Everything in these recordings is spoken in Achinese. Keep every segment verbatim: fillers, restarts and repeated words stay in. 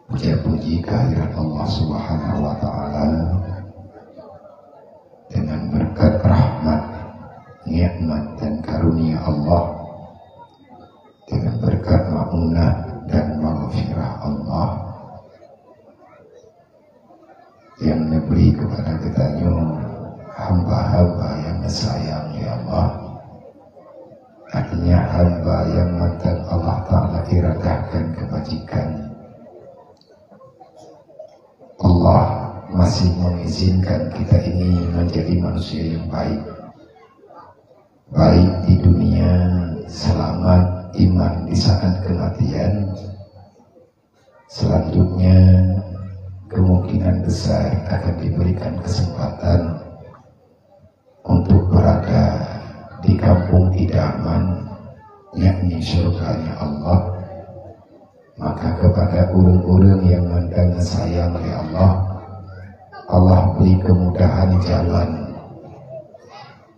Puja-puji kehadirat Allah Subhanahu wa Ta'ala, dengan berkat rahmat, nikmat, dan karunia Allah, dengan berkat maunah dan maghfirah Allah yang diberi kepada geutanyoe, hamba-hamba yang disayang oleh Allah. Artinya, hamba yang mantan Allah Ta'ala iradahkan kebajikan. Allah masih mengizinkan kita ini menjadi manusia yang baik, baik di dunia, selamat iman di saat kematian. Selanjutnya, kemungkinan besar akan diberikan kesempatan untuk berada di kampung idaman, yakni syurganya Allah. Maka kepada ureuëng-ureuëng yang mandang sayang oleh Allah, Allah beri kemudahan jalan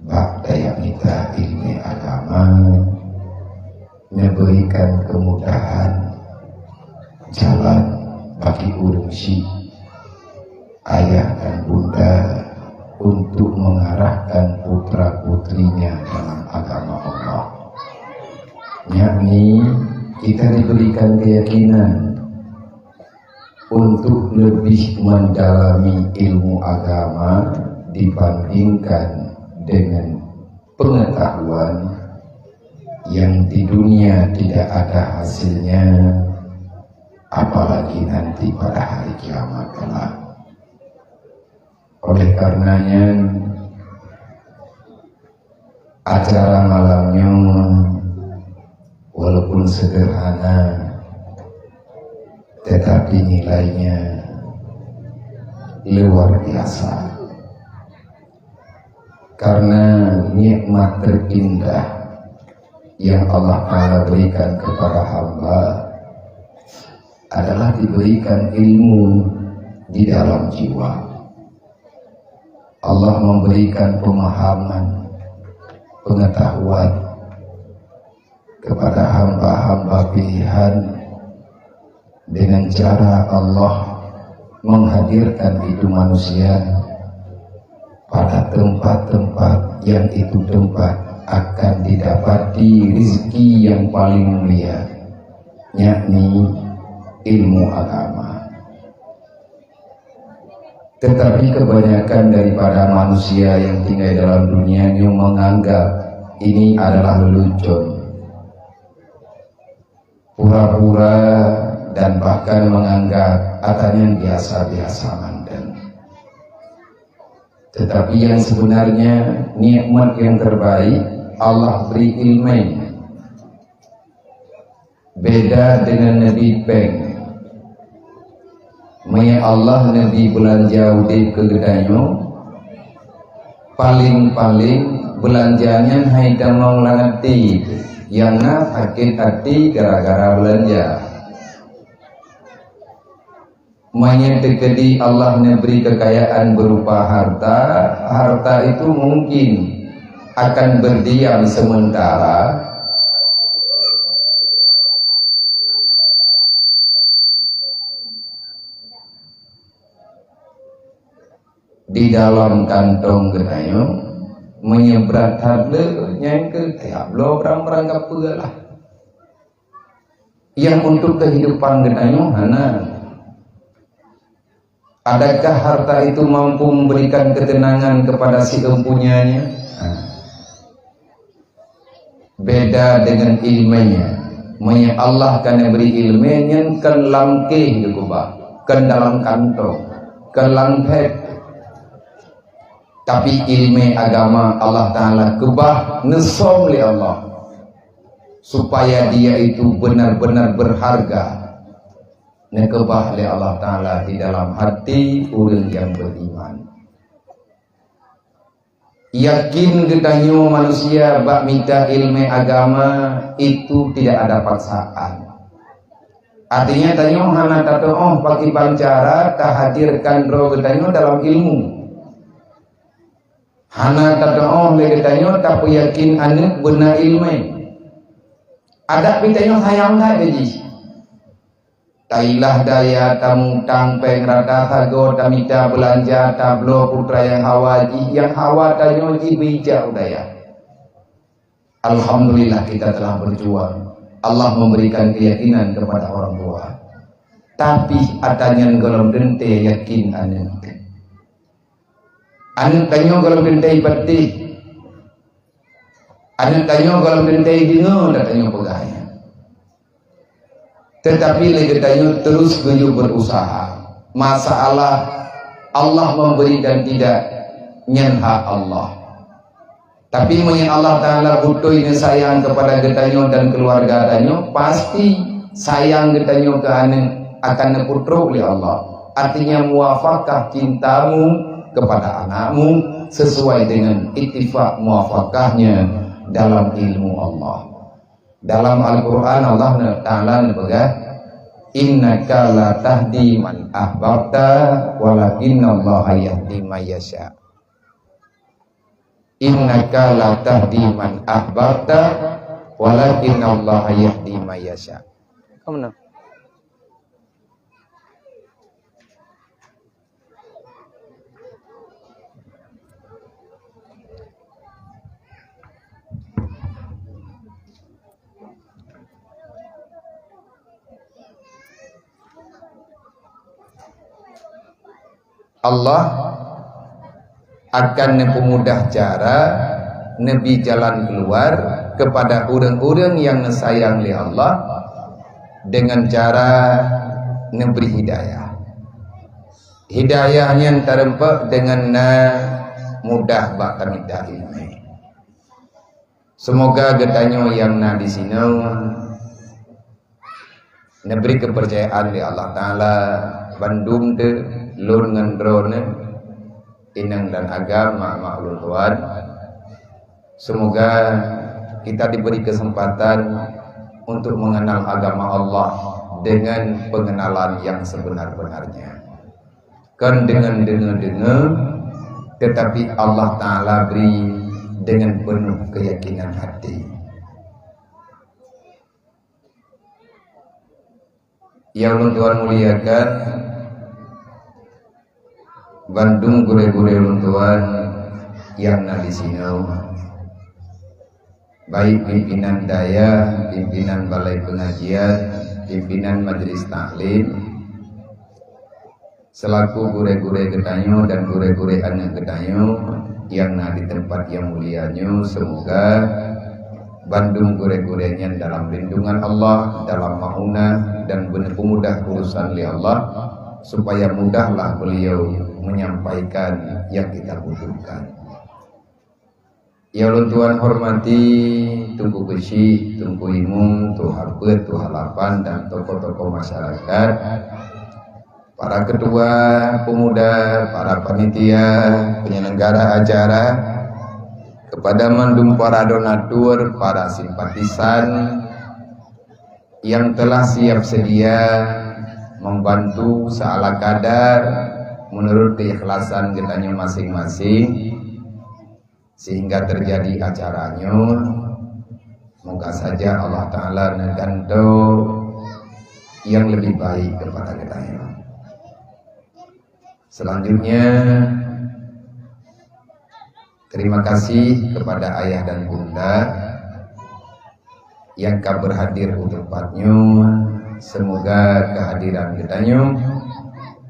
bak daya mita ilmu agama, memberikan kemudahan jalan bagi ureuëng syik, ayah dan bunda untuk mengarahkan putra-putrinya dalam agama Allah. Yakni kita diberikan keyakinan untuk lebih mendalami ilmu agama dibandingkan dengan pengetahuan yang di dunia tidak ada hasilnya, apalagi nanti pada hari kiamat kelak. Oleh karenanya, acara malam nyoe walaupun sederhana, tetapi nilainya luar biasa. Karena nikmat terindah yang Allah Ta'ala berikan kepada hamba adalah diberikan ilmu di dalam jiwa. Allah memberikan pemahaman, pengetahuan kepada hamba-hamba pilihan dengan cara Allah menghadirkan itu manusia pada tempat-tempat yang itu tempat akan didapati rezeki yang paling mulia, yakni ilmu agama. Tetapi kebanyakan daripada manusia yang tinggal dalam dunia nyoe menganggap ini adalah lelucon, pura-pura, dan bahkan menganggap ata nyan biasa-biasa mantong. Tetapi yang sebenarnya nikmat yang terbaik Allah beri ilmu. Beda dengan neubri péng. Meunyoe Allah neubri beulanja udeb keu geutanyoe, paléng-paléng beulanja nyan hai tamong lam até, nyang na sakét até gara-gara beulanja. Meunyoe teukeudi Allah neubri keukayaan beurupa harta, harta itu mungkin akan berdiam sementara. Di dalam kantong geutanyoe, meunyoe brat that le, nyan keuh tajak bloe barang-barang ka peue lah. Nyang untuk kehidupan geutanyoe hana. Adakah harta itu mampu memberikan ketenangan kepada si empunyanya? Ha. Beda dengan ilmenya. Meunyoe Allah ka neubri ilmu nyan kon lam kéh geukeubah, kon dalam kantong, kon lam phép. Tapi ilmu agama Allah Ta'ala keubah neusöm lé Allah, supaya dia itu benar-benar berharga. Neukeubah lé Allah Ta'ala di dalam hati ureuëng nyang beriman. Yakin geutanyoe manusia bak mita ilmu agama itu tidak ada paksaan. Artinya, tanyoe hana tatu'oh pakriban cara tahadirkan droe geutanyoe dalam ilmu. Hana tatu'oh lé geutanyoe tapeuyakin aneuëk beuna ilmu. Adak pih tanyoe sayang that keu jih. Tailah daya, tamutang péng rata sagoe, tamita beulanja, tabloe putra nyang hawa jih, nyang hawa tanyoe jih beujak u dayah. Alhamdulillah, kita telah berjuang. Allah memberikan keyakinan kepada orang tua. Tapi ata nyan gohlom teuntée yakin aneuëk. Aneuëk tanyoe gohlom teuntée ipatéh. Aneuëk tanyoe gohlom teuntée ideungoe dan tanyoe peugah nyan. Tetapi lé geutanyoe terus geuyue berusaha. Masalah Allah memberi dan tidak, nyan hak Allah. Tapi meunyoe Allah Taala beutôi neusayang kepada geutanyoe dan keluarga tanyoe, pasti sayang geutanyoe keu aneuëk akan neupeutrok lé Allah. Artinya, muwafakah cintamu kepada anakmu sesuai dengan ittifak muwafakahnya dalam ilmu Allah. Dalam Al-Quran, Allah Taala neupeugah, "Innaka la tahdi man ahbabta, walakinnallaha yahdi man yasha." "Innaka la tahdi man ahbabta, walakinnallaha yahdi man yasha." Kamu na? Allah akan neupeumudah cara, neubi jalan keuluar keupada ureuëng-ureuëng nyang neusayang lé Allah deungon cara neubri hidayah. Hidayah nyan tareumpok deungon na mudah bak tamita iéleumé. Seumoga geutanyoe nyang na disinoe neubri keupeurcayaan lé Allah Taala bandum teuh, lôn ngon droeneuh, inong dan agam, mak-mak ulôn tuan. Seumoga kita diberi kesempatan untuk mengenal agama Allah dengan pengenalan yang sebenar-benarnya. Kon deungon deungoe-deungoe, tetapi Allah Taala bri deungon peunoh keuyakinan hati. Nyang ulôn tuan muliakan, bandum gurée-gurée ulôn tuan nyang na disinoe, baik pimpinan dayah, pimpinan balai peungajian, pimpinan majelis taklim, seulaku gurée-gurée geutanyoe dan gurée-gurée aneuëk geutanyoe nyang na di teumpat nyang mulia nyoe, seumoga bandum gurée-gurée nyan dalam lindungan Allah, dalam maunah dan beuneupeumudah urusan lé Allah, supaya mudahlah beliau menyampaikan yang kita butuhkan. Nyang ulôn tuan hormati Teungku Geuchik, Teungku Imum, Tuha Peuet, Tuha Lapan, dan tokoh-tokoh masyarakat, para ketua pemuda, para panitia penyelenggara acara, kepada mandum para donatur, para simpatisan yang telah siap sedia membantu seala kadar menurut keikhlasan geutanyoe masing-masing, sehingga terjadi acara nyoe. Moga saja Allah Taala neugantoe nyang leubeh baik keupada geutanyoe. Selanjutnya, terima kasih kepada ayah dan bunda nyang ka berhadir u teumpat nyoe. Seumoga keuhadiran geutanyoe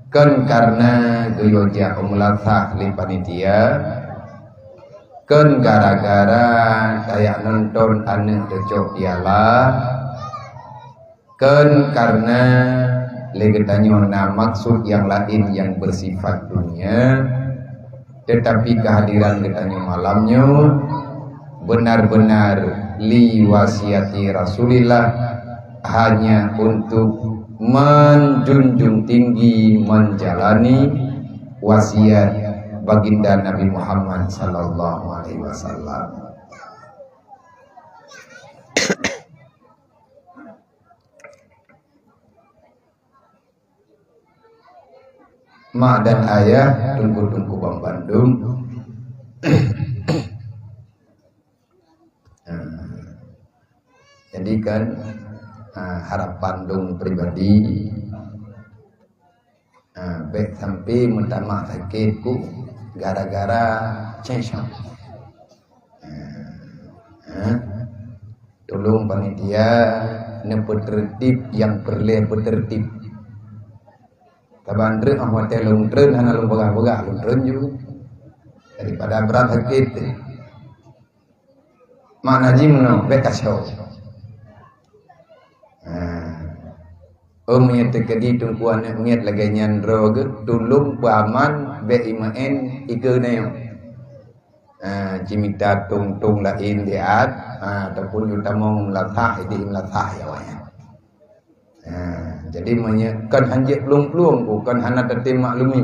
kon kareuna geuyue jak u meulasah lé panitia, kon gara-gara tajak nonton aneuëk teucok piala, kon kareuna lé geutanyoe na maksud nyang laén nyang beusifat dunia, teutapi keuhadiran geutanyoe malam nyoe benar-benar li wasiati Rasulillah, hanya untuk menjunjung tinggi, menjalani wasiat Baginda Nabi Muhammad sallallahu alaihi wasallam. Mak dan ayah, teungku-teungku banmandum. Nah, jadi kan, nah, harapan lôn pribadi, Ha, bèk sampai meutamah sakét ku gara-gara céngcong. Ha, ha. Tulông panitia neupeuteurtib nyang peureulèe peuteurtib. Saban treuk ah watèe lôn treun hana lôn peugah-peugah, lôn treun ju. Daripada brat sakét teuh. Makna jih meunoe, bèk kacau. Ha. Oh, meunyoe teukeudi teungku aneuk miet lagèe nyan droe geuh, tulông peuaman bèk imeu'en ikeue nyoe. Ha, cimita tông-tông laén siat, ha, ataupun ju tamong meulasah, idéh meulasah ya awaknyan. Ha, jadi meunyoe kon hanjeuet plueng-plueng ku, kon hana tatem maklumi.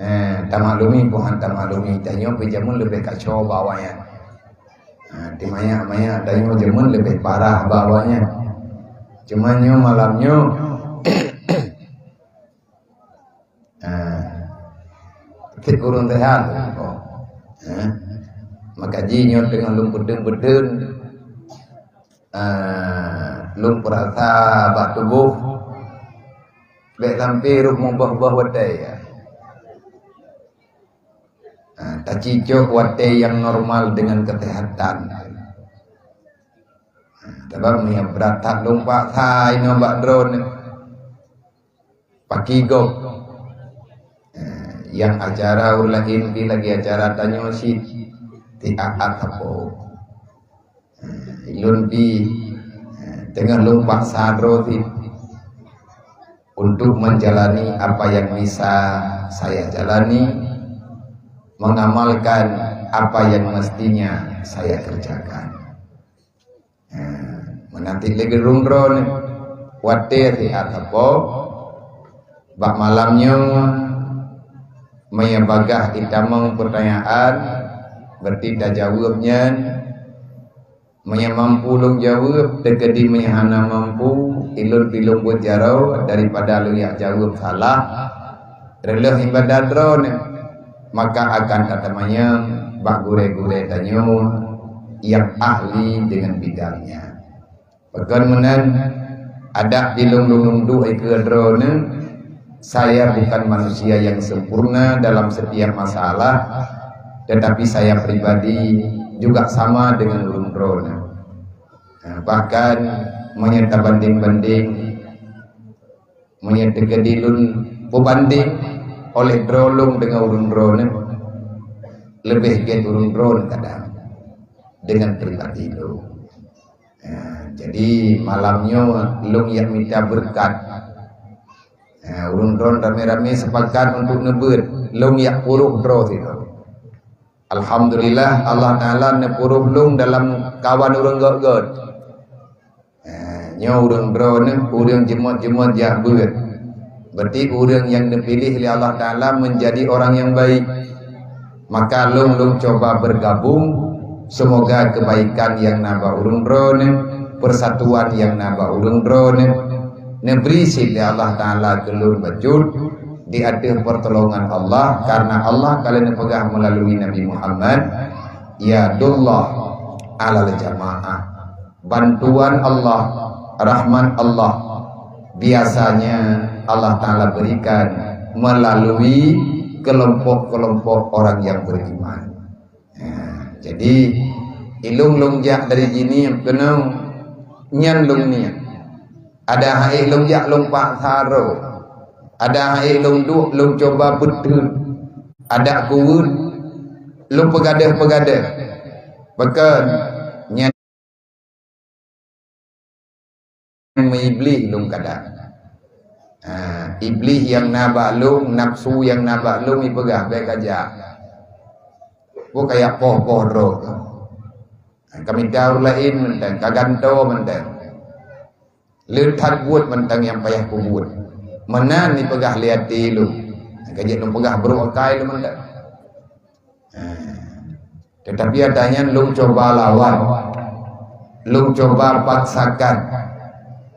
Ha, tamaklumi, buhan tamaklumi, tanyoe pih jameun leubeh kacau bak awaknyan. Ha, di manyak-manyak tanyoe jameun leubeh parah bak awaknyan. Cuma nyoe malam nyoe, ha, cit ureueng sehat. Oh. Ha. Maka jih nyoe teungoh lôn peudeueng-peudeueng. Ah, lôn peurasa bak tuboh, bèk sampai rôh meuboh-boh watèe, ya. Ah, tacicok watèe nyang normal deungon keuseuhatan. Ah, sabab meunyoe brat that lôn paksa inoe bak droeneuh, paki gob. Eh, nyang acara ureueng laén pih lagèe acara tanyoe cit, tiat-at sapo. Eh, ulôn pih, eh, teungoh lôn paksa droe cit untuk menjalani apa yang bisa saya jalani, mengamalkan apa yang mestinya saya kerjakan. Ha, meunan cit lé ureueng droeneuh. Watèe siat sapo, bak malam nyoe, meunyoe bagaih itamong peutanyaan, berarti tajaweueb nyan. Meunyoe mampu lôn jaweueb, teukeudi meunyoe hana mampu, ulôn pih lôn buet jaroe daripada lôn jak jaweueb salah. Reuloh ibadat droeneuh, maka akan tatamanyong bak gurèe-gurèe tanyoe nyang ahli deungon bidang nyan. Pakon meunan, adak di lôn lôn duek ikeue droeneuh, saya bukan manusia yang sempurna dalam setiap masalah, tetapi saya pribadi juga sama dengan ureueng droeneuh. Nah, bahkan meunyoe tabandeng-bandeng, meunyoe teukeudi lôn peubandeng oleh droe lôn deungon ureueng droeneuh, leubeh gèt ureueng droeneuh kadang deungon pribadi lôn. Ha, jadi malam nyoe lôn jak mita beureukat. Ha, ureueng droeneuh ramé-ramé sepakat untuk neubeuet, lôn jak puruh droe sidroe. Alhamdulillah, Allah Taala neupuruh lôn dalam kawan ureueng göt-göt. Eh, nyoe ureueng droeneuh, ureueng jeumot-jeumot jak beuet. Berarti ureueng nyang neupiléh lé Allah Taala menjadi orang yang baik. Maka lôn, lôn cuba bergabung. Semoga kebaikan nyang na bak ureueng droeneuh, persatuan nyang na bak ureueng droeneuh, neubri cit lé Allah Taala keu lôn bacut di ateueh pertolongan Allah, karena Allah ka lheueh neupeugah meulalu Nabi Muhammad, "Yadullah alal jamaah." Bantuan Allah, rahmat Allah, biasanya Allah Taala berikan melalui kelompok-kelompok orang yang beriman. Nah, jadi, ilôn lôn jak dari jih nyoe keunoe nyan lôn niet. Adak han ék lôn jak lôn paksa droe. Adak han ék lôn duek lôn cuba beuteun. Adak kuweuet lôn peugadôh-peugadôh. Pakon nyan meuiblih lôn kadang. Ha, iblih nyang na bak lôn, nafsu nyang na bak lôn ipeugah, "Bèk kajak. Peue kajak poh-poh droe." Ha, ka mita ureueng laén mantong, ka gantoe mantong. Le that buet mantong nyang payah kubuet. Meunan ipeugah lé até lôn. Ka jeuet lôn peugah brôk akai lôn mantong. Ha. Tetapi ata nyan lôn cuba lawan. Lôn cuba paksakan.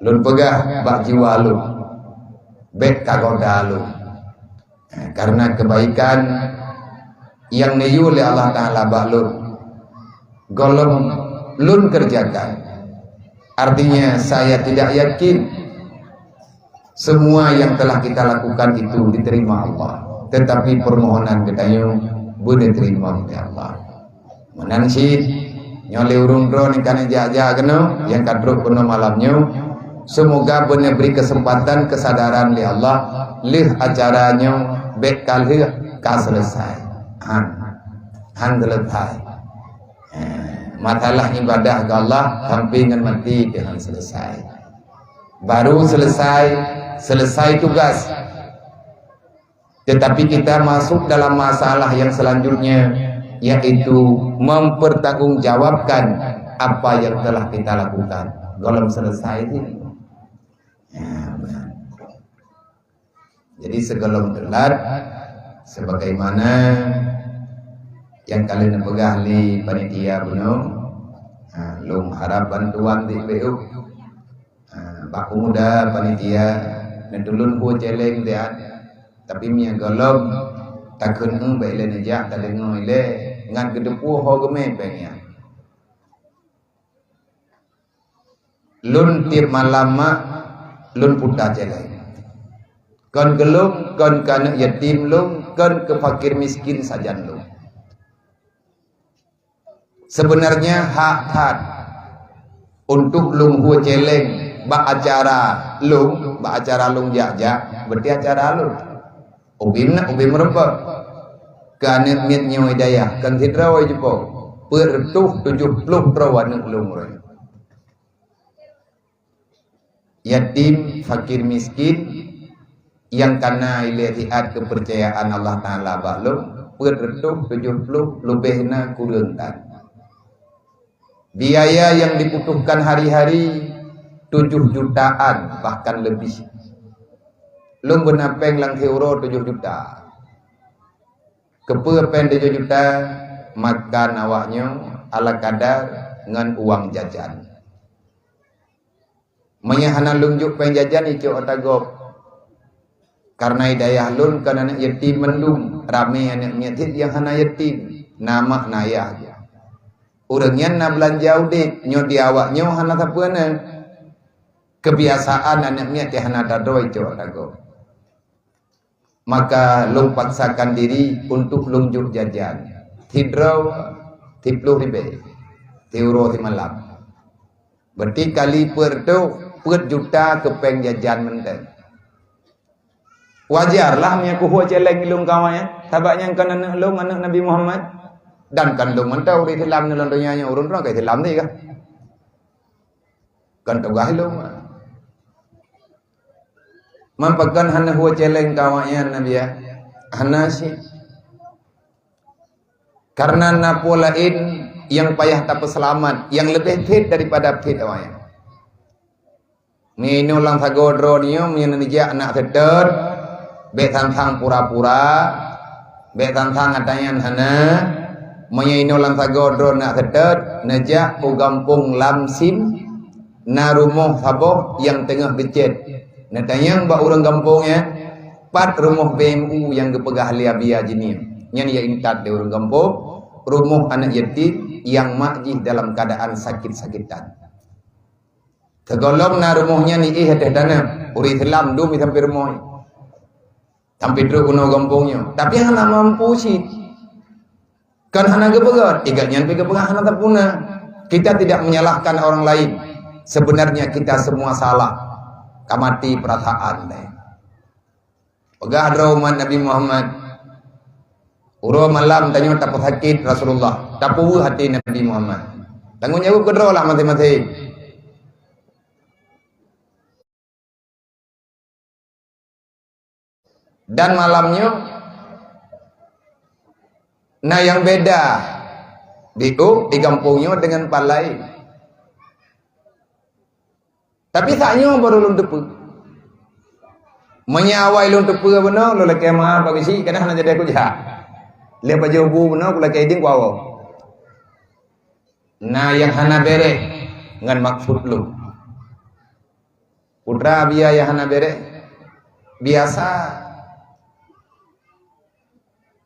Lôn peugah bak jiwa lôn, "Bèk kagoda lôn." Ha, karena kebaikan nyang neuyue lé Allah Taala bak lôn, gohlom lôn kerjakan. Artinya, saya tidak yakin Semua yang telah kita lakukan itu diterima Allah. Tetapi permohonan geutanyoe beuna terima oleh Allah. Meunan cit, nyoe lé ureuëng droe nyang ka neujak-jak keunoe, nyang ka trok keunoe malam nyoe. Semoga beuna bri kesempatan kesadaran lé Allah, lheueh acara nyoe bék ka lheueh ka selesai. Han, han selesai. Eh, masalah ibadah ke Allah sampai ngon mati pih han selesai. Baru selesai, selesai tugas. Tetapi kita masuk dalam masalah yang selanjutnya, yaitu mempertanggungjawabkan apa yang telah kita lakukan. Gohlom selesai sih. Ya, benar. Jadi, sigohlom teulat, sebagaimana nyang ka lheueh neupeugah lé panitia bunoe, ha, lôn harab bantuan di P U. Ha, bak pemuda panitia, neutulon hue céléng siat. Tapi meunyoe gohlom takheun eu bék ilée neujak, tadeungoe ilée, ngat geuteupeue ho geumé péng nyan. Lôn tieb malam mak lôn puta céléng. Kon keu lôn, kon keu aneuëk yatim lôn, kon keu fakir miskin sajan lôn. Sebenarnya hak that untuk lôn hue céléng bak acara lôn, bak acara lôn jak-jak, berarti acara lôn. Ubim na, ubim meureumpok. Keu aneuëk miet nyoe Hidayah, kon sidroe jipo. Peuet reutôh tujoh ploh droe aneuëk lôn roh. Yatim, fakir miskin, nyang kana ilée siat keupeurcayaan Allah Taala bak lôn, peuet reutôh tujoh ploh leubeh na kureueng tan. Biaya yang dibutuhkan hari-hari tujuh jutaan, bahkan lebih. Lôn beuna péng lam siuroe tujoh juta. Keupeue péng tujoh juta? Makan awaknyoe ala kadar ngon uang jajan. Meunyoe hana lôn jok péng jajan, icok ata gob. Karena i dayah lôn kon aneuëk yatim mandum, ramé aneuëk miet cit nyang hana yatim, na mak na yah. Ureuëng nyan na beulanja udeb, nyoe di awaknyoe hana sapeue na. Kebiasaan aneuëk miet nyang hana tadroe icok ata gob. Maka lôn paksakan diri untuk lôn jok jajan. Sidroe siploh ribée, siuroe simalam. Berarti kali peuet reutôh, peuet juta keu péng jajan mantong. Wajarlah meunyoe kuhue céléng ilôn kawan nyan, sabab nyan kon aneuëk lôn, aneuëk Nabi Muhammad. Dan kon lôn mantong ureuëng Islam nyoe lam donya nyoe, ureuëng droe ka Islam teuh kah? Kon tugaih lôn. Man pakon hana hue céléng keu awaknyan, Nabi, ya? Hana cit. Karena na peue laén nyang payah tapeuseulamat, nyang leubeh that daripada that awaknyan. Nyoe inoe lam sagoe droeneuh nyoe meunyoe neujak na seutôt, bék sang-sang pura-pura, bék sang-sang ata nyan hana. Meunyoe inoe lam sagoe droeneuh na seutôt, neujak u gampông Lam Sim, na rumoh saboh nyang teungoh geucét. Neutanyong bak ureuëng gampông nyan, pat rumoh B M U nyang geupeugah lé Abi Haji nyoe. Nyan ya intat lé ureuëng gampông, rumoh aneuëk yatim nyang mak jih dalam keuadaan sakét-sakétan. Sigohlom na rumoh nyan iéh ateueh tanoh, ureuëng Islam dum sampoe rumoh, sampoe trok keunoe gampông nyoe. Tapi hana mampu cit. Kan hana geupeugét, igat nyan pih geupeugah hana tapuna. Kita tidak menyalahkan orang lain. Sebenarnya kita semua salah. Ka mati perasaan deh. Peugah droe umat Nabi Muhammad, uroe malam tanyoe tapeusakét Rasulullah, tapeuweueh até Nabi Muhammad. Tanggong jaweueb keudroe lah maséng-maséng. Dan malam nyoe na nyang beda di u, di gampông nyoe deungon pat laén. Tapi saat nyoe baru lôn teupeue. Meunyoe awai lôn teupeue bunoe, lôn lakée meu'ah bak geuchik, kadang hana jadi kujak. Lé pajoh bu bunoe, kulakée idin kuwoe. Na nyang hana béreh ngon maksud lôn. Putra biaya nyang hana béreh, biasa.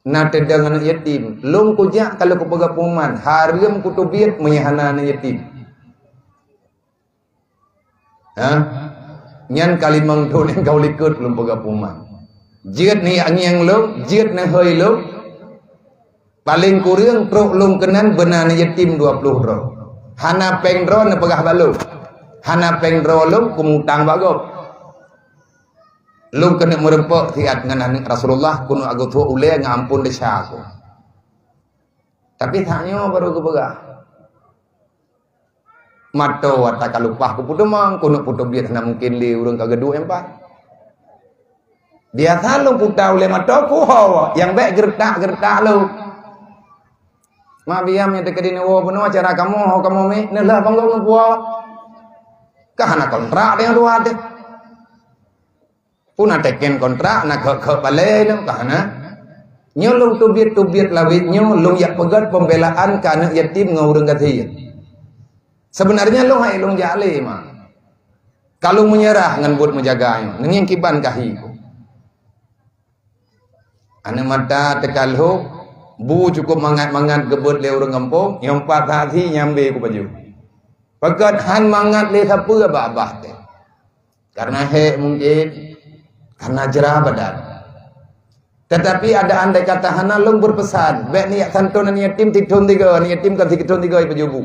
Na teudong aneuëk yatim, lôn kujak ka lheueh kupeugah pengumuman, hareuem kuteubiet meunyoe hana aneuëk yatim. Ha? Nyan ka limong thon nyang ka likot lôn peugah puman. Jeuet ngieng-ngieng lôn, jeuet neuhôi lôn. Paleng kureueng trok lôn keunan beuna aneuk yatim dua ploh droe. Hana péng droe neupeugah bak lôn. Hana péng droe lôn kumutang bak gob. Lôn keuneuk meureumpok siat ngon aneuk Rasulullah, keuneuk agotho ulée ngon amphon desya ku. Tapi tanyoe barô geupeugah. Mato ata ka lupah kupeuteumang, keuneuk putôbiet hana mungken lé ureuëng ka geuduek nyan pat. Biasa lôn puta ulée mato kuho, nyang bék geuretak-geuretak lôn. Mak biam nyang teukeudi neuwoe bunoe acara kamoe, ho kamoe mi, neulah banggong neupuwoe. Ka hana kontrak deungon dua teuh. Puna teken kontrak, na khok-khok balai nyoe ka hana. Nyoe lôn teubiet-teubiet lawét nyoe lôn jak peugét pembelaan keu aneuk yatim ngon ureuëng gasien. Sebenarnya lôn hai lôn jak lé ma. Ka lôn meunyeurah ngon buet meujaga nyoe, neungieng kiban kahi ku. Aneuk mata teukalhok, bu cukup mangat-mangat geubeuet lé ureuëng gampông, nyang pat saksi nyambe ku pajoh. Pakon han mangat lé sapeue babah teh. Karena hék mungkin, karena jerah badan. Tetapi ada andai kata hana lôn berpesan, bék niat santun aneuk yatim sithon tiga, aneuk yatim kan sithon tiga ipajoh bu.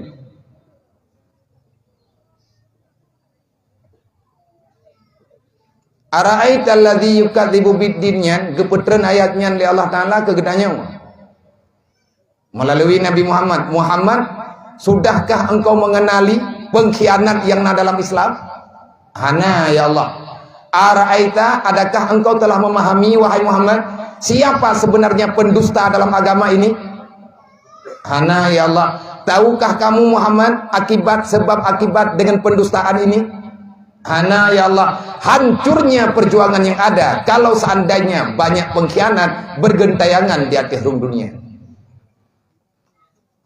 Ara'aital ladzi yukadzibu biddin nyan geupeutreun ayat nyan lé Allah Taala keu geutanyoe. Melalui Nabi Muhammad. Muhammad, sudahkah engkau mengenali pengkhianat yang na dalam Islam? Hana, ya Allah. Ara'aita, adakah engkau telah memahami, wahai Muhammad, siapa sebenarnya pendusta dalam agama ini? Hana, ya Allah. Tahukah kamu, Muhammad, akibat sebab akibat dengan pendustaan ini? Hana, ya Allah. Hancurnya perjuangan yang ada kalau seandainya banyak pengkhianat bergentayangan di atas rung dunia.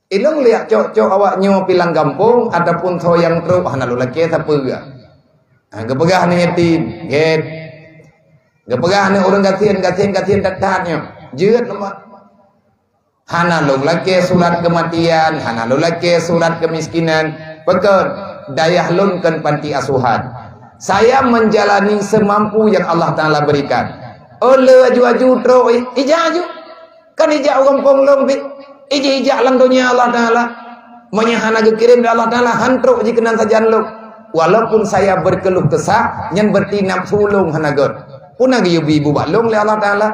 Ilong liak cok-cok awak nyoe pilang gampông ataupun soe nyang trok hana lôn lakée sapeue. Ha, geupeugah aneuk yatim, gét. Geupeugah aneuk ureuëng gasien, gasien, gasien that-that nyoe. Jeuet leumah. Hana lôn lakée surat kematian, hana lôn lakée surat kemiskinan. Pakon, dayah lôn kon panti asuhan. Saya menjalani semampu yang Allah Taala berikan. Oh, le aju-aju trok, i-, ijak aju. Kan ijak u gampông lôn pih, ijak-ijak lam donya Allah Taala. Meunyoe hana geukirém lé Allah Taala, han trok jikeunan sajan lôn. Walaupun saya berkeluh kesah, nyan berarti nafsu lôn hana gét. Peue na geuyue bi bak lôn lé Allah Taala?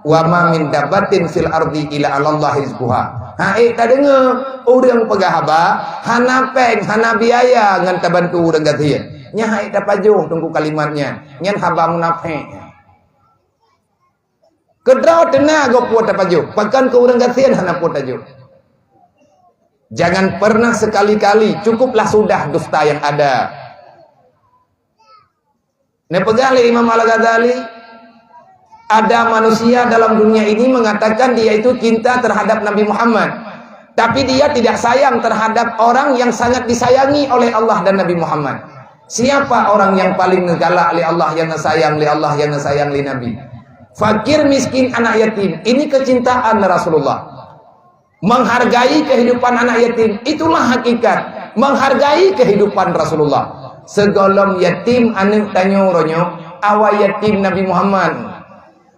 Wa ma min dabbatin fil ardi illa 'alallahi rizquha. Hai tadeungoe ureuëng peugah haba, hana péng, hana biaya ngon tabantu ureuëng gasien. Nyan hai tapajoh teungku kalimat nyan. Nyan haba munafék. Keudroe teuna gob peue tapajoh, pakon keu ureuëng gasien hana peue tajoh. Jangan pernah sekali-kali, cukuplah sudah dusta yang ada. Neupeugah lé Imam Al-Ghazali, ada manusia dalam dunia ini mengatakan dia itu cinta terhadap Nabi Muhammad, tapi dia tidak sayang terhadap orang yang sangat disayangi oleh Allah dan Nabi Muhammad. Siapa orang yang paling neugalak lé Allah, yang neusayang lé Allah, yang neusayang lé Nabi? Fakir miskin anak yatim. Ini kecintaan Rasulullah. Menghargai kehidupan anak yatim, itulah hakikat. Menghargai kehidupan Rasulullah. Sigohlom yatim aneuk tanyoe uroe nyoe, awai yatim Nabi Muhammad.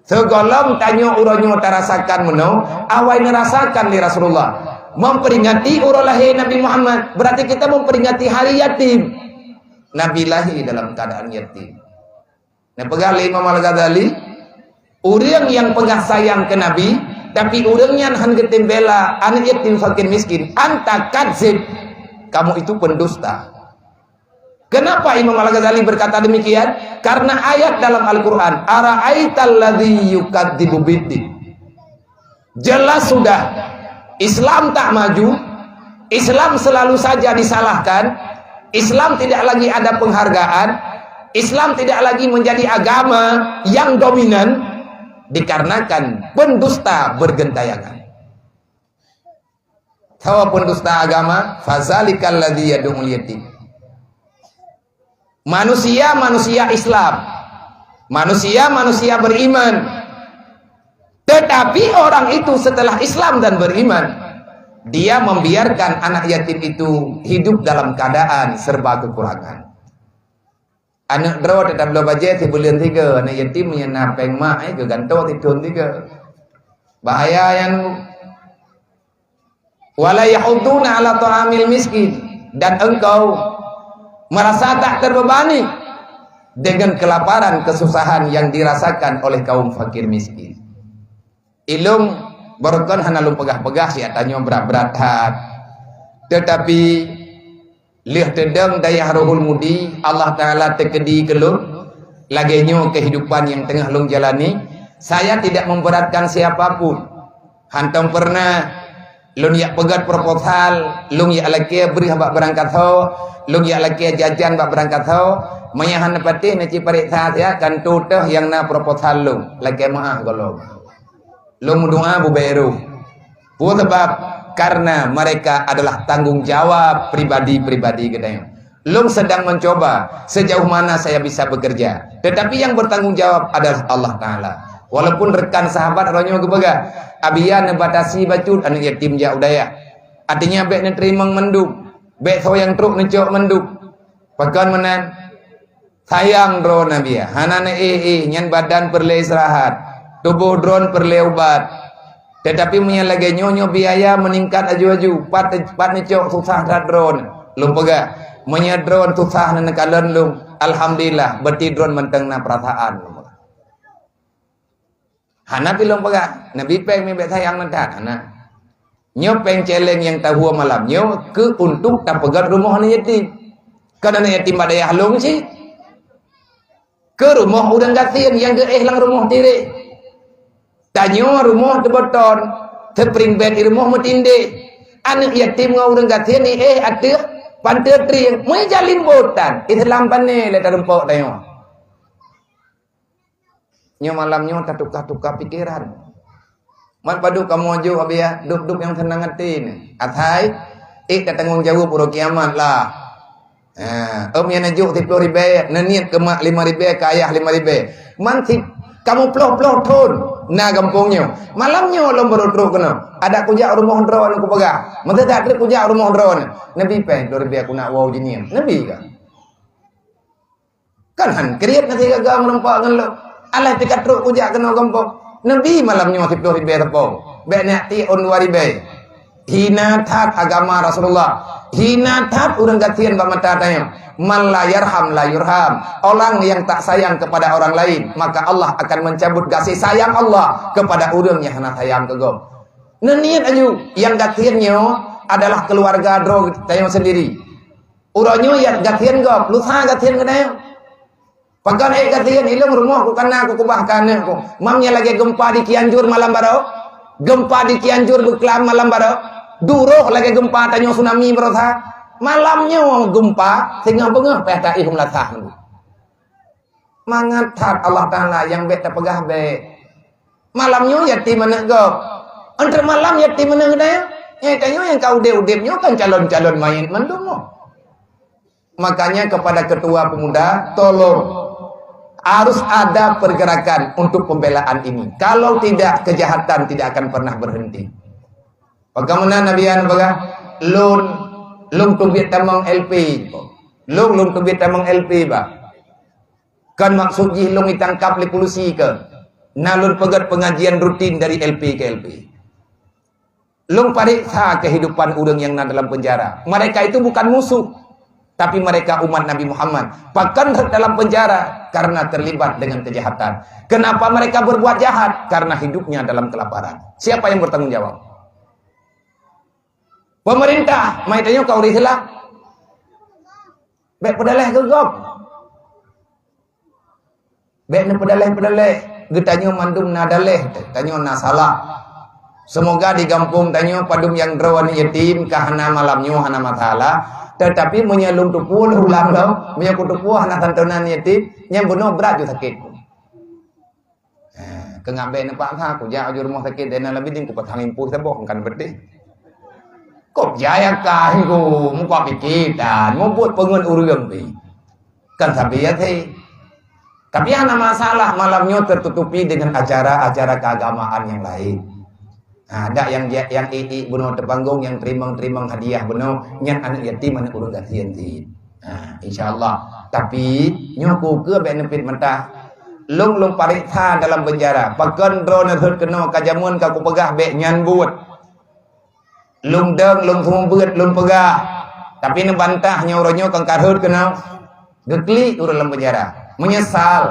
Sigohlom tanyoe uroe nyoe tarasakan meunoe, awai neurasakan lé Rasulullah. Memperingati uroe lahé Nabi Muhammad, berarti kita memperingati hari yatim. Nabi lahé dalam keadaan yatim. Neupeugah lé Imam Al-Ghazali, ureuëng nyang peugah sayang keu Nabi, tapi ureuëng nyan han geutem bela aneuk yatim fakir miskin, anta kadzib, kamu itu pendusta. Kenapa Imam Al-Ghazali berkata demikian? Karena ayat dalam Al-Quran, "Ara'aital ladzi yukadzibu biddin." Jelas sudah, Islam tak maju, Islam selalu saja disalahkan, Islam tidak lagi ada penghargaan, Islam tidak lagi menjadi agama yang dominan dikarenakan pendusta bergentayangan. Soe pendusta agama? Fazalikal ladzi yad'ul yatim. Manusia-manusia Islam, manusia-manusia beriman. Tetapi orang itu setelah Islam dan beriman, dia membiarkan anak yatim itu hidup dalam keadaan serba kekurangan. Aneuk droe teutab bloe bajée sibuleuen sigoe, aneuk yatim nyang na péng mak, eh, geugantoe sithon sigoe. Bahaya nyan. "Wala yahudduna ala ta'amil miskin," dan engkau merasa tak terbebani dengan kelaparan, kesusahan yang dirasakan oleh kaum fakir miskin. Ilong barokon hana lôn peugah-peugah siat tanyoe brat-brat that. Tetapi lheueh teudong dayah Ruhul Mudi, Allah Taala teukeudi keu lôn, lagée nyoe kehidupan nyang teungoh lôn jalani, saya tidak memberatkan siapa pun. Hantong pernah lôn yak peugét proposal, lôn yak lakée breuh bak beurangkat ho, lôn yak lakée jajan bak beurangkat ho, meunyo hana patéh neuci pareksa siat kan tutoh nyang na proposal lôn, lakée meu'ah gohlom. Lôn meudoa bubé roh. Peue sabab? Karena mereka adalah tanggung jawab pribadi-pribadi geutanyoe. Lôn sedang mencoba sejauh mana saya bisa bekerja. Tetapi yang bertanggung jawab adalah Allah Taala. Walaupun rekan sahabat roh nyoe geupeugah, "Abiya neubatasi bacut aneuk yatim jak u dayah." Artinya bék neuteurimong mandum, bék soe nyang trok neucok mandum. Pakon meunan? Sayang droe Nabi, hana neuéh-éh, nyan badan peureulée istirahat, tuboh droe peureulée ubat. Tetapi meunyo lagée nyoe, nyoe biaya meuningkat aju-aju, pat, pat neucok susah that droe. Lôn peugah, meunyo droe susah neukalon lôn, alhamdulillah, berarti droe mantong na peurasaan. Hana pi lôn peugah, Nabi péng mi bék sayang na that, hana. Nyoe péng céléng nyang tahue malam nyoe keu untuk tapeugét rumoh aneuk yatim. Kon aneuk yatim bak dayah lôn cit. Keu rumoh ureuëng gasien nyang geuéh lam rumoh tirek. Tanyoe rumoh teuboton, spring bed di rumoh meutindéh. Aneuk yatim ngon ureuëng gasien iéh ateueh panteue trieng, meujalimbotan. Islam pané lé tarumpok tanyoe. Nyoe malam nyoe tatukah-tukah pikeran. Man padub kamoe jok, Abiya, dub-dub nyang seunang até nyoe. Asai, ék tatanggong jaweueb uroe kiamat lah. Ha, ôm nyang neujok siploh ribée, neuniet keu mak limong ribée, keu ayah limong ribée. Man si kamoe ploh-ploh thon na gampông nyoe. Malam nyoe lôn barô trok keunoe. Adak kujak rumoh droeneuh kupeugah. Meusadak treb kujak rumoh droeneuh. Neubi péng ploh ribée keunak woe jih nyan. Neubi kah? Kan han kriet na sigaga meureumpok ngon lôn. Alah pih ka trok kujak keunoe gampông. Neubi malam nyoe siploh ribée teupông. Bék neuk tiek ôn dua ribée. Hina that agama Rasulullah. Hina that ureuëng gasien bak mata tanyoe. Man la yarham la yurham. Orang yang tak sayang kepada orang lain, maka Allah akan mencabut kasih sayang Allah kepada ureuëng nyang hana sayang keu gob. Neuniet aju, nyang gasien nyoe adalah keuluwarga droe tanyoe sendiri. Uroe nyoe nyang gasien gob, lusa gasien keunoe. Pakon ék gasien, ilong rumoh ku kana ku keubah keu aneuk ku. Mam nyan lagée geumpa di Cianjur malam baroe. Geumpa di Cianjur beuklam malam baroe. Duroh lagée geumpa tanyoe tsunami baroesa. Malam nyoe geumpa, singoh beungoh péh taéh u meulasah. Mangat that Allah Taala nyang bék tapeugah bék. Malam nyoe yatim aneuk gob. Enteuk malam yatim aneuk geutanyoe. Nyang tanyoe nyang ka udeb-udeb nyoe kan calon-calon manyét mandum nyoe. Makanya kepada ketua pemuda, tolong harus ada pergerakan untuk pembelaan ini. Kalau tidak, kejahatan tidak akan pernah berhenti. Bagaimana Nabi Yan peugah, lôn, lôn teubiet tamong L P. Lôn, lôn teubiet tamong L P bah. Kan maksud jih lôn itangkap lé pulisi ke? Na lôn peugét pengajian rutin dari L P ke L P. Lôn pareksa kehidupan ureuëng nyang na dalam penjara. Mereka itu bukan musuh, tapi mereka umat Nabi Muhammad. Pakon rhot dalam penjara? Karena terlibat dengan kejahatan. Kenapa mereka berbuat jahat? Karena hidupnya dalam kelaparan. Siapa yang bertanggung jawab? Pemerintah. Mai tanyoe ka ureuëng Islam. Bék peudaleh geugob. Bék neupeudaleh-peudaleh, geutanyoe mandum na daleh, tanyoe na salah. Seumoga di gampông tanyoe padum nyang droe aneuk yatim ka hana malam nyoe hana masalah, teutapi meunyoe lôn teupeue lôn ulang lom, meunyoe kuteupeue hana santonan yatim, nyan bunoe brat ju sakét. Eh, keu ngabée neupaksa, kujak u rumoh sakét Zainal Abidin, kupasang impôh saboh, kan beudeh. Kop jaya kah ku, muka pikiran, mubuet peungon ureuëng pi. Kan sabe ya thé. Tapi hana masalah, malam nyoe tertutupi dengan acara-acara keagamaan yang lain. Ha, dak nyang, nyang ék-ék bunoe teupanggong, nyang teurimong-teurimong hadiah bunoe, nyan aneuk yatim, aneuk ureuëng gasien cit. Ha, insya Allah. Tapi, nyoe ku keu bék neupit mantah. Lôn, lôn pareksa dalam penjara. Pakon droeneuh rhot keunoe ka jameun ka kupeugah bék nyan buet. Lôn dong, lôn seumeubeuet, lôn peugah. Tapi neubantah nyoe uroe nyoe kon ka rhot keunoe. Geuklik ureuëng lam penjara. Meunyeusal.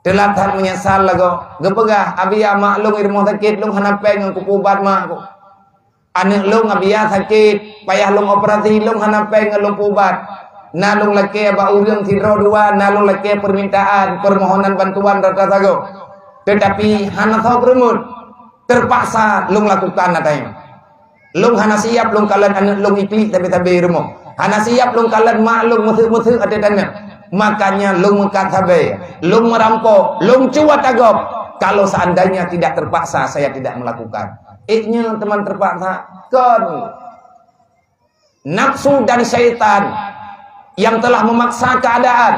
Teulat that meunyeusal lagoe. Geupeugah, "Abiya, mak lôn i rumoh sakét, lôn hana péng ngon kupeuubat mak ku. Aneuëk lôn Abiya sakét, payah lôn operasi, lôn hana péng ngon lôn peuubat. Na lôn lakée bak ureuëng sidroe dua, na lôn lakée peumintaan, peumohonan bantuan rata sagoe. Teutapi hana soe peurumoh. Teupaksa lôn lakukan ata nyoe. Lôn hana siab lôn kalon aneuëk lôn i klik sabe-sabe i rumoh. Hana siab lôn kalon mak lôn meuseuek-meuseuek ateueh tanoh. Makanya lôn meukat sabe, lôn meurampok, lôn cuba ata gob. Kalau seandainya tidak terpaksa, saya tidak melakukan." Ék nyoe teuma teupaksa. Kon. Nafsu dan syaitan yang telah memaksa keadaan.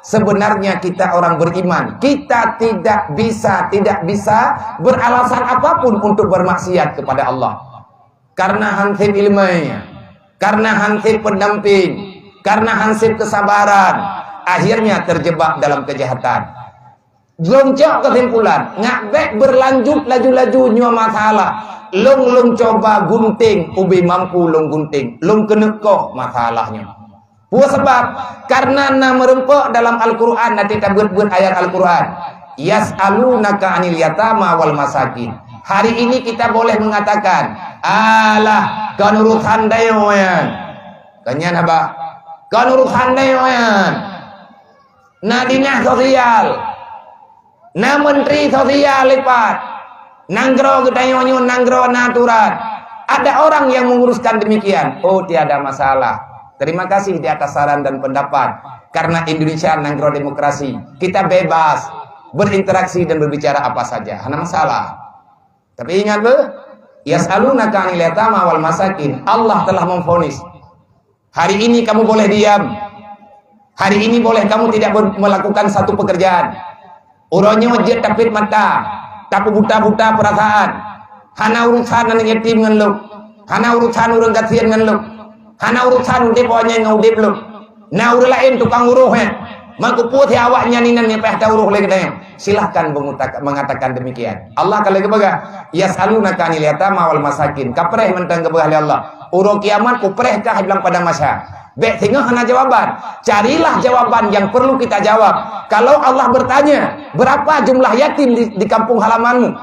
Sebenarnya kita orang beriman, kita tidak bisa, tidak bisa beralasan apapun untuk bermaksiat kepada Allah. Karena hansip ilmu, karena hansip pendamping, karena hansip kesabaran, akhirnya terjebak dalam kejahatan. Lôn cok keusimpulan, ngat bék berlanjut laju-laju nyoe masalah. Lôn, lôn cuba gunting, ubé mampu lôn gunting. Lôn keuneuk koh masalah nyoe. Peue sabab? Karena na meurumpok dalam Al-Quran, nanti tabeuet-beuet ayat Al-Quran. "Yas'alunaka 'anil yatama wal masakin." Hari ini kita boleh mengatakan, "Alah, kon urusan dayong nyan." Kon nyan haba. "Kon urusan dayong nyan." Na dinas sosial, na menteri sosial lipat. Nanggroe geutanyoe nyoe nanggroe na aturan. Ada orang yang menguruskan demikian. Oh, tiada masalah. Terima kasih di atas saran dan pendapat. Karena Indonesia nanggroe demokrasi. Kita bebas berinteraksi dan berbicara apa saja. Hana masalah. Tapi ingat beuh, "Yas'alunaka 'anil yatama wal masakin." Allah telah memvonis. Hari ini kamu boleh diam. Hari ini boleh kamu tidak ber-, melakukan satu pekerjaan. Uroe nyoe jeuet tapit mata, tapeubuta-buta peurasaan. Hana urusan aneuk yatim ngon lôn. Hana urusan ureuëng gasien ngon lôn. Hana urusan udeb awaknyan ngon udeb lôn. Na ureuëng laén tukang uroh nyan. Meukeupue si awaknyan inan nyang payah ta uroh lé geutanyoe. Silahkan mengutaka-, mengatakan demikian. Allah ka lheueh geupeugah, "Yas'alunaka 'anil yatama wal masakin." Kapreh mantong geupeugah lé Allah. Uroe kiamat kupreh kah bilang padang mahsyar. Bék singoh hana jawaban. Carilah jawaban yang perlu kita jawab. Kalau Allah bertanya, "Berapa jumlah yatim di, di kampung halamanmu?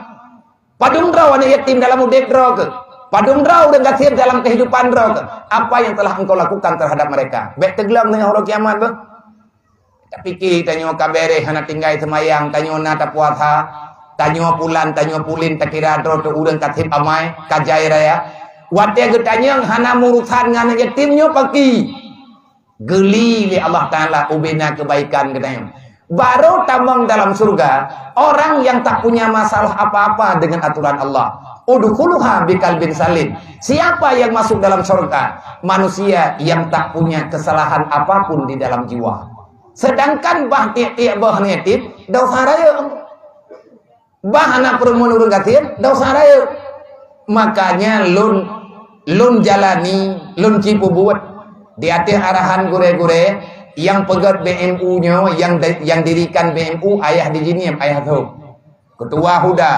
Padum droe aneuk yatim dalam udeb droe keuh? Padum droe ureuëng gasien dalam kehidupan droe keuh? Apa yang telah engkau lakukan terhadap mereka?" Bék teuglom singoh uroe kiamat beuh. Tapike tanyoe ka bereh hana tinggai seumayang, tanyoe na tapuasa, tanyoe pulan, tanyoe pulin, takira droe teuh ureuëng ka seb amai, ka jai raya. Watée geutanyong hana meurusan ngon aneuk yatim nyoe paki. Geuli lé Allah Taala ubena keubaikan geutanyoe. Barô tamong dalam surga orang yang tak punya masalah apa-apa dengan aturan Allah. Udkhuluha biqalbin salim. Siapa yang masuk dalam surga? Manusia yang tak punya kesalahan apapun di dalam jiwa. Sedangkan bah tieb-tieb boh yatim, dosa rayeuk. Bah aneuk peurumoh ureuëng gasien, dosa rayeuk. Makanya lôn, lôn jalani, lôn ci peubuet di ateueh arahan gurée-gurée nyang peugét B M U nyoe, nyang di-, nyang dirikan B M U ayah di Jeunieb, ayah Thon. Ketua Huda.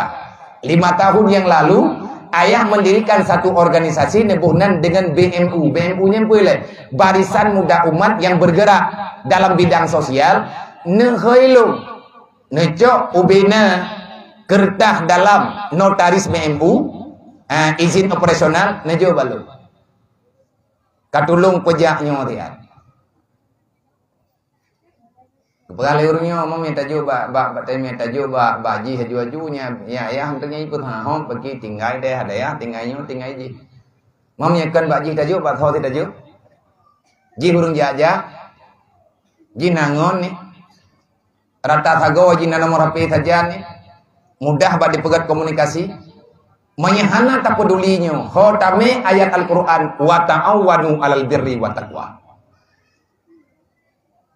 Lima tahun yang lalu, ayah mendirikan satu organisasi neuboh nan dengan B M U. B M U nyan peue lé? Barisan Muda Umat yang bergerak dalam bidang sosial, neuhôi lôn, neucok ubena keureutah dalam notaris B M U, ah, izin operasional, neujok bak lôn. Ka tulông peujak nyoe riat. Geupeugah lé ureuëng nyoe, "Meunyoe tajok bak, bak, bak tajok bak, bak jih aju-aju nyan, ya, ya, hantom nyan ipeuhah hom, peuki tinggai dayah-dayah, tinggai nyoe, tinggai jih. Meunyoe kon bak jih tajok, bak soe tajok? Jih ureuëng jak-jak, jih na ngon ni. Rata sagoe jih na nomor H P sajan ni. Mudah bak dipeugét komunikasi. Meunyoe hana tapeduli nyoe, ho tamé ayat Al-Quran, 'Wa ta'awanu 'alal birri wa taqwa.'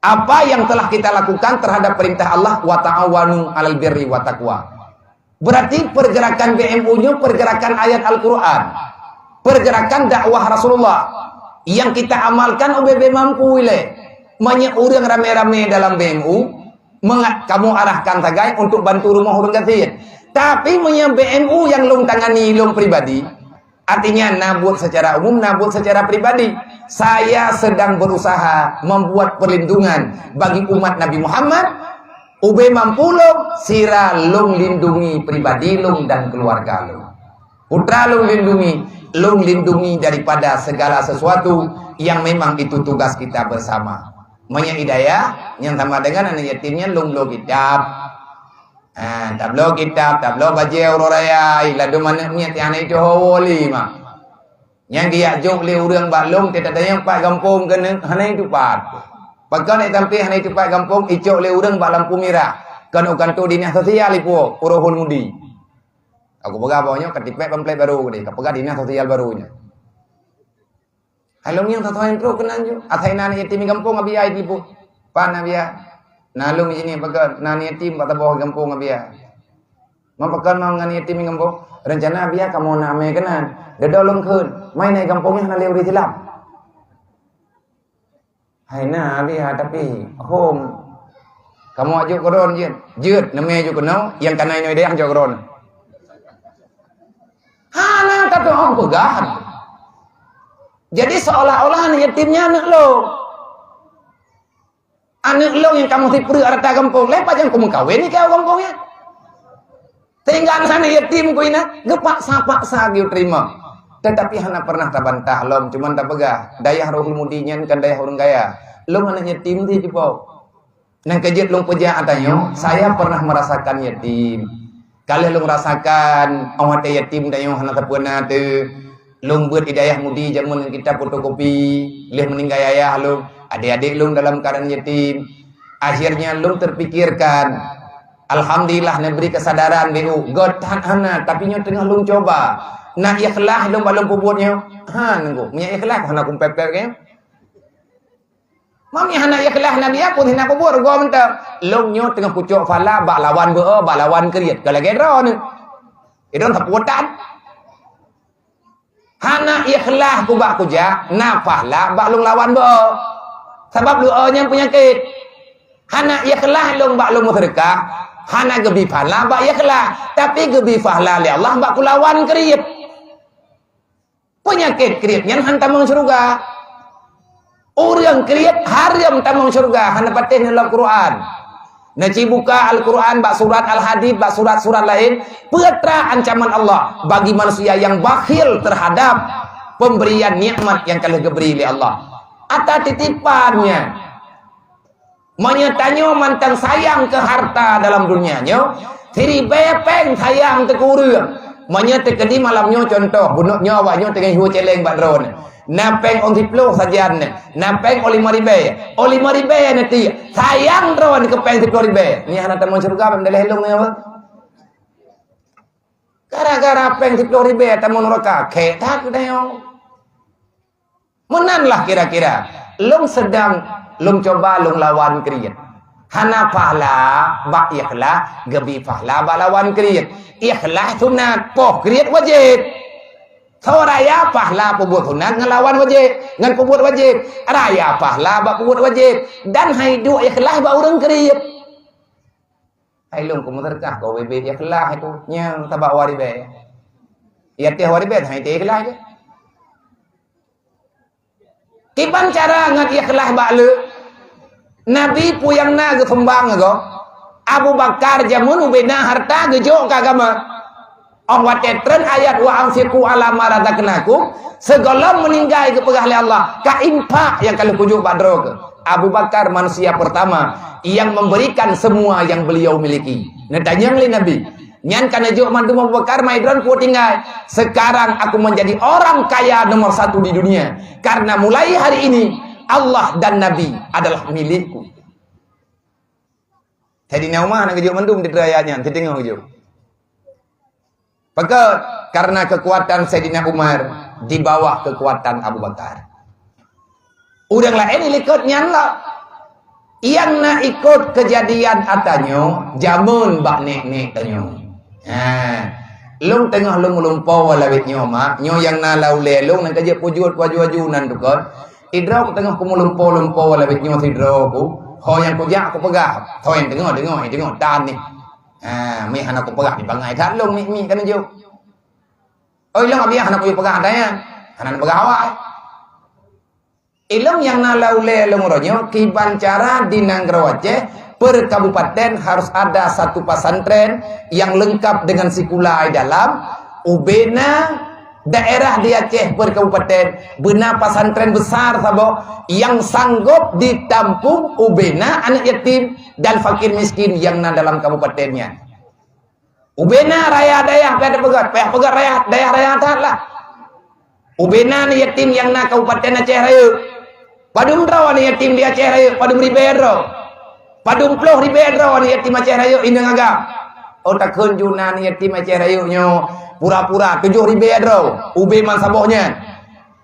Apa yang telah kita lakukan terhadap perintah Allah, "Wa ta'awanu 'alal birri wa taqwa." Berarti pergerakan B M U nyoe pergerakan ayat Al-Quran. Pergerakan dakwah Rasulullah. Nyang kita amalkan ubé-bé mampu ilée. Meunyoe ureuëng ramé-ramé dalam B M U, menga-, kamoe arahkan sagai untuk bantu rumoh ureuëng gasien. Tapi meunyoe B M U nyang lôn tangani lôn pribadi, artinya na buet secara umum, na buet secara pribadi. Saya sedang berusaha membuat perlindungan bagi umat Nabi Muhammad, ubé mampu lôn, sira lôn lindungi pribadi lôn dan keluarga lôn. Putra lôn lindungi, lôn lindungi daripada segala sesuatu yang memang itu tugas kita bersama. Meunyoe i dayah, nyang sama dengan aneuk yatim nyan lôn bloe kitab. Ha, tabloe kitab, tabloe bajée uroe raya, ladôm aneuk miet nyang hana iteuho woe lé ma. Nyang geujak jok lé ureuëng bak lôn, teutatanyong pat gampông keuneuk, hana itupat. Pakon ék sampé hana itupat gampông, icok lé ureuëng bak lampu mirah. Kon u kantô dinas sosial ipuwoe, u Rohul Mudi. Aku peugah bak nyoe ka tipék pamflet barô deh, ka peugah dinas sosial barô nyoe. Hai lôn nyang tatuan trok keunan ju. Asai na aneuk yatim di gampông Abia jipeu. Pan Abia. Na lôn di sini peugah na aneuk yatim bak saboh gampông Abia. Mau peugah mau ngon aneuk yatim di gampông. Rencana Abia kamoe na amé keunan. Dedo lôn kheun. Mai na gampông nyoe hana lé ureuëng Islam. Hai na Abia, tapi hom kamoe ajok keudroe jeuet. Jeuet, neumé jok keunoe, nyang kana inoe deh jok keudroe. Hana tatuan peugah. Jadi seolah-olah aneuk yatim nyan aneuk lôn. Aneuk lôn nyang kamoe sipreuk rata gampông, lé pajan kamoe kawin ni keu gampông nyan. Sehingga aneuk yatim keu inan geupaksa-paksa geuteurimong. Tetapi hana pernah tabantah lom, cuman tapeugah, dayah Rohul Mudi nyan kan dayah ureuëng kaya. Lôn aneuk yatim di jipok. Nyang keujeuet lôn peujak ata nyoe, saya pernah merasakan yatim. Ka lheueh lôn rasakan, óh watée yatim tanyoe hana sapeue na teuh. Lôn beuet i dayah Mudi jameun ngon kitab fotokopi, lheueh meuninggai ayah lôn, adék-adék lôn dalam keuadaan yatim. Akhirnya lôn terpikirkan, alhamdulillah neubri keusadaran B U, göt that hana, tapi nyoe teungoh lôn cuba. Na ikhlas lôn bak lôn peubuet nyoe? Ha, nunggu. Meunyoe ikhlas hana kumpet-pet keu nyoe. Mami hana ikhlas Nabi aku hina kubur go mantong. Lôn nyoe teungoh kucok phala bak lawan beu, bak lawan kriet. Ka lagée droeneuh. Idong saputan. Hana ikhlas kubak kujak, na phala bak lôn lawan beu. Sabab doa nyang peunyakét. Hana ikhlas lôn bak lôn meuseudeukah, hana geubi phala bak ikhlas, tapi geubi phala lé Allah bak kulawan kriet. Peunyakét kriet nyan han tamong syeuruga. Ureuëng kriet hareuem tamong syeuruga, hana patéh neulam Quran. Neuci buka Al-Quran bak surat Al-Hadid, bak surat-surat laén, peue atra ancaman Allah bagi manusia nyang bakhil terhadap pemberian nikmat nyang ka lheueh geubri lé Allah. Ata titipan nyan. Meunyoe tanyoe mantong sayang keu harta dalam dunia nyoe, siribée péng sayang teuh keu ureuëng. Meunyoe teukeudi malam nyoe contoh, bunoe nyoe awak nyoe teungoh yue céléng bak droeneuh. Na péng ôn siploh sajan nyoe, na péng ôn limong ribée. Ôn limong ribée nyoe tiek, sayang droeneuh keu péng siploh ribée. Nyan hana tamong syeuruga, bak meudaléh lôn nyoe. Gara-gara péng siploh ribée tamong nuraka, khék that keudayoe. Meunan lah kira-kira. Lôn seudang lôn cuba lôn lawan kriet. Hana pahla bak ikhlas, geubi pahla bak lawan kriet. Ikhlas sunat, poh kriet wajéb. Soe raya pahla peubuet sunat ngon lawan wajéb, ngon peubuet wajéb. Raya pahla bak peubuet wajéb. Dan hai duek ikhlas bak ureuëng kriet. Hai lôn keu meuseudeukah keu wabée ikhlas itu, nyang sabak waribée. Yatéh waribée hai teu ikhlas je. Kiban cara ngon ikhlas bak le? Nabi peue nyang na geusumbang ngon gob? Abu Bakar jameun ubena harta geujok keu agama. Óh watée treun ayat wa anfiqu ala ma razaqnakum, sigohlom meuninggai geupeugah lé Allah, ka infak nyang ka lheueh kujok bak droe keuh. Abu Bakar manusia pertama yang memberikan semua yang beliau miliki. Neutanyong lé Nabi, nyan ka neujok mandum Abu Bakar, mai droen peue tinggai. Sekarang aku menjadi orang kaya nomor satu di dunia. Karena mulai hari ini, Allah dan Nabi adalah milikku. Saidina Umar hana geujok mandum di ayat nyan, siteungoh geujok. Pakon? Karena kekuatan Saidina Umar di bawah kekuatan Abu Bakar. Ureuëng laén likot nyan lah. Nyang na ikot keujadian ata nyoe jameun bak nék-nék tanyoe. Ha. Lôn teungoh lôn meulumpoe lam biet nyoe, mak, nyoe nyang na lam ulèe lôn, nyang ka jeuet peujeuet ku aju-aju nan tukon. Idroe ku teungoh ku meulumpoe-lumpoe lam biet nyoe sidroe ku, ho nyang kupeugah, ho nyang teungoh, teungoh, teungoh tan nyoe. Ha, meuhana kupeugah, dibangai that lôn, mi-mi ka neujok. Oi, lôn abiah hana kupeugah that nyan. Hana neupeugah awai. Ilôn nyang na lam ulèe lôn uroe nyoe, kiban cara di nanggroe Aceh, per kabupaten harus ada satu pesantren yang lengkap dengan sikula di dalam. Ubena daerah di Aceh per kabupaten, beuna pesantren besar saboh yang sanggob ditampung ubena aneuk yatim dan fakir miskin nyang na dalam kabupaten nyan. Ubena raya dayah payah tapeugöt, payah peugöt raya, dayah raya that lah. Ubena aneuk yatim nyang na Kabupaten Aceh Rayeuk. Padum droe aneuk yatim di Aceh Rayeuk, padum ribèe droe. Padum ploh ribèe droe aneuk yatim Aceh Rayeuk inong agam. Oh, takheun ju na aneuk yatim Aceh Rayeuk nyoe pura-pura tujoh ribèe droe, ubé man saboh nyan.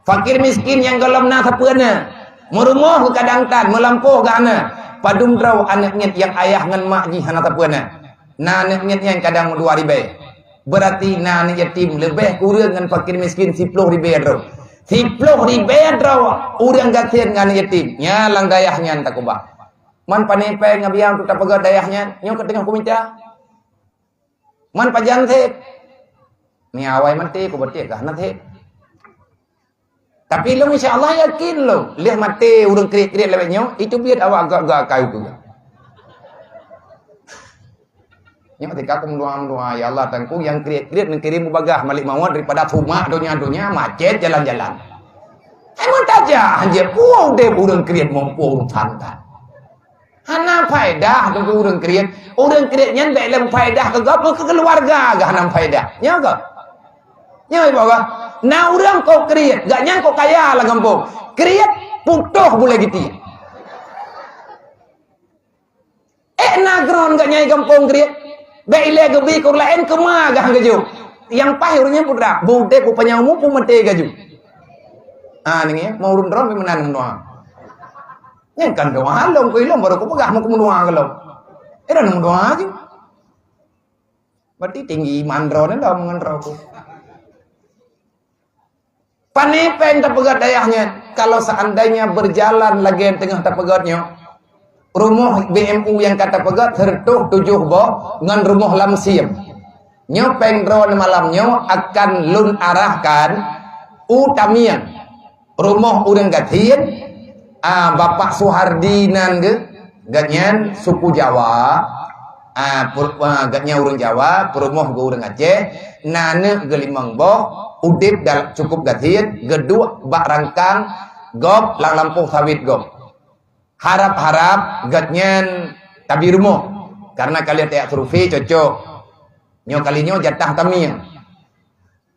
Fakir miskin nyang gohlom na sapeue na, meurumoh geukadang tan, meulampôh geuh hana. Padum droe aneuk miet nyang ayah ngon mak jih hana sapeue na. Na aneuk miet nyan kadang meudua ribèe. Beurati na aneuk yatim leubeh kureueng ngon fakir miskin siploh ribèe droe. Siploh ribèe droe ureueng gasien ngon aneuk yatim. Nyan lam dayah nyan takeubah. Man pané péng abiang untuk tapeugöt dayah nyan, nyoe ka teungoh kumita. Man pajan sép. Ni awai maté ku beutih kah na sép. Tapi lôn insya Allah yakin lôn, lheuh maté ureueng kriet-kriet lagèe nyoe, itu biet awak gak-gak kayu tu. Nyoe tika aku meudoa-meudoa, "Ya Allah, Teungku, nyang kriet-kriet neukirim bubagaih malik mawöt daripada sumak donya-donya, macet jalan-jalan." Emang tajak hanjeuet puwoe udép ureueng kriet mumpung urusan that. Hana faedah keu ureueng kriet. Ureueng kriet nyan bèk lé faedah keu gob, keu keuluwarga geuh hana faedah. Nyo keuh? Nyo iboh keuh? Na ureueng kok kriet, gobnyan kok kaya lam gampông. Kriet putôh bulèe giti. Ék na keuron gobnyan gampông kriet. Bèk ilèe geubi keu ureueng laén keuma geuh han geujok. Nyang paih ureueng nyan putra, beudép bupanyang umu pun maté gaju. Ah, ninggi, mau ureueng droe meunan meudoa. Nyan kan doa lom, keu ilôn baru kupeugah mau kumeudoa keu lôn. Eh, dah meudoa aju. Berarti tinggi iman droe nyan lom ngon droe ku. Pané péng tapeugöt dayah nyan? Kalau seandainya berjalan lagèe teungoh tapeugöt nyoe, rumoh B M U nyang ka tapeugöt seureutôh tujoh boh ngon rumoh lam siem. Nyoe péng droeneuh malam nyoe akan lôn arahkan u Tamiang. Rumoh ureueng gasien, a, Bapak Suhardi nan geuh, gobnyan suku Jawa, a, pur-, a, gobnyan ureueng Jawa, peurumoh geuh ureueng Aceh, na aneuk geuh limong boh, udép dal-, cukup gasien, geuduek bak rangkang gob lam lampôh sawét gob. Harab-harab gobnyan tabi rumoh, karena ka lheueh tajak survei cocok. Nyoe kali nyoe jatah Tamiang.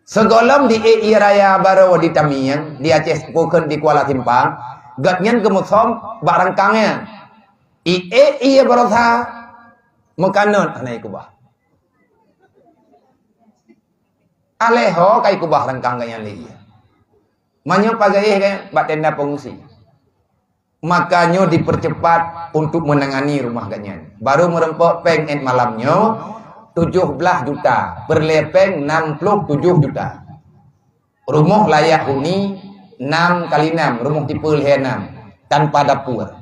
Sigohlom di ék ié raya barô di Tamiang, di Aceh Seupôt kheun di Kuala Simpang, gobnyan geumeusom bak rangkang nyan. I ék ié baroesa meukanot hana ikeubah. Alèh ho ka ikeubah rangkang gobnyan lé ié. Meunyoe pageuéh gobnyan bak tenda pengungsi. Maka nyoe dipercepat untuk menangani rumah gobnyan. Baru meureumpok péng ék malam nyoe tujoh blaih juta, peureulèe péng nam ploh tujoh juta. Rumoh layak huni nam kali nam, rumoh tipe lhèe nam, tanpa dapur.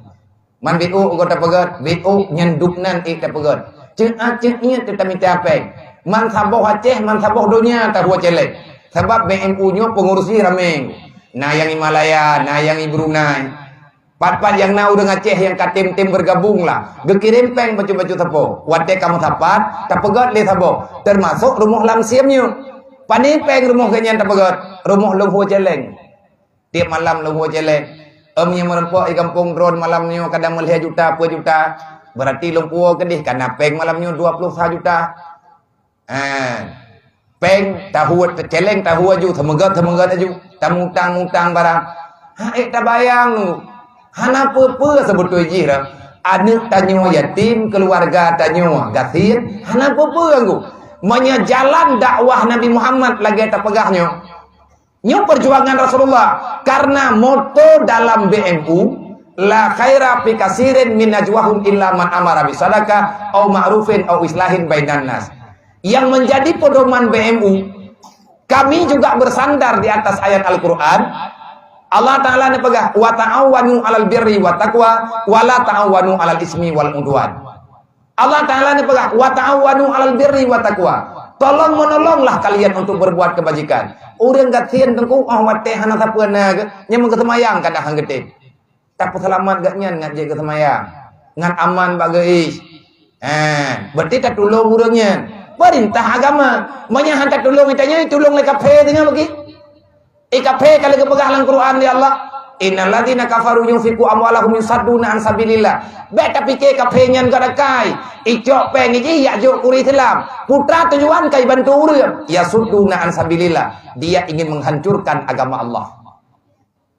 Man B O gob tapeugöt, B O nyan dub nan ék tapeugöt. Ceu'at ceu'at teutamita péng. Man saboh Aceh, man saboh donya tahue céléng. Sabab B M U nyoe peungurusi ramé. Na nyang i Malaya, na nyang i Brunei. Pat-pat nyang na ureueng Aceh nyang ka tem-tem bergabung lah, geukirém péng bacut-bacut sapo. Watèe ka meusapat, tapeugöt lé saboh, teumasok rumoh lam siem nyoe. Pané péng rumoh gobnyan tapeugöt, rumoh lôn hue céléng. Tiep malam lôn hue céléng. Em nyang meureumpok i gampông droeneuh malam nyoe kadang meulhèe juta, peuet juta. Beurati lôn puwoe keudéh ka na péng malam nyoe dua ploh sa juta. Ha. Péng tahue, céléng tahue aju, seumeugöt-seumeugöt aju, tamutang-mutang barang. Ha, ék tabayang, hana peue-peue seubeutôi jih dah. Aneuk tanyoe yatim, keuluwarga tanyoe gasien, hana peue-peue anggô. Meunyoe jalan dakwah Nabi Muhammad lagèe tapeugah nyoe, nyoe perjuangan Rasulullah, karena moto dalam B M U, "La khaira fi katsirin min najwahum illa man amara bisadaqah au ma'rufin au islahin bainan nas." Yang menjadi pedoman B M U, kami juga bersandar di atas ayat Al-Quran. Allah Ta'ala neupeugah, "Wa ta'awanu 'alal birri wa taqwa, wa la ta'awanu 'alal ismi wal udwan." Allah Ta'ala neupeugah, "Wa ta'awanu 'alal birri wa taqwa." Tolong menolonglah kalian untuk berbuat kebajikan. Ureuëng gasien teungku, oh watée hana sapeue na geuh, nyang meugeuseumayang kadang han geutem. Tapeuseulamat geuh nyan ngat jeuet geuseumayang, ngat aman bak geuh. Eh, berarti tatulông ureuëng nyan. Peurintah agama. Meunyo han tatulông geutanyoe, itulông lé kaphé teungoh lagi. I kaphé ka lheueh geupeugah lam Quran lé Allah, "Innal ladzina kafaru yunfiqu amwalahum yusadduna an sabilillah." Bék tapike kaphé nyan geudakai. Icok péng jih yak jok keu ureuëng Islam. Putra tujuan ka ibantu ureuëng. Yasudduna an sabilillah. Dia ingin menghancurkan agama Allah.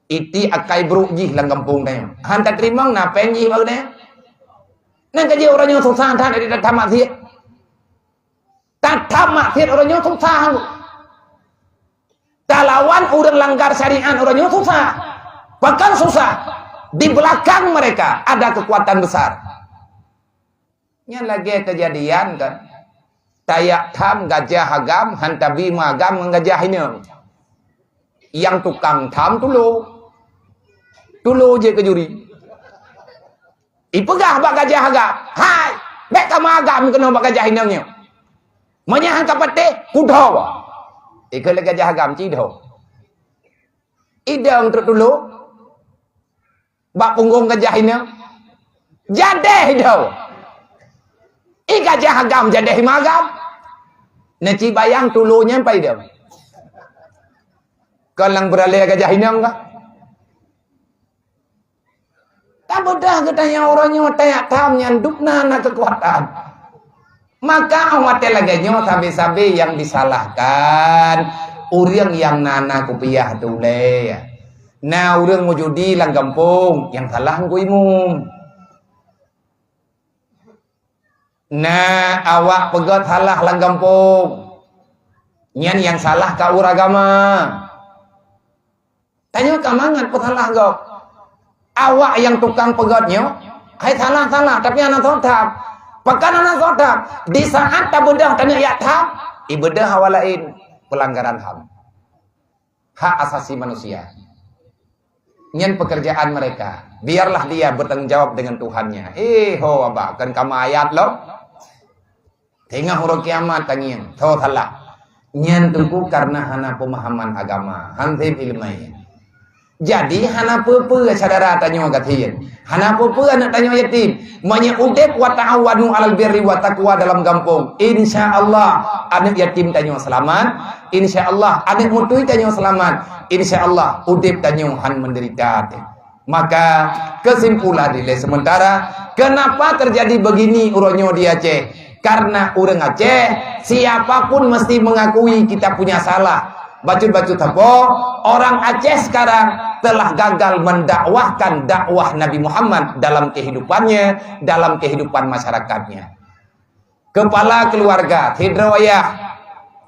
Iti akai brok jih lam gampông tanyoe. Han tateurimong na péng jih bak geutanyoe. Nyan ka jeuet uroe nyoe susah that di tamat siet. Tamat siet uroe nyoe susah. Talawan ureuëng langgar syariat uroe nyoe susah. Bahkan susah. Di belakang mereka ada kekuatan besar. Nyan lagée keujadian kan. Tayak tham gajah agam han tabi meugam ngon gajah inong. Nyang tukang tham tulo. Tulo jeuet keu juri. Ipeugah bak gajah agam, "Hai, bék kamoe agam keunoe bak gajah inong nyoe. Meunyo han kapatéh, kudho." Ikheun lé gajah agam, "Cidho." Idong trok tulo. Bak punggong gajah inong. Jadeh idong. I gajah agam jadeh i meugam. Neuci bayang tulo nyan pai idong. Kon lam beuralée gajah inong kah? Tabeudah geutanyoe uroe nyoe tayak tham nyan dubna na keukuatan. Maka 'oh watée lagée nyoe sabe-sabe nyang disalahkan ureuëng nyang na-na kupiah teuh ulée. Na ureuëng meujudi lam gampông, nyang salah ngon imum. Na awak peugét salah lam gampông, nyan nyang salah ka ureuëng agama. Tanyoe ka mangat peusalah gob. Awak nyang tukang peugét nyoe, hai salah-salah, tapi hana soe that. Pakon hana soe that? Di saat tabeudoh tanyoe jak that, ibeudoh awak laén, pelanggaran ham. Hak asasi manusia. Nyan pekerjaan mereka. Biarlah dia bertanggung jawab dengan Tuhannya. Eh, ho, abah, kan kama ayat lom. Teungoh uroe kiamat tangieng, tho salah. Nyan teungku karena hana pemahaman agama, han seb ileumèe. Jadi hana peue-peue syedara tanyoe gasien, hana peue-peue aneuk tanyoe yatim. Meunyoe udeb wa ta'awanu 'alal birri wa taqwa dalam gampông, insya Allah aneuk yatim tanyoe seulamat, insya Allah aneuk mutui tanyoe seulamat, insya Allah udeb tanyoe han menderita. Maka, kesimpulan dilèe sementara, kenapa terjadi begini uroe nyoe di Aceh? Karena ureueng Aceh, siapapun mesti mengakui kita punya salah. Bacut-bacut sapo, orang Aceh sekarang telah gagal mendakwahkan dakwah Nabi Muhammad dalam kehidupannya, dalam kehidupan masyarakatnya. Keupala keuluwarga, sidroe ayah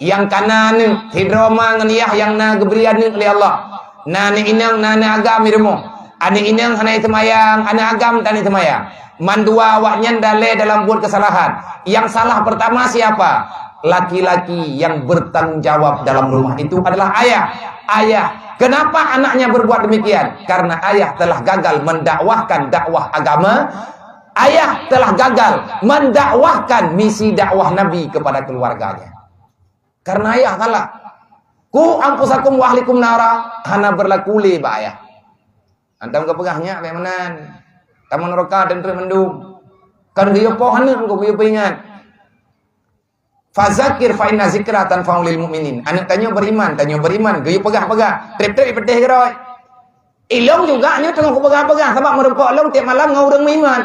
nyang ka na aneuk, sidroe ma ngon yah nyang na geubri aneuk lé Allah. Na aneuk inong, na aneuk agam di rumoh. Aneuk inong hana jiseumayang, aneuk agam tan jiseumayang. Mandua awaknyan dalé dalam buet keusalahan. Nyang salah peurtama siapa? Laki-laki yang bertanggung jawab dalam rumah itu adalah ayah. Ayah. Kenapa anaknya berbuat demikian? Karena ayah telah gagal mendakwahkan dakwah agama. Ayah telah gagal mendakwahkan misi dakwah Nabi kepada keluarganya. Karena ayah salah. "Qu anfusakum wa ahlikum nara" hana berlaku lé bak ayah. Antam geupeugah nyak bèk meunan. Taman neraka dan trok mandum. Kan geuyue poh aneuk, geuyue peuingat. "Fazakir fa inna zikra tanfa'u lil mu'minin." Aneuk tanyoe beriman, tanyoe beriman, geuyue peugah-peugah. Trép-trép ipeudeh keudroe. Ilong juga nyoe teungoh kupeugah-peugah, sabab meurumpok lôn tiep malam ngon ureueng meuiman.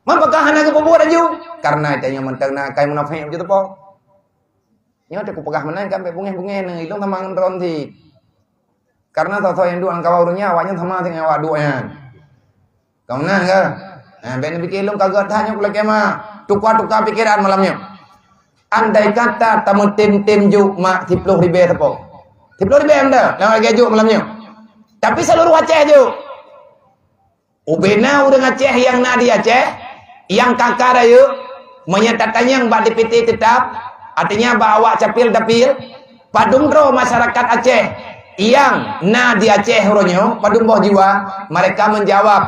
Man pakon hana geupeubuet laju? Karena tanyoe mantong na akai munafék beutôi teupok. Nyoe teuh kupeugah meunan kan bèk bungéh-bungéh neuh, ilong sama ngon droe cit. Karena soe-soe nyang duek lam kawan ureueng nyan, awaknyan sama ngon awak duek nyan. Ka meunan ka? Nah, bèk neupike lôn ka gèt that nyoe kulakèe ma. Tukar-tukar pikeran malam nyoe. Andai kata tameutem-tem jok mak siploh ribèe sapo. Siploh ribèe meunan, nyang lagèe jok malam nyoe. Tapi seluruh Aceh jok. Ubena ureueng Aceh nyang na di Aceh, nyang ka-ka rayeuk, meunyo tatanyong bak D P T teutap, Artinya, bak awak capil-dapil, padum droe masyarakat Aceh nyang na di Aceh uroe nyoe, padum boh jiwa, mereka menjawab,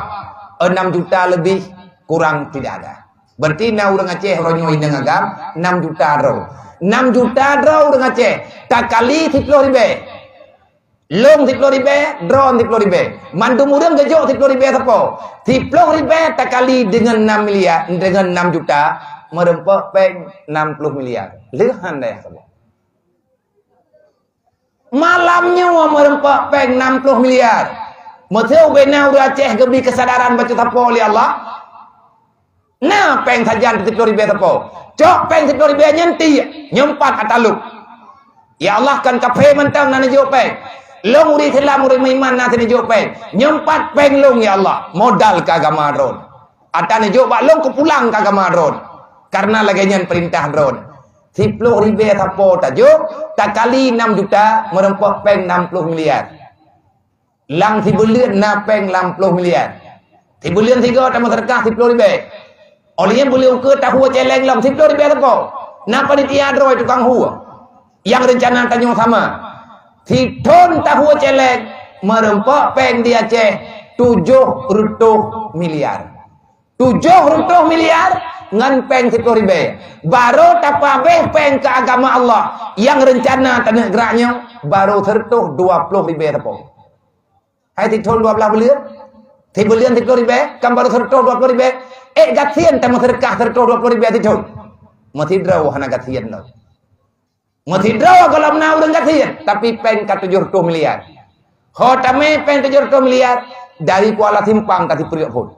enam juta lebih, kurang tidak ada. Berarti na ureuëng Aceh uroe nyoe inong agam, enam juta droe. Enam juta droe ureuëng Aceh, takali siplôh ribée. Lôn siplôh ribée, droen siplôh ribée. Mandum ureuëng geujok siplôh ribée sapo. Siplôh ribée takali deungon enam miliar, deungon enam juta, meureumpok péng enam puluh miliar. Lheueh han dayah saboh. Malam nyoe meureumpok péng enam puluh miliar. Meuseu ubena ureuëng Aceh geubri keusadaran bacut sapo lé Allah. Na péng sajan siplôh ribée sapo. Cok péng siplôh ribée nyan tiek, nyoe pat ata lôn. Ya Allah, kon kaphé mantong na neujok péng. Lôn ureuëng Islam, ureuëng meuiman na neujok péng. Nyoe pat péng lôn, ya Allah, modal keu agama droen. Ata neujok bak lôn keu pulang keu agama droen. Karena lagée nyan peurintah droen. Siplôh ribée sapo tajok, takali enam juta, meureumpok péng enam puluh miliar. Lam sibuleuen na péng lam ploh miliar. Sibuleuen sigoe tameuseudeukah siplôh ribée. Óh lheueh nyan buleuen ukeue tahue céléng lom siplôh ribée sapo. Na panitia droe tukang hue nyang reuncana tanyoe sama. Sithon tahue céléng meureumpok péng di Aceh tujoh reutôh miliar. Tujoh reutôh miliar ngon péng siplôh ribée. Barô tapeuabéh péng keu agama Allah nyang reuncana taneuk grak nyoe barô sireutôh dua ploh ribée sapo. Hai sithon dua blaih buleuen, sibuleuen siplôh ribée, kan barô sireutôh dua ploh ribée. Ék gasien tameuseudeukah sireutôh dua ploh ribée sithon. Meusidroe hana gasien lom. Meusidroe gohlom na ureuëng gasien, tapi péng ka tujoh reutôh miliar. Ho tamé péng tujoh reutôh miliar dari Kuala Simpang ka sipeureuet phon.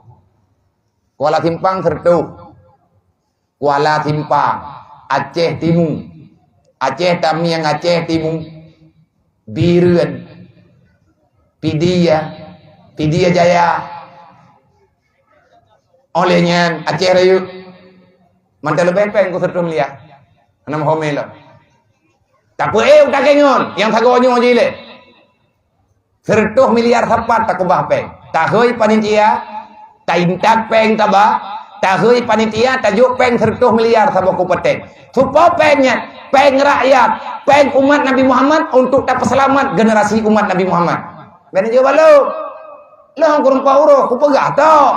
Kuala Simpang sireutôh. Kuala Simpang, Aceh Timu. Aceh Tamiang, Aceh Timu. Bireuen. Pidie, Pidie Jaya. Óh lheueh nyan Aceh Rayeuk. Mantong leubeh péng ku sireutôh miliar. Hana meuhomé lom. Tapeuék u takengon nyang sagoe nyoe jih lé. Sireutôh miliar sapat takeubah péng. Tahôi panitia, taintat péng taba, tahôi panitia tajok péng sireutôh miliar saboh kabupaten. Supo péng nyan, péng rakyat, péng umat Nabi Muhammad untuk tapeuseulamat generasi umat Nabi Muhammad. Bék neujok balo. Lôn kureueng pah uroe, kupeugah tok.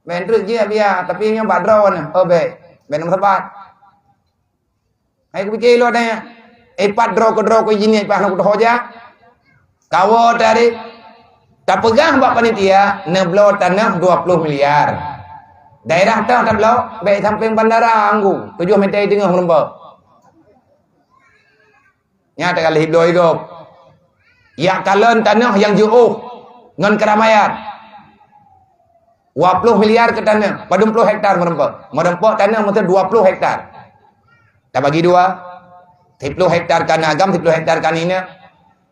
Bék treuk jih biya, tapi nyoe bak droeneuh. Oh bék, bék nyoe sapat. Hai kupike lôn nyan, ipat droe keudroe keu jingieng ipat hana kutoho jak. Kawoe tadi tapeugah bak panitia neubloe tanoh dua ploh miliar. Daerah toh tabloe bék sampéng bandara Anggu, tujoh meter teungoh meurumpok. Nyan takalon hibloe gob. Yak kalon tanoh nyang jiôh ngon keuramaian. Dua ploh miliar keu tanoh, padum ploh hektar meurumpok. Meurumpok tanoh meuteun dua ploh hektar. Tabagi dua, siploh hektar kana agam, siploh hektar kana inong.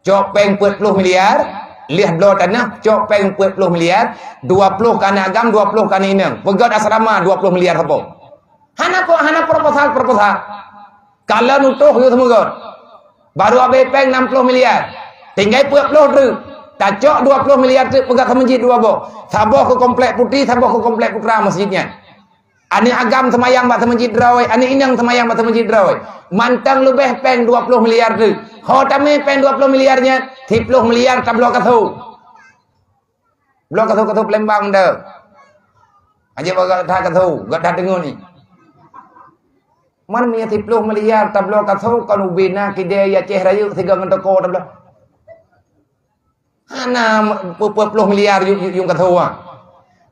Cok péng peuet ploh miliar, lheueh bloe tanoh, cok péng peuet ploh miliar, dua ploh kana agam, dua ploh kana inong. Peugöt asrama dua ploh miliar sapo. Hana po-, hana proposal-proposal. Kalon utoh yue seumeugöt. Barô abéh péng nam ploh miliar. Tinggai peuet ploh treuk. Tacok dua ploh miliar treuk peugöt seumeujid dua boh. Saboh keu Komplek Putri, saboh keu Komplek Putra meuseujid nyan. Aneuk agam seumayang bak seumeujid droe, aneuk inong seumayang bak seumeujid droe. Mantong leubeh péng dua ploh miliar treuk. Ho tamé péng dua ploh miliar nyan, siploh miliar tabloe kaso. Bloe kaso-kaso Palembang dah. Aja bak that kaso, gak that teungoh ni. Man mia siploh miliar tabloe kaso kon ubena kidée Aceh Rayeuk sigoe ngon toko tabloe. Hana peuet ploh miliar yue, yue, yue kaso ah.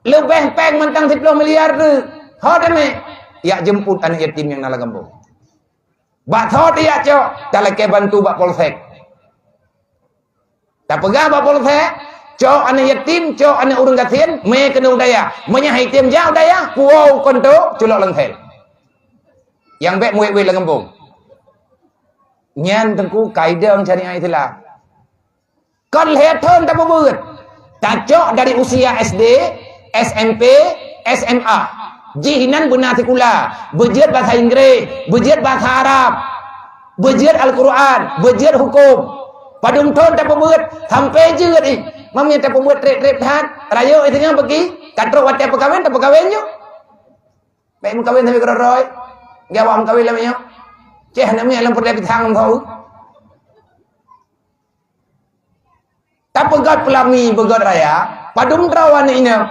Leubeh péng mantong siploh miliar treuk. Ho tamé. Yak jemput aneuk yatim nyang na lam gampông. Bak thot yak cok, talakée bantu bak polsek. Tapeugah bak polsek, cok aneuk yatim, cok aneuk ureuëng gasien, mé keunoe u dayah. Meunyo han item jak u dayah, puwoe u konto, culok lam sel. Nyang bék muet-muet lam gampông. Nyan teungku kaidong syariat Islam. Kon lhée thon tapeubeuet. Tacok dari usia S D, S M P, S M A. Jih inan beuna sikula, beujeuet basa Inggréh, beujeuet basa Arab, beujeuet Al-Quran, beujeuet huköm. Padum thon tapeubeuet, sampoe jeuet ih. Meunyo tapeubeuet treb-treb that, rayeuk ih singoh bagi, ka trok watée peukawen, tapeukawen ju. Bék meukawen sampoe keudroe-droe. Gawak meukawen lam nyoe. Ceh aneuk miet lam peureulèe pisang tho. Tapeugöt peulami beugöt raya, padum droe aneuk inong.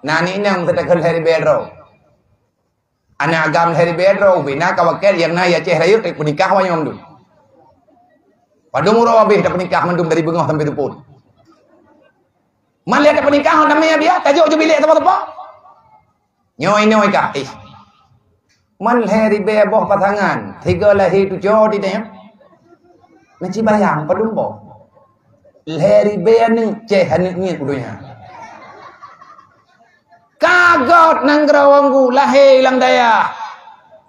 Na aneuk inong teutakheun lhèe ribèe droe. Aneuk agam lhèe ribèe droe, ubé na ka wakèe nyang na i Aceh Rayeuk, peunikah awak nyoe mandum. Padum uroe abéh tapeunikah mandum dari beungoh sampai dupot. Man lheuh tapeunikah, hana mè biaya, tajok ju bilék teupeu-teupeu. Nyoe inoe kah, ih. Man lhèe ribèe boh pasangan, sigoe lahé tujoh di nyoe. Neuci bayang padum boh. Lhèe ribèe aneuk, ceh aneuk miet u donya. Ka göt nanggroe Wanggu, lahé lam dayah.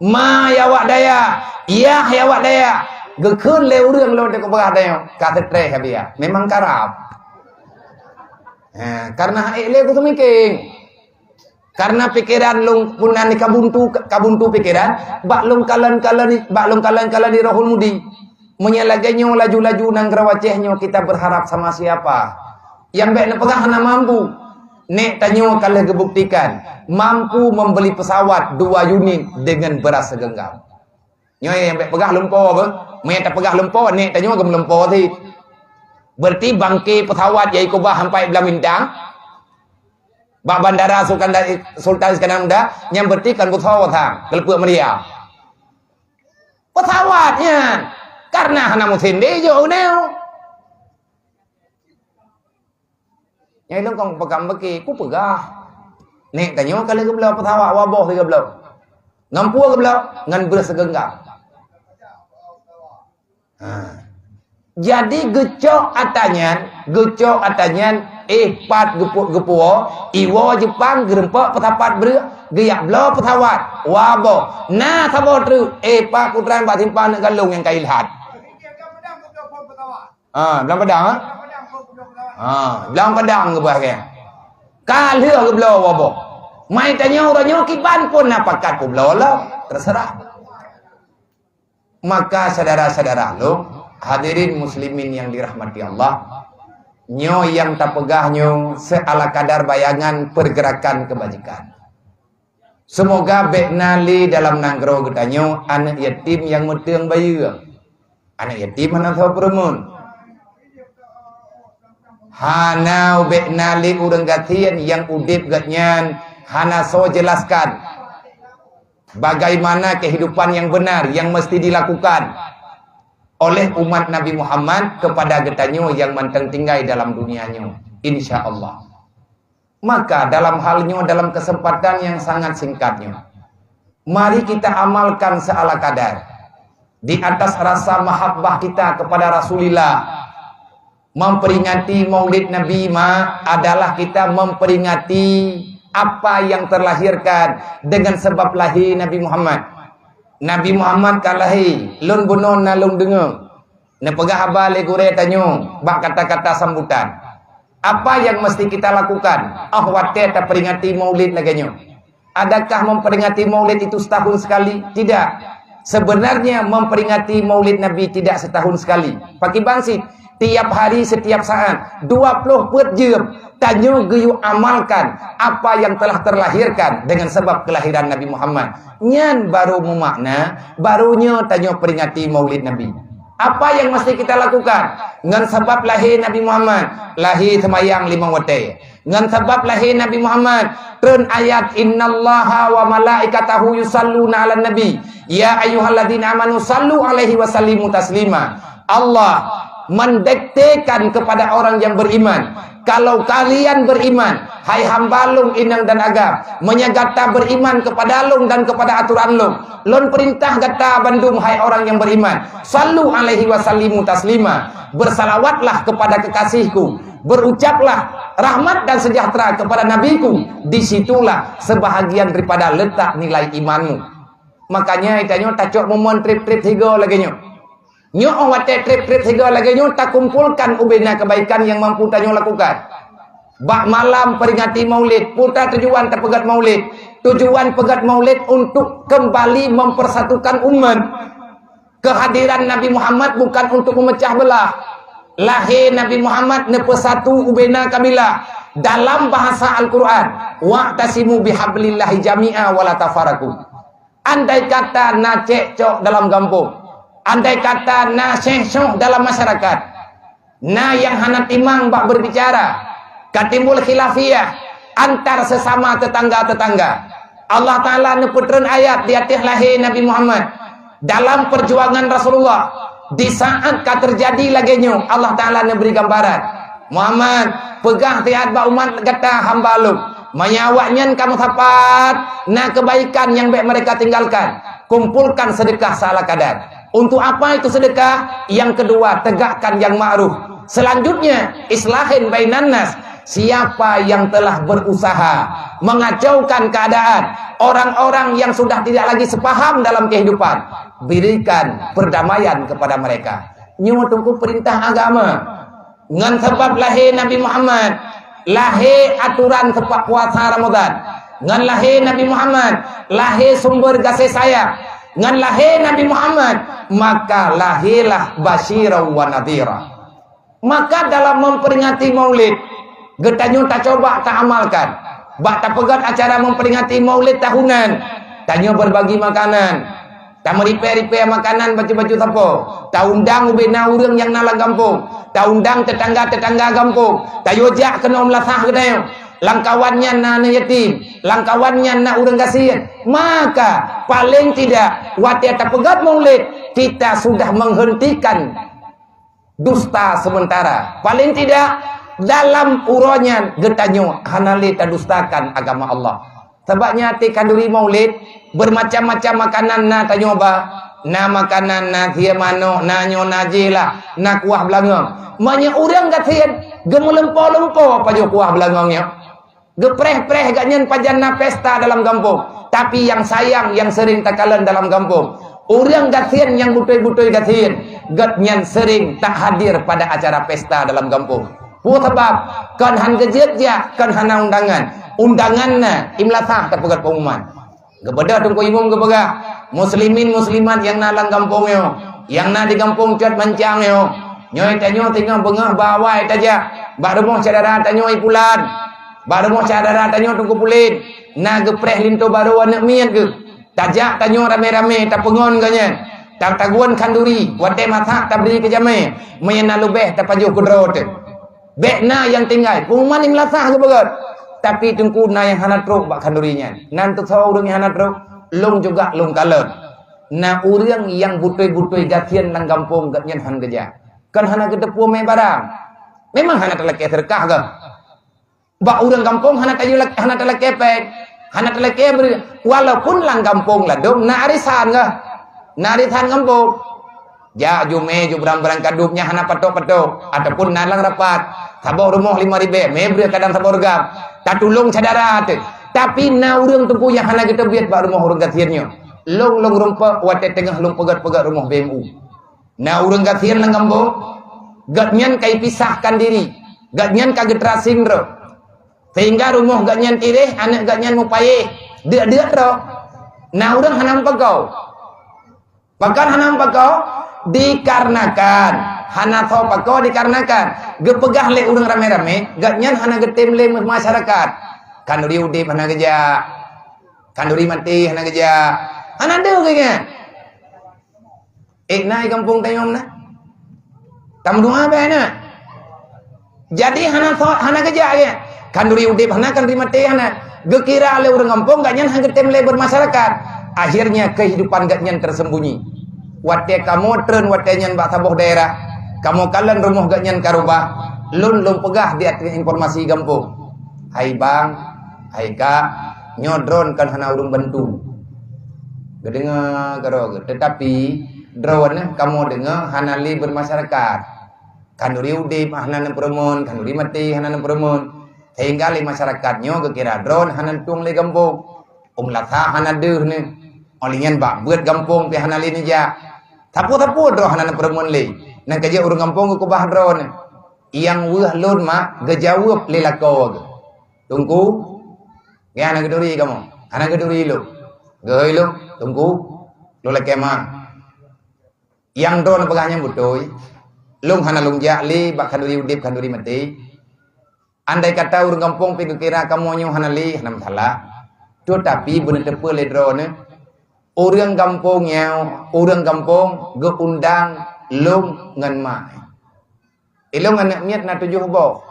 Ma ya awak dayah, yah ya awak dayah. Geukheun lé ureueng lôn teuka peugah dayah, ka seutreh ka biaya. Memang karab. Ha, karena ék lé kuteumikeng. Karena pikeran lôn peunan ka buntu, ka buntu pikeran, bak lôn kalon-kalon, bak lôn kalon-kalon di Rohul Mudi. Meunyoe lagèe nyoe laju-laju nanggroe Aceh nyoe kita berharap sama siapa? Nyang bèk neupeugah hana mampu. Nèk tanyoe ka lheueh geubuktikan mampu membeli pesawat dua unit dengan beras segenggam. Nyoe nyang bèk peugah lumpo beuh. Meunyoe tapeugah lumpo, nèk tanyoe geumeulimpo cit. Berarti bangke pesawat nyang ikubah sampai Blang Bintang, bak bandara Sultan, Sultan Iskandar Muda, nyan berarti kan beutôi that, keuleupeuek meuria. Pesawat nyan, karena hana musém deh jok uneue. Nyang ilôn kong peugah beuki, kupeugah. Nèk tanyoe ka lheueh geubloe pesawat, dua boh lheueh geubloe. Ngon peue geubloe? Ngon beureuh sigeunggam. Ha. Jadi geucok atra nyan, geucok atra nyan, éh pat geupeu-, geupuwoe, iwoe Jeupang geureumpok peusapat beureuh, geujak bloe pesawat, dua boh. Na saboh treuk, éh pat kutran bak simpang aneuk galong nyang ka ilhat. Ha, Blang Padang, ha? Ha, Blang Padang geubah ke. Ka lheueh geubloe dua boh. Mai tanyoe uroe nyoe kiban phon na pakat peubloe lom, terserah. Maka syedara-syedara lôn, hadirin muslimin yang dirahmati Allah, nyoe nyang tapeugah nyoe seala kadar bayangan pergerakan kebajikan. Seumoga bèk na lé dalam nanggroe geutanyoe aneuk yatim nyang meuteueng bayeue. Aneuk yatim hana soe peureumeun. Hana bèk na lé ureueng gasien nyang udép geuhnyan hana soe jeulaskan bagaimana kehidupan yang benar yang mesti dilakukan oleh umat Nabi Muhammad kepada geutanyoe nyang mantong tinggai dalam dunia nyoe, insya Allah. Maka dalam hal nyoe, dalam kesempatan yang sangat singkat nyoe, mari kita amalkan seala kadar di atas rasa mahabbah kita kepada Rasulillah. Memperingati Maulid Nabi ma adalah kita memperingati apa yang terlahirkan dengan sebab lahé Nabi Muhammad. Nabi Muhammad ka lahé, lôn bunoe na lôn deungoe. Neupeugah haba lé gurèe tanyoe bak kata-kata sambutan. Apa yang mesti kita lakukan 'oh watèe taperingati Maulid lagèe nyoe? Adakah memperingati Maulid itu setahun sekali? Tidak. Sebenarnya memperingati Maulid Nabi tidak setahun sekali. Pakriban cit, tiap hari, setiap saat, dua ploh peuet jeuem, tanyoe geuyue amalkan apa yang telah terlahirkan dengan sebab kelahiran Nabi Muhammad. Nyan baru meumakna, baru nyoe tanyoe peringati Maulid Nabi. Apa yang mesti kita lakukan? Ngon sabab lahé Nabi Muhammad, lahé seumayang limong watèe. Ngon sabab lahé Nabi Muhammad, treun ayat, "Innallaha wa malaikatahu yusalluna 'alan nabi, ya ayyuhalladzina amanu sallu 'alaihi wa sallimu taslima." Allah mendiktekan kepada orang yang beriman, "Kalau kalian beriman, hai hamba lôn inong dan agam, meunyoe gata beriman kepada lôn dan kepada aturan lôn, lôn peurintah gata bandum hai orang yang beriman, sallu 'alaihi wa sallimu taslima, bersalawatlah kepada kekasihku, berucaplah rahmat dan sejahtera kepada nabiku, di situlah sebahagian daripada letak nilai imanmu." Makanya, tanyoe tacok momen trép-trép sigoe lagèe nyoe. Nyoe 'oh watèe trép-trép sigoe lagèe nyoe takumpolkan ubena kebaikan nyang mampu tanyoe lakukan. Bak malam peringati Maulid, peue tujuan tapeugöt Maulid? Tujuan peugöt Maulid untuk kembali mempersatukan umat. Kehadiran Nabi Muhammad bukan untuk memecah belah. Lahé Nabi Muhammad neupeusatu ubena kabilah. Dalam bahasa Al-Quran, "Wa'tasimu bihablillahi jami'a wa la tafarraqu." Andai kata na cekcok dalam gampông, andai kata na sengsoh dalam masyarakat, na nyang hana timang bak berbicara, ka timbul khilafiyah antar sesama tetangga-tetangga. Allah Ta'ala neupeutreun ayat di ateueh lahé Nabi Muhammad. Dalam perjuangan Rasulullah, di saat ka teujadi lagée nyoe, Allah Ta'ala neubri gambaran. Muhammad, peugah siat bak umat gata hamba lôn, meunyoe awaknyan ka meusapat, na keubaikan nyang bék mereka tinggalkan, kumpulkan seudeukah seala kadar. Untuk apa itu seudeukah? Yang kedua, tegakkan yang ma'ruf. Selanjutnya, islahin bainan nas. Siapa yang telah berusaha mengacaukan keadaan orang-orang yang sudah tidak lagi sepaham dalam kehidupan, berikan perdamaian kepada mereka. Nyoe teungku perintah agama. Ngon sabab lahé Nabi Muhammad, lahé aturan tepat puasa Ramadan. Ngon lahé Nabi Muhammad, lahé sumber gaséh sayang. Ngon lahé Nabi Muhammad, maka lahélah basyira wa nadhira. Maka dalam memperingati Maulid, geutanyoe tacoba taamalkan. Bak tapeugét acara memperingati Maulid tahunan, tanyoe berbagi makanan, tameuripée-ripée makanan bacut-bacut sapo, taundang ubé na ureuëng nyang na lam gampông, taundang tetangga-tetangga gampông, tayue jak keunoe meulasah geutanyoe. Lam kawan nyan na aneuk yatim, lam kawan nyan na ureuëng gasien. Maka, paling tidak, watée tapeugét Maulid, kita sudah menghentikan dusta sementara. Paling tidak, dalam uroe nyan geutanyoe hana lé tadustakan agama Allah. Sabab nyan até khanduri Maulid, bermacam-macam makanan na tanyoe ba. Na makanan, na sie manok, na nyoe, na jih lah, na kuah beulangong. Meunyoe ureuëng gasien, geumeulumpo-lumpo pajoh kuah beulangong nyoe. Geupreh-preh gobnyan pajan na pesta dalam gampông, tapi nyang sayang nyang sering takalon dalam gampông. Ureuëng gasien nyang beutôi-beutôi gasien, gobnyan sering tak hadir pada acara pesta dalam gampông. Peue sabab? Kon hán geujeuet jak, kon hana undangan. Undangan na, i meulasah tapeugét pengumuman. Geubeudôh teungku imum geupeugah, muslimin muslimat nyang na lam gampông nyoe, nyang na di gampông Cot Mancang nyoe, nyoe tanyoe singoh beungoh bak awai tajak bak rumoh syedara tanyoe i Pulan. Bak rumoh syedara tanyoe Teungku Pulen, na geupreh linto barô aneuk miet geuh. Tajak tanyoe ramé-ramé tapeungon gobnyan. Ta-, tagun khanduri, watée masak tabri keu jamé, meunyoe na leubeh tapajoh keu droe teuh. Bék na nyang tinggai, pengumuman i meulasah geupeugét. Tapi teungku na nyang hana trok bak khanduri nyan. Nan teusoe ureuëng nyang hana trok, lôn juga lôn kalon. Na ureuëng nyang beutôi-beutôi gasien lam gampông gobnyan hán geujak. Kon hana geuteupeue mé barang. Memang hana talakée seudeukah geuh. Bak ureuëng gampông hana tayue lak-, hana talakée péng, hana talakée bri, walaupun lam gampông ladôm na arisan geuh, na arisan gampông. Jak ju mé ju bram-bram kadub nyang hana patok-patok, ataupun na lam rapat, saboh rumoh limong ribée, mé breueh kadang saboh reugam, tatulông syedara teuh. Tapi na ureuëng teungku nyang hana geuteubiet bak rumoh ureuëng gasien nyoe. Lôn, lôn rumpok watée teungoh lôn peugét-peugét rumoh B M U. Na ureuëng gasien lam gampông, gobnyan ka ipisahkan diri, gobnyan ka geutracing droe. Sehingga rumoh gobnyan tiréh, aneuk gobnyan mupayéh, deuk-deuk droe. Na ureuëng hana meupakoe. Pakon hana meupakoe? Dikarenakan, hana soe pakoe dikarenakan geupeugah lé ureuëng ramé-ramé, gobnyan hana geutem lé masyarakat. Khanduri udeb hana geujak, khanduri maté hana geujak. Hana deuh geuh nyan. Ék na i gampông tanyoe meunan? Tameudoá beh na. Jadi hana tho-, hana geujak geuh. Khanduri udeb hana, khanduri maté hana. Geukira lé ureuëng gampông gobnyan hana geutem lé bermasyarakat. Akhirnya kehidupan gobnyan tersembunyi. Watée kamoe treun watée nyan bak saboh daerah, kamoe kalon rumoh gobnyan ka rubah, lôn, lôn peugah di ateueh informasi gampông. Hai bang, hai kak, nyoe droeneuh kan hana ureuëng bantu. Geudeungoe keudroe geuh, teutapi droeneuh kamoe deungoe hana lé bermasyarakat. Khanduri udeb hana neupeureumeun, khanduri maté hana neupeureumeun. Sehingga lé masyarakat nyoe geukira droeneuh hana tueng lé gampông. Ôn lasah hana deuh neuh. Óh lheueh nyan bak beuet gampông pih hana lé neujak. Sapeue-sapeue droe hana neupeureumeun lé. Nyang ka jeuet ureuëng gampông geukeubah droeneuh. Nyang weueh lôn mak geujaweueb lé lakoe geuh. Teungku, nyan hana geuturi kamoe. Hana geuturi lôn. Geuhôi lôn, Teungku, lôn lakée meu'ah. Nyang droeneuh peugah nyan beutôi. Lôn hana lôn jak lé bak khanduri udeb khanduri maté. Andai kata ureuëng gampông pih geukira kamoe nyoe hana lé, hana masalah. Teutapi beuneuteupeu lé droeneuh, Ureuëng gampông nyoe, ureuëng gampông geuundang lôn ngon mak. Ilôn aneuk miet na tujoh boh.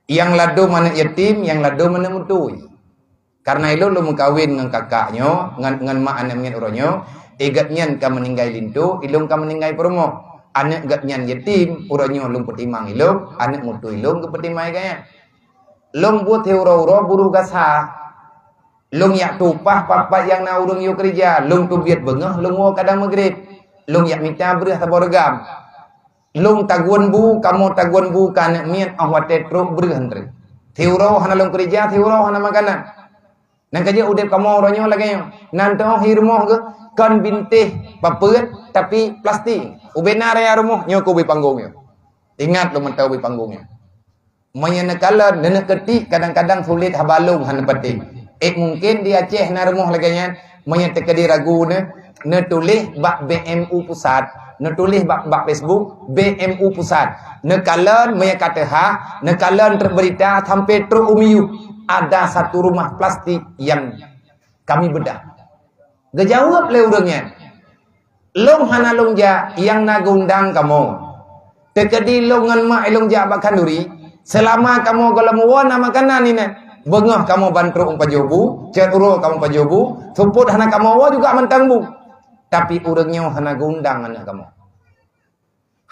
Nyang ladôm aneuk yatim, nyang ladôm aneuk mutui. Karena ilôn lôn meukawen ngon kakak nyoe, ngon, ngon mak aneuk miet uroe nyoe, i gobnyan ka meuninggai linto, ilôn ka meuninggai peurumoh. Aneuk gobnyan yatim, uroe nyoe lôn peutimang ilôn, aneuk mutui lôn geupeutimang gaya. Lôn buet uroe-uroe buruh gasa. Lôn yak tupah pat-pat nyang na ureuëng yue keurija, lôn teubiet beungoh lôn woe kadang meugreb. Lôn yak mita breueh saboh reugam. Lôn tagun bu, kamoe tagun bu keu aneuk miet óh watée trok breueh treuk. Siuroe hana lôn keurija, siuroe hana makanan. Nyang ka jeuet udeb kamoe uroe nyoe lagée nyoe. Nan teuh i rumoh geuh kon bintéh papeue, tapi plastik. Ubena raya rumoh nyoe keu ubé panggong nyoe. Ingat lôn mantong ubé panggong nyoe. Meunyoe neukalon, neuneuk keutik kadang-kadang sulet haba lôn hana patéh. Eh, mungken di Aceh na rumoh lagée nyan, meunyoe teukeudi ragu neu, neutuléh bak B M U pusat, neutuléh bak, bak Facebook B M U pusat. Neukalon meunyoe ka teuhah, neukalon treuk beurita sampai trok u miyueb. Ada satu rumah plastik yang kami bedah. Geujaweueb lé ureuëng nyan, "Lôn hana lôn jak, nyang na geuundang kamoe. Teukeudi lôn ngon mak lôn jak bak khanduri, seulama kamoe gohlom woe na makanan inan. Beungoh kamoe ban trok u pajoh bu, cot uroe kamoe pajoh bu, seupôt hana kamoe woe juga mantong bu. Tapi ureuëng nyoe hana geuundang aneuk kamoe."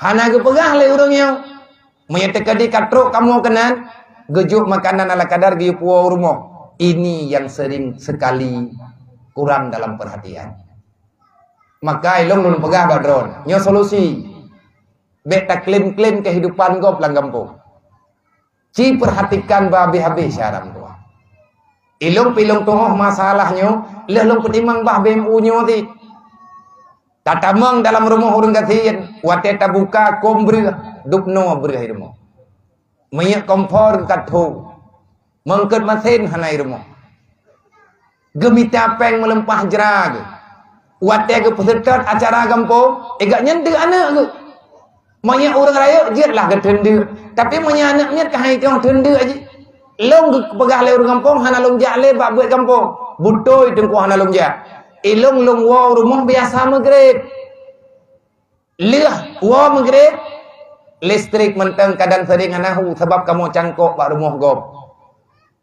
Hana geupeugah lé ureuëng nyoe, "Meunyoe teukeudi ka trok kamoe keunan, geujok makanan ala kadar geuyue puwoe u rumoh." Ini yang sering sekali kurang dalam perhatian. Maka ilôn lôn peugah bak droe, nyoe solusi. Bék taklaim-klaim kehidupan gob lam gampông. Ci perhatikan bah habéh-habéh syarat dua. Ilôn pi lôn tuoh masalah nyoe, lheueh lôn peutimang bah B M U nyoe ti. Tatamong dalam rumoh ureuëng gasien, watée tabuka kôm breueh, dubnoe breueh i rumoh. Minyeuk kompor ka tho, meungkot masen hana i rumoh. Geumita péng meuleumpah jra geuh. Watée geupeuseutôt acara gampông, eh, gobnyan deuek aneuk geuh. Meunyoe ureuëng rayeuk jeuet lah geuteun deuek, tapi meunyoe aneuk miet ka hai teuh teun deuek jih. Lôn geupeugah lé ureuëng gampông hana lôn jak lé bak buet gampông. Beutôi teungku hana lôn jak. Ilôn lôn woe u rumoh biasa meugreb. Lheueh woe meugreb, listrik mantong kadang sering hana hu sabab kamoe cangkok bak rumoh gob.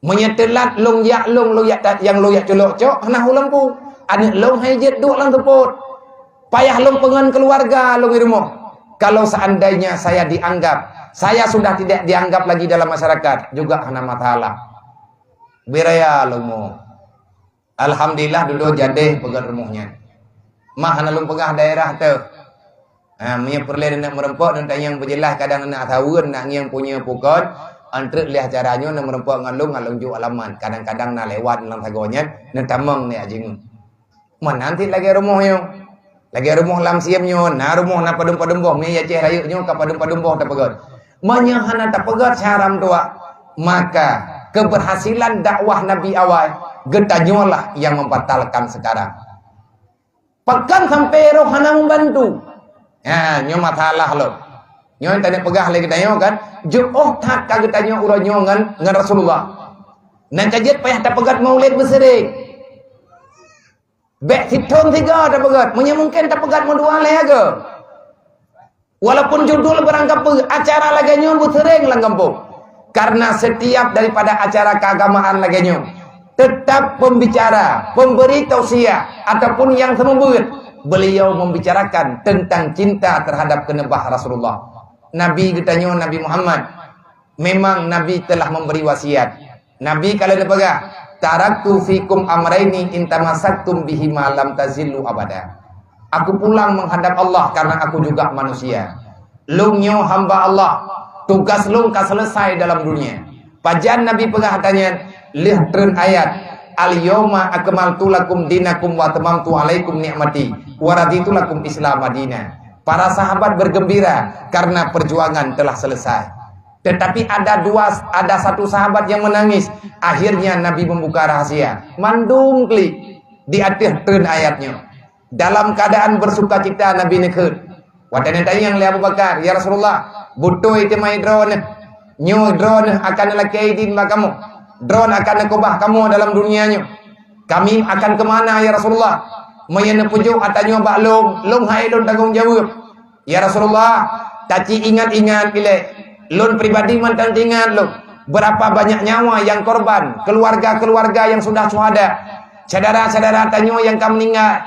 Meunyoe teulat lôn jak lôn, lôn jak ta-, nyang lôn jak culok cok, hana hu lampu. Aneuk lôn hai jeuet duek lam seupôt. Payah lôn peungon keuluwarga lôn i rumoh. Kalau seandainya saya dianggap, saya sudah tidak dianggap lagi dalam masyarakat, juga hana masalah. Beuraya lôn mo. Alhamdulillah, dudoe jadeh peugét rumoh nyan. Mah hana lôn peugah daerah teuh. Ha, meunyoe peureulée neuneuk meureumpok, neuneuk tanyong peujeulaih, kadang neuneuk saweue, neuneuk ngieng punyeue pukon, antrek lheueh acara nyoe neuneuk meureumpok ngon lôn, ngon lôn jok alamat. Kadang-kadang na lewat lam sagoe nyan, neutamong neujak jingieng. Meunan cit lagée rumoh nyoe. Lagée rumoh lam siem nyoe, na rumoh na padum-padum boh, mi Aceh Rayeuk nyoe ka padum-padum boh tapeugét. Meunyoe hana tapeugét syedara meutuwah, maka keberhasilan dakwah Nabi awai geutanyoe lah nyang membatalkan sekarang. Pakon sampai roh hana membantu. Ha, nyoe masalah lom. Nyoe tadi peugah lé geutanyoe kan, jiôh that ka geutanyoe uroe nyoe ngon, ngon Rasulullah. Nyang ka jeuet payah tapeugét maulid beusiréng. Bék sithon sigoe tapeugét, meunyoe mungken tapeugét meudua lhée goe. Walaupun judul barang kapeue, acara lagée nyoe beusiréng lam gampông. Karena setiap daripada acara keagamaan lagée nyoe, tetap pembicara, pemberi tausiah, ataupun nyang seumeubeuet, beliau membicarakan tentang cinta terhadap keuneubah Rasulullah. Nabi geutanyoe, Nabi Muhammad, memang Nabi telah memberi wasiat. Nabi ka lheueh neupeugah, "Taraktu fikum amraini in tamassaktum bihima lam tazillu abada." Aku pulang menghadap Allah karena aku juga manusia. Lôn nyoe hamba Allah, tugas lôn ka selesai dalam dunia. Pajan Nabi peugah ata nyan, lheueh treun ayat, "Al-yauma akmaltu lakum dinakum wa atmamtu alaikum ni'mati wa raditu lakum Islam dina." Para sahabat bergembira karena perjuangan telah selesai. Tetapi ada dua, ada satu sahabat yang menangis. Akhirnya Nabi membuka rahasia. Mandum klik di ateueh treun ayat nyoe. Dalam keadaan bersukacita Nabi neukheun. Watée neutanyong lé Abu Bakar, "Ya Rasulullah, beutôi teuma droeneuh. Nyoe droeneuh akan neulakée idin bak kamoe. Droeneuh akan neukeubah kamoe dalam dunia nyoe." "Kami akan ke mana, ya Rasulullah? Meunyoe neupeujok ata nyoe bak lôn, lôn hai lôn tanggong jaweueb." "Ya Rasulullah, taci ingat-ingat ilée. Lôn pribadi mantong teuingat lôn. Berapa banyak nyawa yang korban, keluarga-keluarga yang sudah syuhada, syedara-syedara tanyoe nyang ka meuninggai,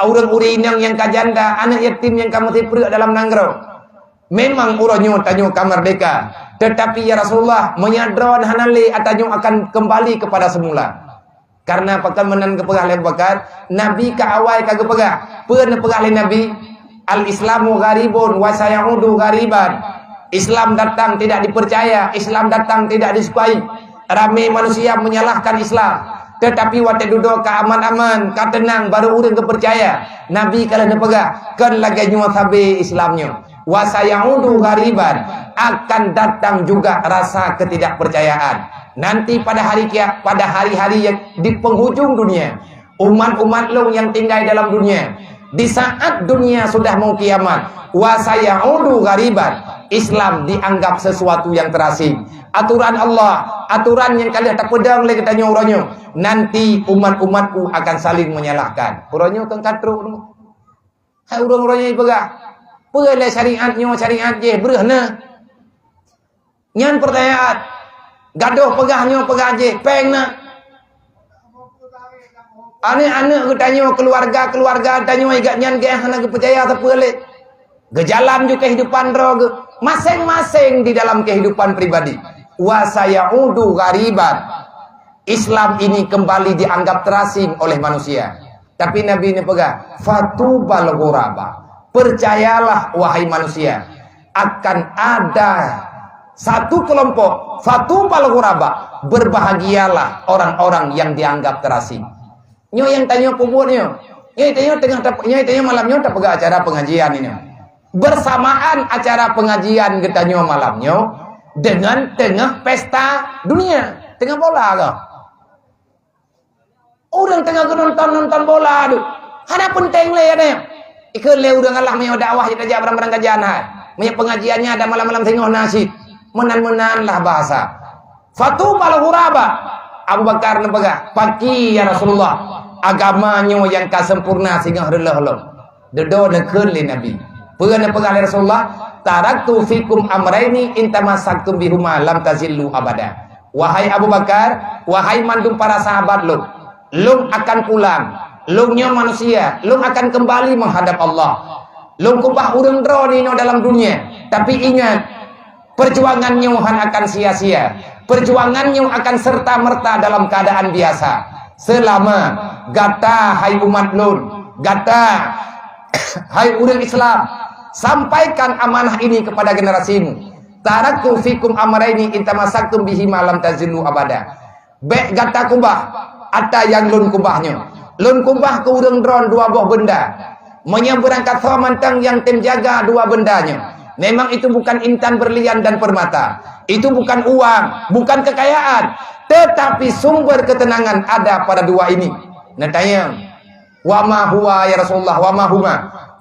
ureuëng-ureuëng inong nyang ka janda, aneuëk yatim nyang ka meusipreuk dalam nanggroe. Memang uroe nyoe tanyoe ka merdeka. Tetapi, ya Rasulullah, meunyoe droen hana lé, ata nyoe akan kembali kepada semula." Karena pakon meunan geupeugah lé Abu Bakar, Nabi ka awai ka geupeugah. Peue neupeugah lé Nabi? "Al-Islamu gharibun wa sayaudu ghariban." Islam datang tidak dipercaya, Islam datang tidak disukai. Ramé manusia menyalahkan Islam. Tetapi watée dudoe ka aman-aman, ka teunang, baru ureuëng geupeucaya. Nabi ka lheueh neupeugah, "Kon lagée nyoe sabe Islam nyoe." "Wa sayaudu ghariban," akan datang juga rasa ketidakpercayaan. Nanti pada hari kia-, pada hari-hari yang di penghujung dunia, umat-umat lôn yang tinggai dalam dunia, di saat dunia sudah mau kiamat, "Wa sayaudu ghariban," Islam dianggap sesuatu yang terasing. Aturan Allah, aturan nyang ka lheueh tapeudong lé geutanyoe uroe nyoe, nanti umat-umatku akan saling menyalahkan. Uroe nyoe kon ka trok. Hai ureuëng-ureuëng nyang peugah, "Peue lé syariat nyoe syariat jih, breueh na." Nyan peurtanyaan. Gadôh peugah nyoe peugah jih, péng na. Aneuëk-aneuëk geutanyoe, keluarga-keluarga tanyoe, igat nyan geuh hana geupeucaya sapeue lé. Geujalan ju kehidupan droe geuh, maséng-maséng di dalam kehidupan pribadi. "Wa sayaudu ghariban." Islam ini kembali dianggap terasing oleh manusia. Tapi Nabi ni peugah, "Fatubal ghuraba." Percayalah, wahai manusia, akan ada satu kelompok, "Fatubal ghuraba," berbahagialah orang-orang yang dianggap terasing. Nyoe nyang tanyoe peubuet nyoe. Nyoe tanyoe teungoh tap-, nyoe tanyoe malam nyoe tapeugah acara pengajian nyoe. Bersamaan acara pengajian geutanyoe malam nyoe dengan teungoh pesta dunia, teungoh bola kah? Ureuëng teungoh geunonton-nonton bola tu. Hana peunteng lé nyan. Ikheun lé ureuëng Allah meunyoe dakwah jeuet tajak barang-barang kajian hai. Meunyoe pengajian nyan ada malam-malam singoh na cit. Meunan-meunan lah bahasa. "Fatubal ghuraba." Abu Bakar neupeugah, "Paki ya Rasulullah, agama nyoe nyang ka sempurna singoh reuloh lom." Dudoe neukheun lé Nabi. Peue neupeugah lé Rasulullah? "Taraktu fikum amraini in tamassaktum bihuma lam tazillu abada." Wahai Abu Bakar, wahai mandum para sahabat lôn, lôn akan pulang. Lôn nyoe manusia, lôn akan kembali menghadap Allah. Lôn keubah ureuëng droe nyoe dalam dunia. Tapi ingat, perjuangan nyoe hana akan sia-sia. Perjuangan nyoe akan serta-merta dalam keadaan biasa. Selama gata, hai umat lôn, gata, hai ureuëng Islam, sampaikan amanah ini kepada generasimu. "Taraktu fikum amraini in tamassaktum bihima lam tazillu abada." Bék gata keubah ata nyang lôn keubah nyoe. Lôn keubah keu ureuëng droe dua boh beunda. Meunyoe beurangkasoe mantong nyang tem jaga dua beunda nyoe, memang itu bukan intan, berlian, dan permata. Itu bukan uang, bukan kekayaan, tetapi sumber ketenangan ada pada dua ini. Neutanyong, "Wa ma huwa ya Rasulullah, wa ma huma?"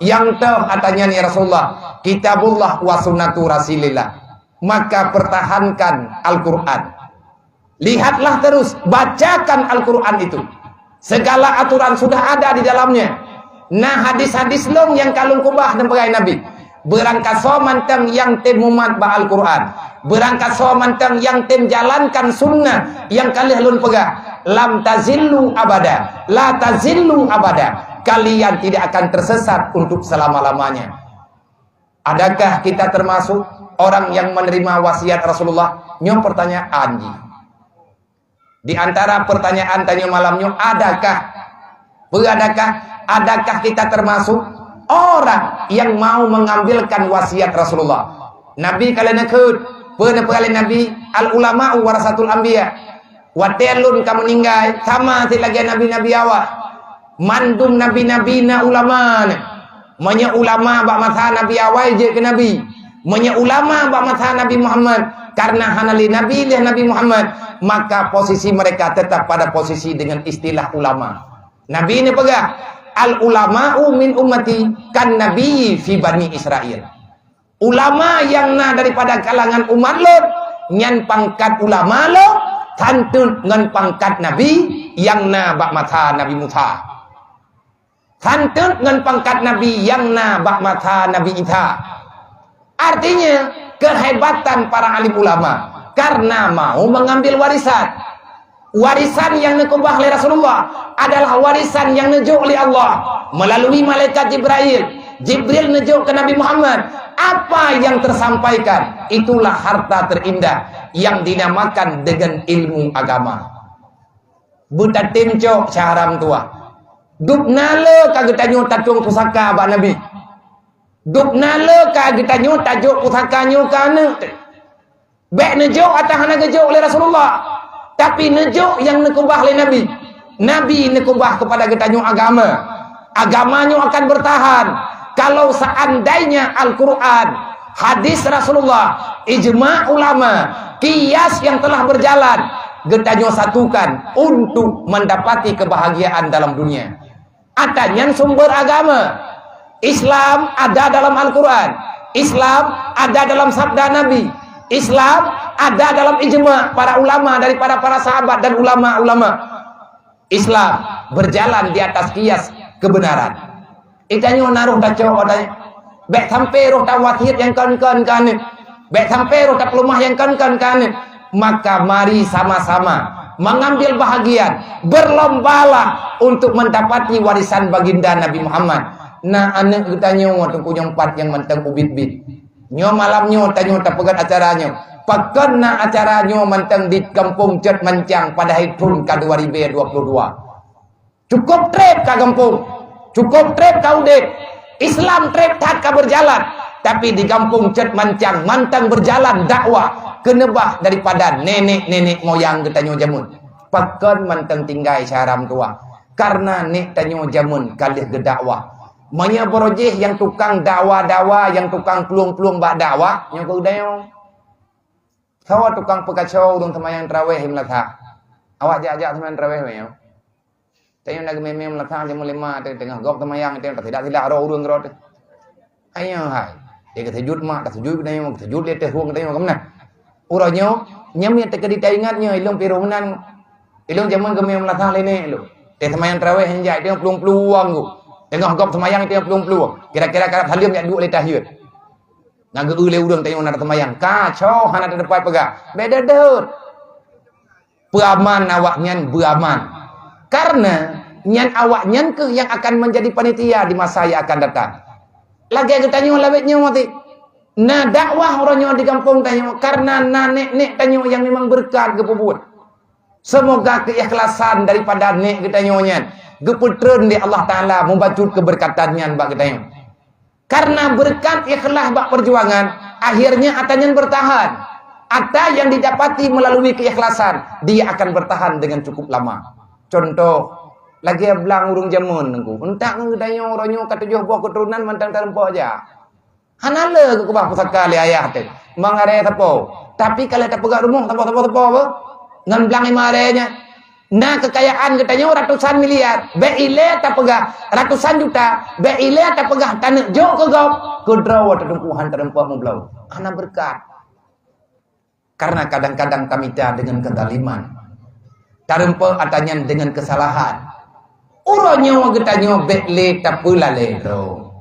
Nyang toh ata nyan ya Rasulullah, "Kitabullah wa sunnatu Rasulillah." Maka pertahankan Al-Quran. Lihatlah terus, bacakan Al-Quran itu. Segala aturan sudah ada di dalamnya. Nah, hadis-hadis lôn nyang ka lôn keubah neupeugah Nabi. Beurangkasoe mantong nyang tem mumat bak Al-Quran. Beurangkasoe mantong nyang tem jalankan sunnah nyang ka lheueh lôn peugah. Lam tazillu abada. La tazillu abada. Kalian tidak akan tersesat untuk selama-lamanya. Adakah kita termasuk orang yang menerima wasiat Rasulullah? Nyoe pertanyaan jih. Di antara pertanyaan tanyoe malam nyoe, adakah, peue adakah, adakah kita termasuk orang yang mau mengambilkan wasiat Rasulullah? Nabi ka lheueh neukheun, peue neupeugah lé Nabi, "Al-ulama'u warasatul anbiya." Watée lôn ka meuninggai, sama sit lagée nabi-nabi awai. Mandum nabi-nabi na ulama na. Meunyoe ulama bak masa nabi awai jeuet keu nabi, meunyoe ulama bak masa Nabi Muhammad, karena hana lé nabi lheueh Nabi Muhammad, maka posisi mereka tetap pada posisi dengan istilah ulama. Nabi neupeugah, "Al-ulama'u min ummati kan nabi fi Bani Israil." Ulama nyang na daripada kalangan umat lôn, nyan pangkat ulama lôn, Santeuet ngon pangkat nabi nyang na bak masa Nabi Musa. Santeuet ngon pangkat nabi nyang na bak masa Nabi Isa. Artinya, kehebatan para alim ulama karena mau mengambil warisan. Warisan nyang neukeubah lé Rasulullah adalah warisan nyang neujok lé Allah melalui malaikat Jibril. Jibril neujok keu Nabi Muhammad. Apa yang tersampaikan, itulah harta terindah yang dinamakan dengan ilmu agama. Beutatem cok syahram tuah. Dub na le ka geutanyoe tatueng pusaka bak Nabi. Dub na le ka geutanyoe tajok pusaka nyoe keu aneuk teuh. Bék neujok atawa hana geujok lé Rasulullah, tapi neujok nyang neukeubah lé Nabi. Nabi neukeubah keupada geutanyoe agama. Agama nyoe akan beurtahan kalau seandainya Al-Quran, hadis Rasulullah, ijma ulama, kias yang telah berjalan, geutanyoe satukan untuk mendapati kebahagiaan dalam dunia. Ata nyan sumber agama. Islam ada dalam Al-Quran. Islam ada dalam sabda Nabi. Islam ada dalam ijma para ulama daripada para sahabat dan ulama-ulama. Islam berjalan di atas kias kebenaran. Geutanyoe na roh tacok watée. Bék sampai roh tawasiet nyang kon-kon keu aneuk. Bék sampai roh tapeuleumah nyang kon-kon keu aneuk. Maka mari sama-sama mengambil bahagian, berlombalah untuk mendapati warisan baginda Nabi Muhammad. Na aneuk geutanyoe teungku nyang pat nyang mantong ubit-bit. Nyoe malam nyoe tanyoe tapeugét acara nyoe. Pakon na acara nyoe mantong di Gampông Cot Mancang pada hai thon ka dua ribu dua puluh dua. Cukup treb ka gampông, cukup treb ka udeb. Islam treb that ka berjalan, tapi di gampông Cot Mancang mantong berjalan dakwah keuneubah daripada nenek-nenek moyang geutanyoe jameun. Pakon mantong tinggai syahram tuah? Karena nek tanyoe jameun ka lheueh geudakwah. Meunyoe barojih nyang tukang dawa-dawa, nyang tukang plueng-plueng bak dakwah, nyoe keu geutanyoe. Sawa tukang peukaco ureuëng teumayang traweh meulasa. Awak jak-jak teumayang traweh weh nyoe. Tanyoe na geumé-mé meulasa jameun lima teuh teungoh gob teumayang teuh, tasidak-sidak roh ureuëng keudroe teuh. Ayo hai. Dia geusujut mak, tasujut geutanyoe, geusujut lé teuh hueng geutanyoe keumanah. Uroe nyoe, nyan miet teukeudi taingat nyoe ilong piroh meunan. Ilong jameun geumé meulasa lé nek lôn. Teuh teumayang traweh han jak teuh plueng-plueng geuh. Teungoh gob teumayang teuh plueng-plueng. Kira-kira karab saleuem jak duek lé tahiyat. Ngon geu lé ureuëng tanyoe na teumayang. Kaco hana teudapat peugah. Beda deuh. Peuaman awaknyan beuaman. Karena nyan awaknyan keuh nyang akan menjadi panitia di masa yang akan datang. Lagée geutanyoe lawét nyoe mati. Na dakwah uroe nyoe di gampông tanyoe karena na nek-nek tanyoe nyang memang beureukat geupeubuet. Semoga keikhlasan daripada nek geutanyoe nyan geupeutreun lé Allah Taala mubacut keubeurkatan nyan bak geutanyoe. Karena beureukat ikhlas bak peujuangan, akhirnya ata nyan bertahan. Ata yang didapati melalui keikhlasan, dia akan bertahan dengan cukup lama. Contoh, lagée blang ureuëng jameun nunggu. Entak ngon geutanyoe uroe nyoe ka tujoh boh keuturonan mantong tareumpok jak. Hana le geukeubah pusaka lé ayah teuh. Mangaré sapo. Tapi kalau tapeugah rumoh sapo-sapo-sapo apa? Ngon blang lima aré nyan. Na keukayaan geutanyoe ratusan miliar, bék ilée tapeugah ratusan juta, bék ilée tapeugah taneuk jok keu gob, keudroe teungku han tareumpok meubloe. Hana beureukat. Karena kadang-kadang tamita dengan kezaliman. Tareumpok ata nyan dengan kesalahan. Uroe nyoe geutanyoe bék lé tapeulalée droe.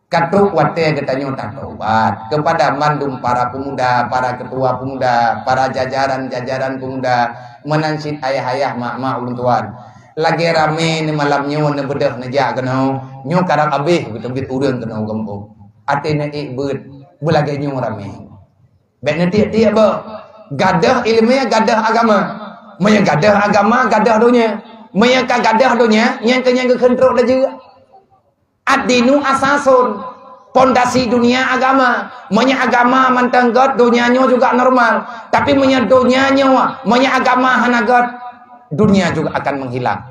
Ka trok watée geutanyoe tatobat keupada mandum para pemuda, para ketua pemuda, para jajaran-jajaran pemuda, meunan cit ayah-ayah, mak-mak, ulôn tuan. Lagée ramé neumalam nyoe neubeudôh neujak keunoe, nyoe karab abéh geuteubiet ureuëng keunoe gampông. Até neuék beuet, beulagée nyoe ramé. Bék neutiek-tiek boh. Gadôh iéleumé, gadôh agama. Meunyoe gadôh agama, gadôh donya. Meunyoe ka gadôh donya, nyang keu nyang geukheun trok laju. Ad-dinu asasun, pondasi dunia agama. Meunyoe agama mantong gét, donya nyoe juga normal. Tapi meunyoe donya nyoe, meunyoe agama hana gét, dunia juga akan menghilang.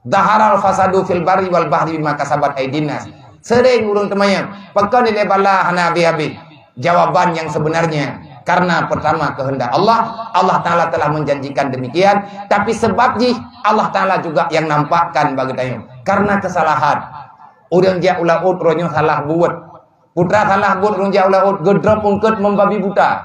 Zaharal fasadu fil barri wal bahri bima kasabat aidin nas. Sering ureuëng teumayang, pakon ilée bala hana habéh-habéh. Jawaban yang sebenarnya, karena pertama kehendak Allah, Allah Taala telah menjanjikan demikian, tapi sebab jih Allah Taala juga yang nampakkan bagi geutanyoe. Karena kesalahan, ureuëng jak u laôt uroe nyoe salah buet. Putra salah buet ureuëng jak u laôt, geudrop eungkôt membabi buta.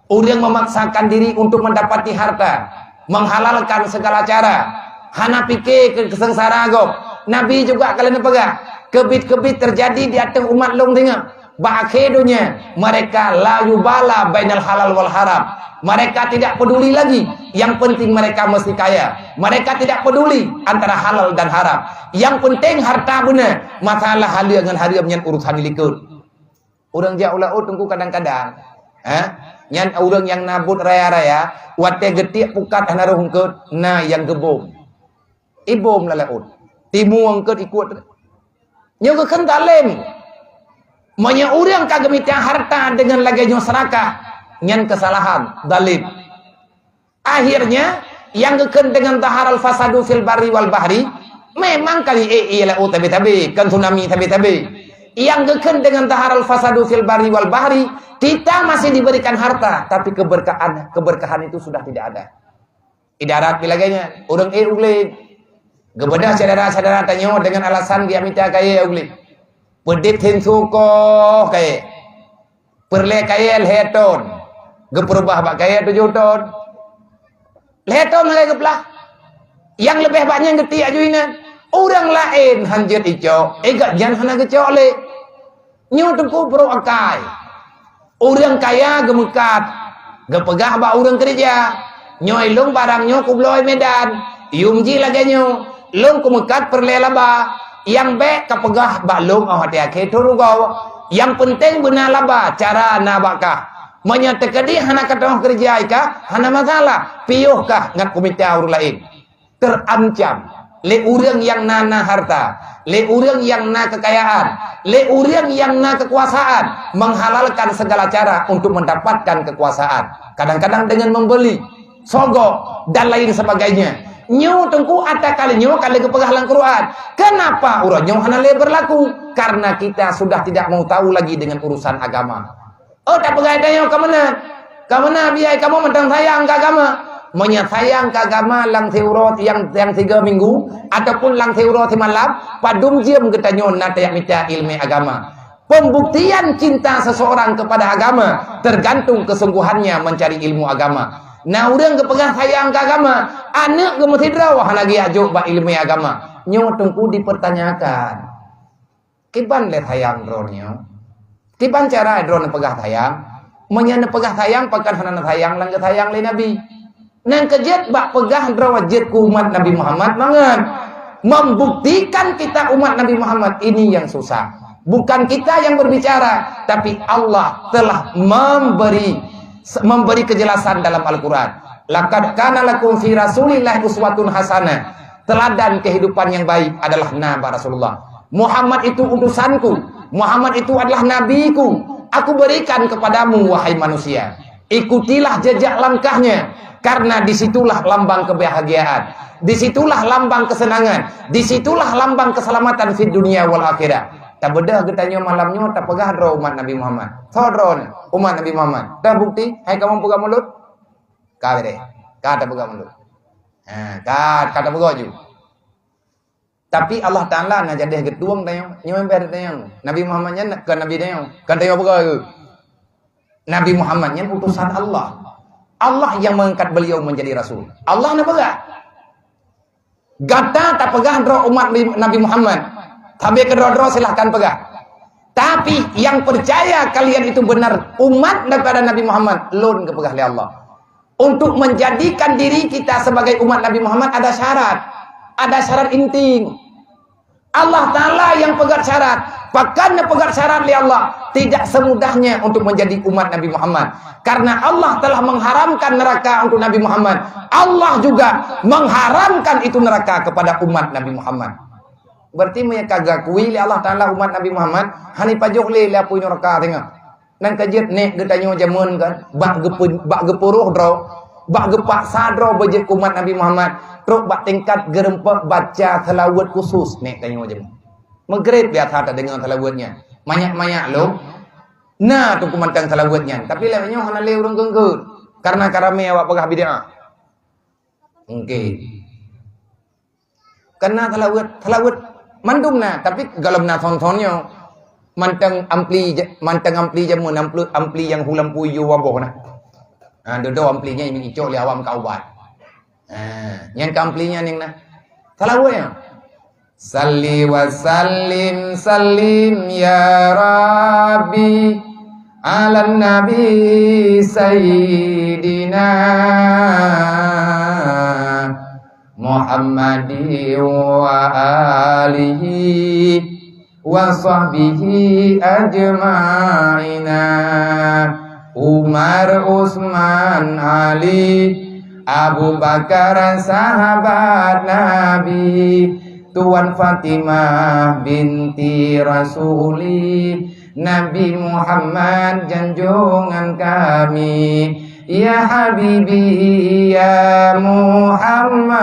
Ureuëng memaksakan diri untuk mendapati harta, Menghalalkan segala cara, hana pike keu seungsara gob. Nabi juga ka lheueh neupeugah, keubiet-keubiet teujadi di ateueh umat lôn singoh. Bak akhé donya, mereka la yubala bainal halal wal haram. Mereka tidak peduli lagi. Yang penting mereka mesti kaya. Mereka tidak peduli antara halal dan haram. Yang penting harta beuna. Masalah halal ngon haram nyan urusan likot. Ureuëng jak u laôt teungku kadang-kadang, ha? Nyan ureuëng nyang na buet raya-raya, watée geutiek pukat hana roh eungkot, na nyang geubom. Ibom lam laôt. Timu eungkot ikot. Nyoe geukheun zalim. Meunyoe ureuëng ka geumita harta deungon lagée nyoe seurakah, nyan keusalahan, zalim. Akhirnya, nyang geukheun deungon zaharal fasadu fil barri wal bahri, memang kali eh, eh laôt tabe-tabe, kan tsunami tabe-tabe. Nyang geukheun deungon zaharal fasadu fil barri wal bahri, kita masih diberikan harta, tapi keberkahan, keberkahan itu sudah tidak ada. Ibarat bila ganya, ureuëng eh ugleng. Geubeudôh syedara-syedara tanyoe deungon alasan geumita kayée ugleng. Peudit thin sukoh kayée. Peureulée kayée lhée ton, geupeurubah bak kayée tujoh ton. Lhée ton lagée geuplah. Nyang leubeh bak nyan geutiek aju inan. Ureuëng laén han jeuet icok, eh gobnyan hana geucok lé. Nyoe teungku brok akai. Ureuëng kaya geumeukat, geupeugah bak ureuëng keureuja, "Nyoe lôn barang nyoe kubloe Medan, yum jih lagée nyoe, lôn kumeukat peureulée laba, nyang bék kapeugah bak lôn 'oh watée akhé thon rugoe. Nyang peunteng beuna laba, cara na bak kah. Meunyoe teukeudi hana kateungoh keureuja i kah, hana masalah, piôh kah ngat kumita ureuëng laén." Terancam lé ureuëng nyang na, na harta, lé ureuëng nyang na keukayaan, lé ureuëng nyang na keukuasaan, menghalalkan segala cara untuk mendapatkan kekuasaan. Kadang-kadang dengan membeli, sogok, dan lain sebagainya. Nyoe teungku ata kali nyoe ka lheueh geupeugah lam Quran. Kenapa uroe nyoe hana lé berlaku? Karena kita sudah tidak mau tahu lagi dengan urusan agama. Oh, tapeugah tanyoe ka meunan. Ka meunan biaya kamoe mantong sayang keu agama. Meunyoe sayang keu agama lam siuroe nyang, nyang tiga minggu ataupun lam siuroe simalam, padum jeuem geutanyoe na tajak mita iéleumé agama. Pembuktian cinta seseorang kepada agama tergantung kesungguhannya mencari ilmu agama. Na ureuëng geupeugah sayang keu agama, aneuëk geumeusidroe hana geujak jok bak iéleumé agama. Nyoe teungku dipertanyakan. Kiban lé sayang droeneuh? Kiban cara droeneuh peugah sayang? Meunyoe neupeugah sayang, pakon hana neusayang nyang geusayang lé Nabi? Nyang keujeuet bak peugah droe jeuet keu umat Nabi Muhammad mangat. Membuktikan kita umat Nabi Muhammad ini yang susah. Bukan kita yang berbicara, tapi Allah telah memberi, memberi kejelasan dalam Al-Quran. "Laqad kana lakum fi Rasulillah uswatun hasanah." Teladan kehidupan yang baik adalah na bak Rasulullah. "Muhammad itu utusanku, Muhammad itu adalah nabiku. Aku berikan kepadamu, wahai manusia. Ikutilah jejak langkahnya, karena disitulah lambang kebahagiaan, disitulah lambang kesenangan, disitulah lambang keselamatan di dunia wal akhirah." Tabeudôh geutanyoe malam nyoe tapeugah droe umat Nabi Muhammad. Soe droeneuh umat Nabi Muhammad? Dah bukti, hai kamoe peugah mulut? Ka deh. Ka tapeugah mulut. Ha, ka, ka tapeugah ju. Tapi Allah Taala na jadeh geutueng tanyoe, nyoe beh tanyoe. Nabi Muhammad nyan kon nabi tanyoe, kon tanyoe peugah. Nabi Muhammad nyan utusan Allah. Allah yang mengangkat beliau menjadi rasul. Allah na peugah. Gata tapeugah droe umat Nabi Muhammad. Sabe keudroe-droe silahkan peugah. Tapi yang percaya kalian itu benar umat daripada Nabi Muhammad, lôn geupeugah lé Allah. Untuk menjadikan diri kita sebagai umat Nabi Muhammad ada syarat. Ada syarat inti. Allah Taala yang peugah syarat. Pakon neupeugah syarat lé Allah, tidak semudahnya untuk menjadi umat Nabi Muhammad. Karena Allah telah mengharamkan neraka untuk Nabi Muhammad. Allah juga mengharamkan itu neraka kepada umat Nabi Muhammad. Berarti meunyoe ka geukui lé Allah Taala umat Nabi Muhammad, hana pajoh lé lam apui neraka singoh. Nyang keujeuet nek geutanyoe jameun kan, bak geupe-, bak geupuroh droe, bak geupaksa droe beujeuet keu umat Nabi Muhammad, trok bak tingkat geureumpok baca seulaweuet khusus nek tanyoe jameun. Maghrib biasa tadeungoe seulaweuet nyan. Manyak-manyak lom, na teungku mantong seulaweuet nyan. Tapi lagée nyoe hana lé ureuëng keungkeut. Karena ka ramé awak peugah bid'ah. Mungkin. Kana seulaweuet, seulaweuet mandum na, tapi golom na thon-thon nyoe. Mantong ampli ja-, mantong ampli jameun, ampli, ampli nyang hulam puyu waboh na. Ha, dudoe ampli nyan icok lé awam ka ubat. Eh, nyang ka ampli nyan nyang na. Salawat nyan. Salli wa sallim, sallim ya Rabbi, ala Nabi Sayyidina Muhammadi wa alihi wa sahbihi ajma'ina. Umar, Utsman, Ali, Abu Bakar, sahabat Nabi, Tuan Fatimah binti Rasuli, Nabi Muhammad junjungan kami. Ya Habibi, ya Muhammad,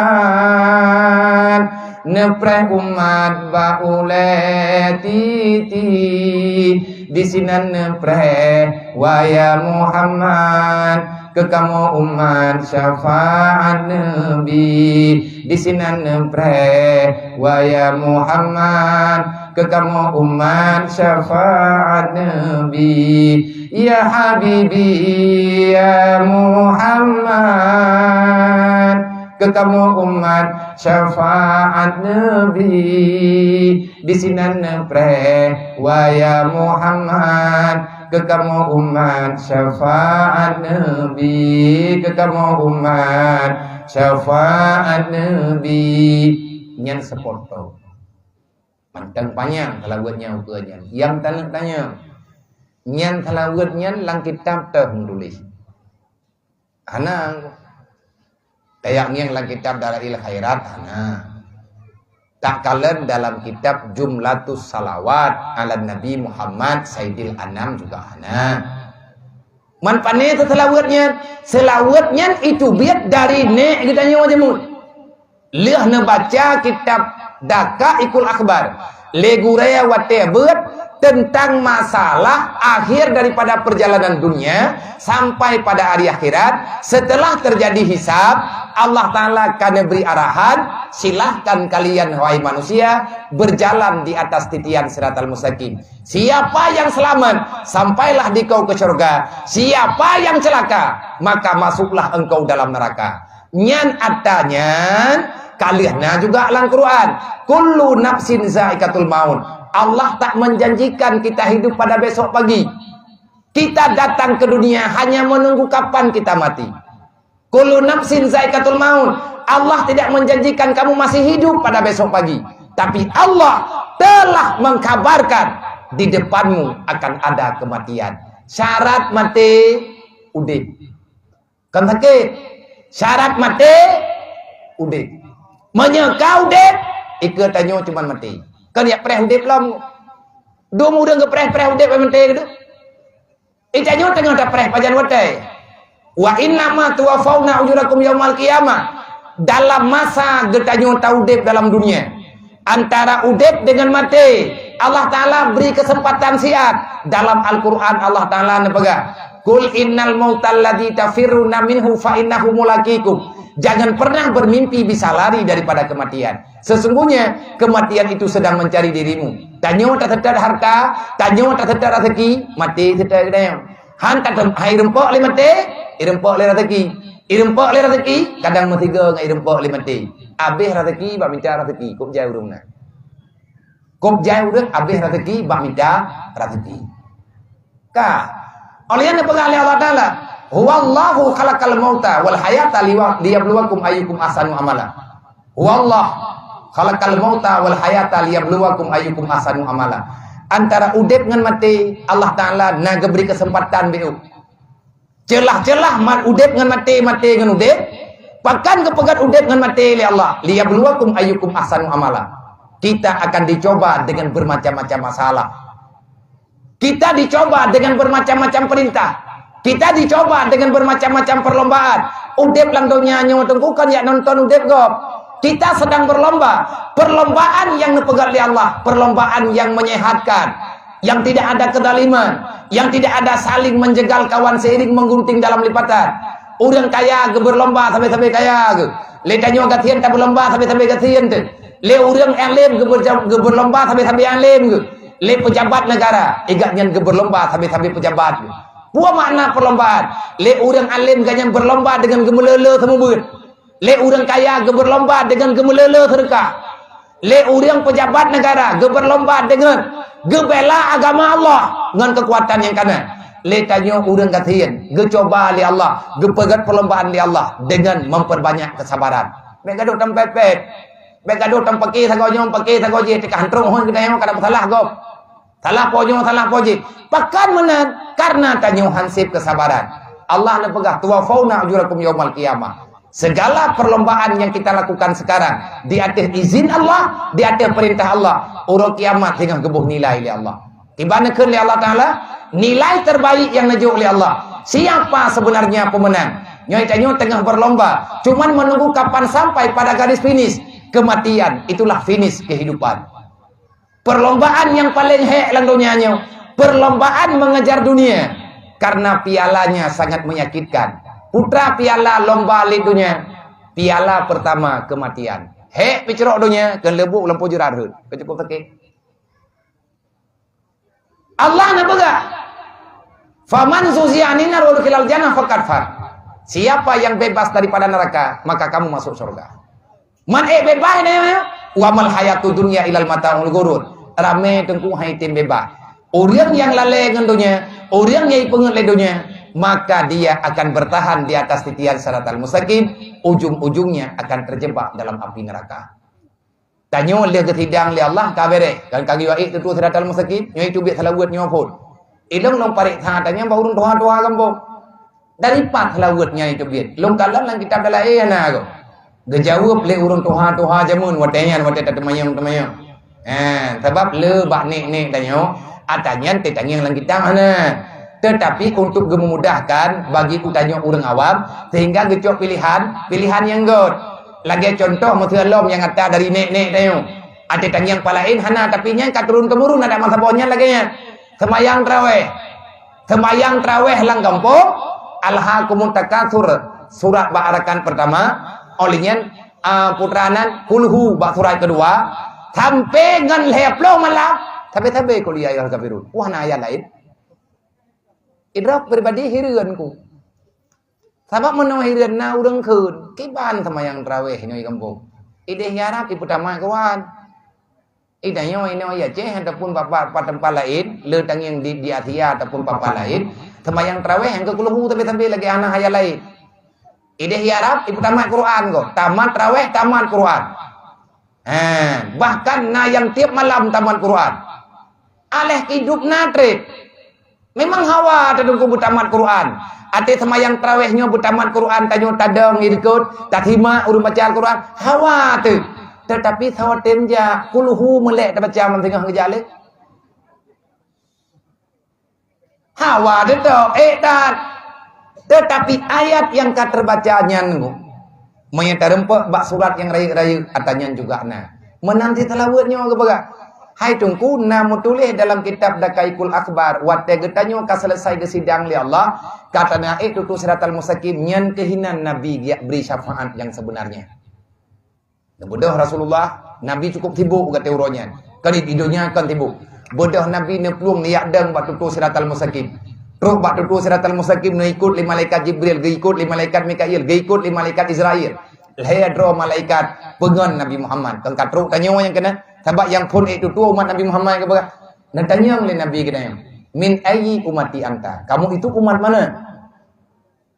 neupreh umat bak ulée titi. Disinan neupreh, wahai Muhammad, keu kamoe umat syafaat Nabi. Disinan neupreh, wahai Muhammad, keu kamoe umat syafaat Nabi. Ya Habibi, ya Muhammad, keu kamoe umat syafaat Nabi. Disinan neupreh, wahai Muhammad, keu kamoe umat syafaat Nabi, keu kamoe umat syafaat Nabi. Nyan seupôt. Mantong panyang salawat nyan ukeue nyan. Nyang taneuk tanyong, nyan salawat nyan lam kitab teuh meutuléh? Hana. Tajak ngieng lam kitab Dalail Khairat, hana. Takalon dalam kitab Jumlatus Salawat ala Nabi Muhammad Saidil Anam juga hana. Man pane teuh salawat nyan? Salawat nyan iteubiet dari nék geutanyoe jameun. Lheueh neubaca kitab Daqaiqul Akhbar lé gurée watée beuet teuntang masalah akhé daripada peurjalanan dunia sampai pada hari akhirat, seuteulah teujadi hisab, Allah Ta'ala ka neubri arahan, "Silahkan kalian, wahai manusia, beurjalan di atas titian Siratal Mustaqim. Siapa yang selamat, sampailah dikau ke syurga. Siapa yang celaka, maka masuklah engkau dalam neraka." Nyan atra nyan ka lheueh na juga lam Quran, "Kullu nafsin zaikatul maut." Allah tak menjanjikan kita hidup pada besok pagi. Kita datang ke dunia hanya menunggu kapan kita mati. "Kullu nafsin zaikatul maut." Allah tidak menjanjikan kamu masih hidup pada besok pagi. Tapi Allah telah mengkhabarkan di depanmu akan ada kematian. Syarat maté, udeb. Kon sakét. Syarat maté, udeb. Meunyoe ka udeb, ikeue tanyoe cuman maté. Kon jak preh udeb lom. Dum ureuëng geupreh-preh udeb maté geudu. Itanyoe tanyoe tapreh pajan watée. "Wa innama tuwaffauna ujurakum yaumal qiyamah." Dalam masa geutanyoe taudeb dalam dunia, antara udeb dengan maté, Allah Ta'ala beri kesempatan siat. Dalam Al-Quran Allah Ta'ala neupeugah, "Qul innal mautal ladzi tafirruna minhu fa innahu mulaqikum." Jangan pernah bermimpi bisa lari daripada kematian. Sesungguhnya kematian itu sedang mencari dirimu. Tanyoe taseutôt hareuta, tanyoe taseutôt raseuki, maté seutôt geutanyoe. Han tatem-, hai reumpok lé maté, ireumpok lé raseuki. Ireumpok lé raseuki, kadang meusigoe ngon ireumpok lé maté. Abéh raseuki bak mita raseuki, kôb jai ureuëng na. Kôb jai ureuëng abéh raseuki bak mita raseuki. Ka. Oleh nyan neupeugah lé Allah Ta'ala, "Huwallahu khalaqal mauta wal hayata liwa-, liyabluwakum ayyukum ahsanu amala." "Huwallah khalaqal mauta wal hayata liyabluwakum ayyukum ahsanu amala." Antara udeb ngon maté, Allah Ta'ala na geubri keuseumpatan beu. Ceulah-ceulah mat udeb ngon maté, maté ngon udeb, pakon geupeugét udeb ngon maté lé Allah, "Liyabluwakum ayyukum ahsanu amala." Kita akan dicoba dengan bermacam-macam masalah. Kita dicoba dengan bermacam-macam perintah. Kita dicoba dengan bermacam-macam perlombaan. Udeb lam donya nyoe teungku kon jak nonton udeb gob. Kita sedang berlomba. Perlombaan yang neupeugét lé Allah, perlombaan yang menyehatkan, yang tidak ada kezaliman, yang tidak ada saling menjegal kawan seiring menggunting dalam lipatan. Ureuëng kaya geubeurlomba sabe-sabe kaya geuh. Lé tanyoe gasien tabeurlomba sabe-sabe gasien teuh. Lé ureuëng alim geubeurja-, geubeurlomba sabe-sabe alim geuh. Lé peujabat negara, igat nyan geubeurlomba sabe-sabe peujabat geuh. Peue makna perlombaan? Lé ureuëng alim gobnyan beurlomba deungon geumeuleu-leu seumeubeuet. Lé ureuëng kaya geubeurlomba deungon geumeuleulo seudeukah. Lé ureuëng peujabat neugara geubeurlomba deungon geubela agama Allah ngon keukuatan nyang kana. Lé tanyoe ureuëng gasien geucuba lé Allah, geupeugét peurlombaan lé Allah deungon memperbanyak kesabaran. Bék gadôh tampépét, bék gadôh tampaki sagoe nyoe, paki sagoe jih, teuka hantrok hon geutanyoe ka na peusalah gob. Salah po nyoe, salah po jih. Pakon meunan? Karena tanyoe hanseb keusabaran. Allah neupeugah, "Tuwaffawna ujurakum yaumal qiyamah." Segala perlombaan yang kita lakukan sekarang di atas izin Allah, di atas perintah Allah, uroe kiamat singoh geuboh nilai lé Allah. Kiban neukheun lé Allah Taala, nilai terbaik yang neujok lé Allah. Siapa sebenarnya pemenang? Nyoe tanyoe teungoh berlomba, cuman menunggu kapan sampai pada garis finish. Kematian, itulah finish kehidupan. Perlombaan nyang paleng hék lam donya nyoe, perlombaan mengejar dunia, karena pialanya sangat menyakitkan. Putra piala lomba lé donya, piala pertama kematian. Hék picrok donya, keu leubuk lampôh jeurat rhot. Keu cukup sakét. Allah na peugah, "Faman zuhziha 'anin nar wa udkhilal jannah faqad faz." Siapa yang bebas daripada neraka, maka kamu masuk surga. Man ék beubaih nyoe, "Wa mal hayatud dunya illal mata'ul ghurur." Ramé teungku hai tem beubaih. Ureuëng nyang lalée ngon donya, ureuëng nyang ipeungét lé donya, maka dia akan bertahan di atas titian siratal mustaqim, ujung-ujungnya akan terjebak dalam api neraka. Tanyoe lheueh geusidang lé Allah ka beres, kan ka geuyue ék tutoe siratal mustaqim, nyoe teubiet seulaweuet nyoe phon. Ilong lôn pareksa tanyoe bak ureuëng tuha-tuha gampông. Dari pat seulaweuet nyan teubiet? Lôn kalon lam kitab laén hana ko. Geujaweueb lé ureuëng tuha-tuha jameun watée nyan, watée tateumanyong-teumanyong. Eh, sabab le bak nek-nek tanyoe, ata nyan teutangieng lam kitab hana. Tetapi untuk geumudahkan bagi utanyoe ureuëng awam, sehingga geucok pilihan, pilihan nyang göt. Lagée contoh, meuseu lom nyang ata dari nek-nek tanyoe. Ata tangieng pat laén hana, tapi nyan ka turun-temurun adat masa boh nyan lagée nyan. Seumayang tarawéh. Seumayang tarawéh lam gampông, "Alhakumut takatsur", surat bak rakan pertama, óh lheueh nyan, a, putra nan, "Kulhu" bak surat keudua, sampai ngon lhée ploh malam, sabe-sabe "Qul ya ayyuhal kafirun". Wah, na ayat laén. Idrob pribadi hireuen ku. Sabab meunoe hireuen na ureuëng kheun, kiban seumayang tarawéh inoe gampông. Ideh ya Rab, ipeutama Quran. Inoe, inoe ya Aceh ataupun pat-pat teumpat laén, le tangieng di, di Asia ataupun pat-pat laén, seumayang tarawéh nyang keu kulhu sabe-sabe lagée hana ayat laén. Ideh ya Rab, ipeutama Quran ko. Tamat tarawéh, tamat Quran. Ha, bahkan na nyang tieb malam tamat Quran. Aléh hidup na treb. Memang hawa teungku beutamat Quran. Até seumayang tarawéh nyoe beutamat Quran, tanyoe tadong di likot, tasimak ureuëng baca Al-Quran, hawa teuh. Tetapi sawatem jak, kulhu meulek tabaca lam singoh geujak lé. Hawa teuh, eh, dan. Tetapi ayat nyang ka teubaca nyan, meunyoe tareumpok bak surat nyang rayeuk-rayeuk, ata nyan juga na. Meunan cit seulaweuet nyoe geupeugah, hai Teungku, na meutuléh dalam kitab Daqaiqul Akhbar, watée geutanyoe ka seuleusai geusidang lé Allah, ka tanaék tutoe siratal mustaqim, nyan keuh hinan Nabi geujak bri syafaat nyang sebenarnya. Neubeudôh Rasulullah, Nabi cukup sibuk gata uroe nyan. Kon di donya kon sibuk. Beudôh Nabi neuplueng neujak dong bak tutoe siratal mustaqim. Trok bak tutoe siratal mustaqim neuikot lé malaikat Jibril, geuikot lé malaikat Mikail, geuikot lé malaikat Israil. Lhée droe malaikat peungon Nabi Muhammad. Kon ka trok tanyoe nyang keunan. Sabab nyang phon ék tutoe umat Nabi Muhammad geupeugah. Neutanyong lé Nabi geutanyoe, "Min ayyi ummati anta?" Kamu itu umat mana?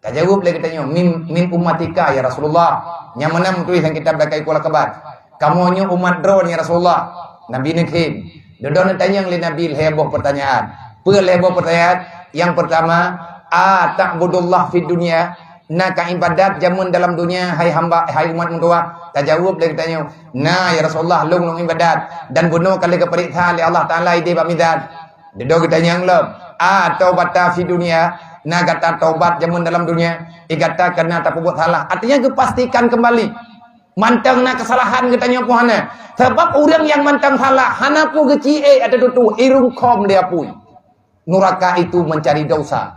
Tajaweueb lé geutanyoe, "Min, min ummatika ya Rasulullah." Nyang meunan meutuléh lam kitab Daqaiqul Akhbar. "Kamoe nyoe umat droeneuh ya Rasulullah." Nabi neukheun. Dudoe neutanyong lé Nabi lhée boh peutanyaan. Peue lhée boh peutanyaan? Nyang peurtama, "A ta'budullah fid dunya?" Na ka ibadat jameun dalam donya, hai hamba, hai umat meutuwah? Tajaweueb lé geutanyoe, "Na ya Rasulullah, lôn, lôn ibadat." Dan bunoe ka lheueh geupareksa lé Allah Taala ideh bak mizan. Dudoe geutanyong lom, "A taubata fi dunya?" Na gata taubat jameun dalam donya? Di gata ka na tapeubuet salah. Artinya geupastikan keumbali. Mantong na keusalahan geutanyoe peue hana. Sabab ureuëng nyang mantong salah, hana peue geuci ék ateueh tutoe, irungkôm lé apui. Nuraka itu mencari dosa.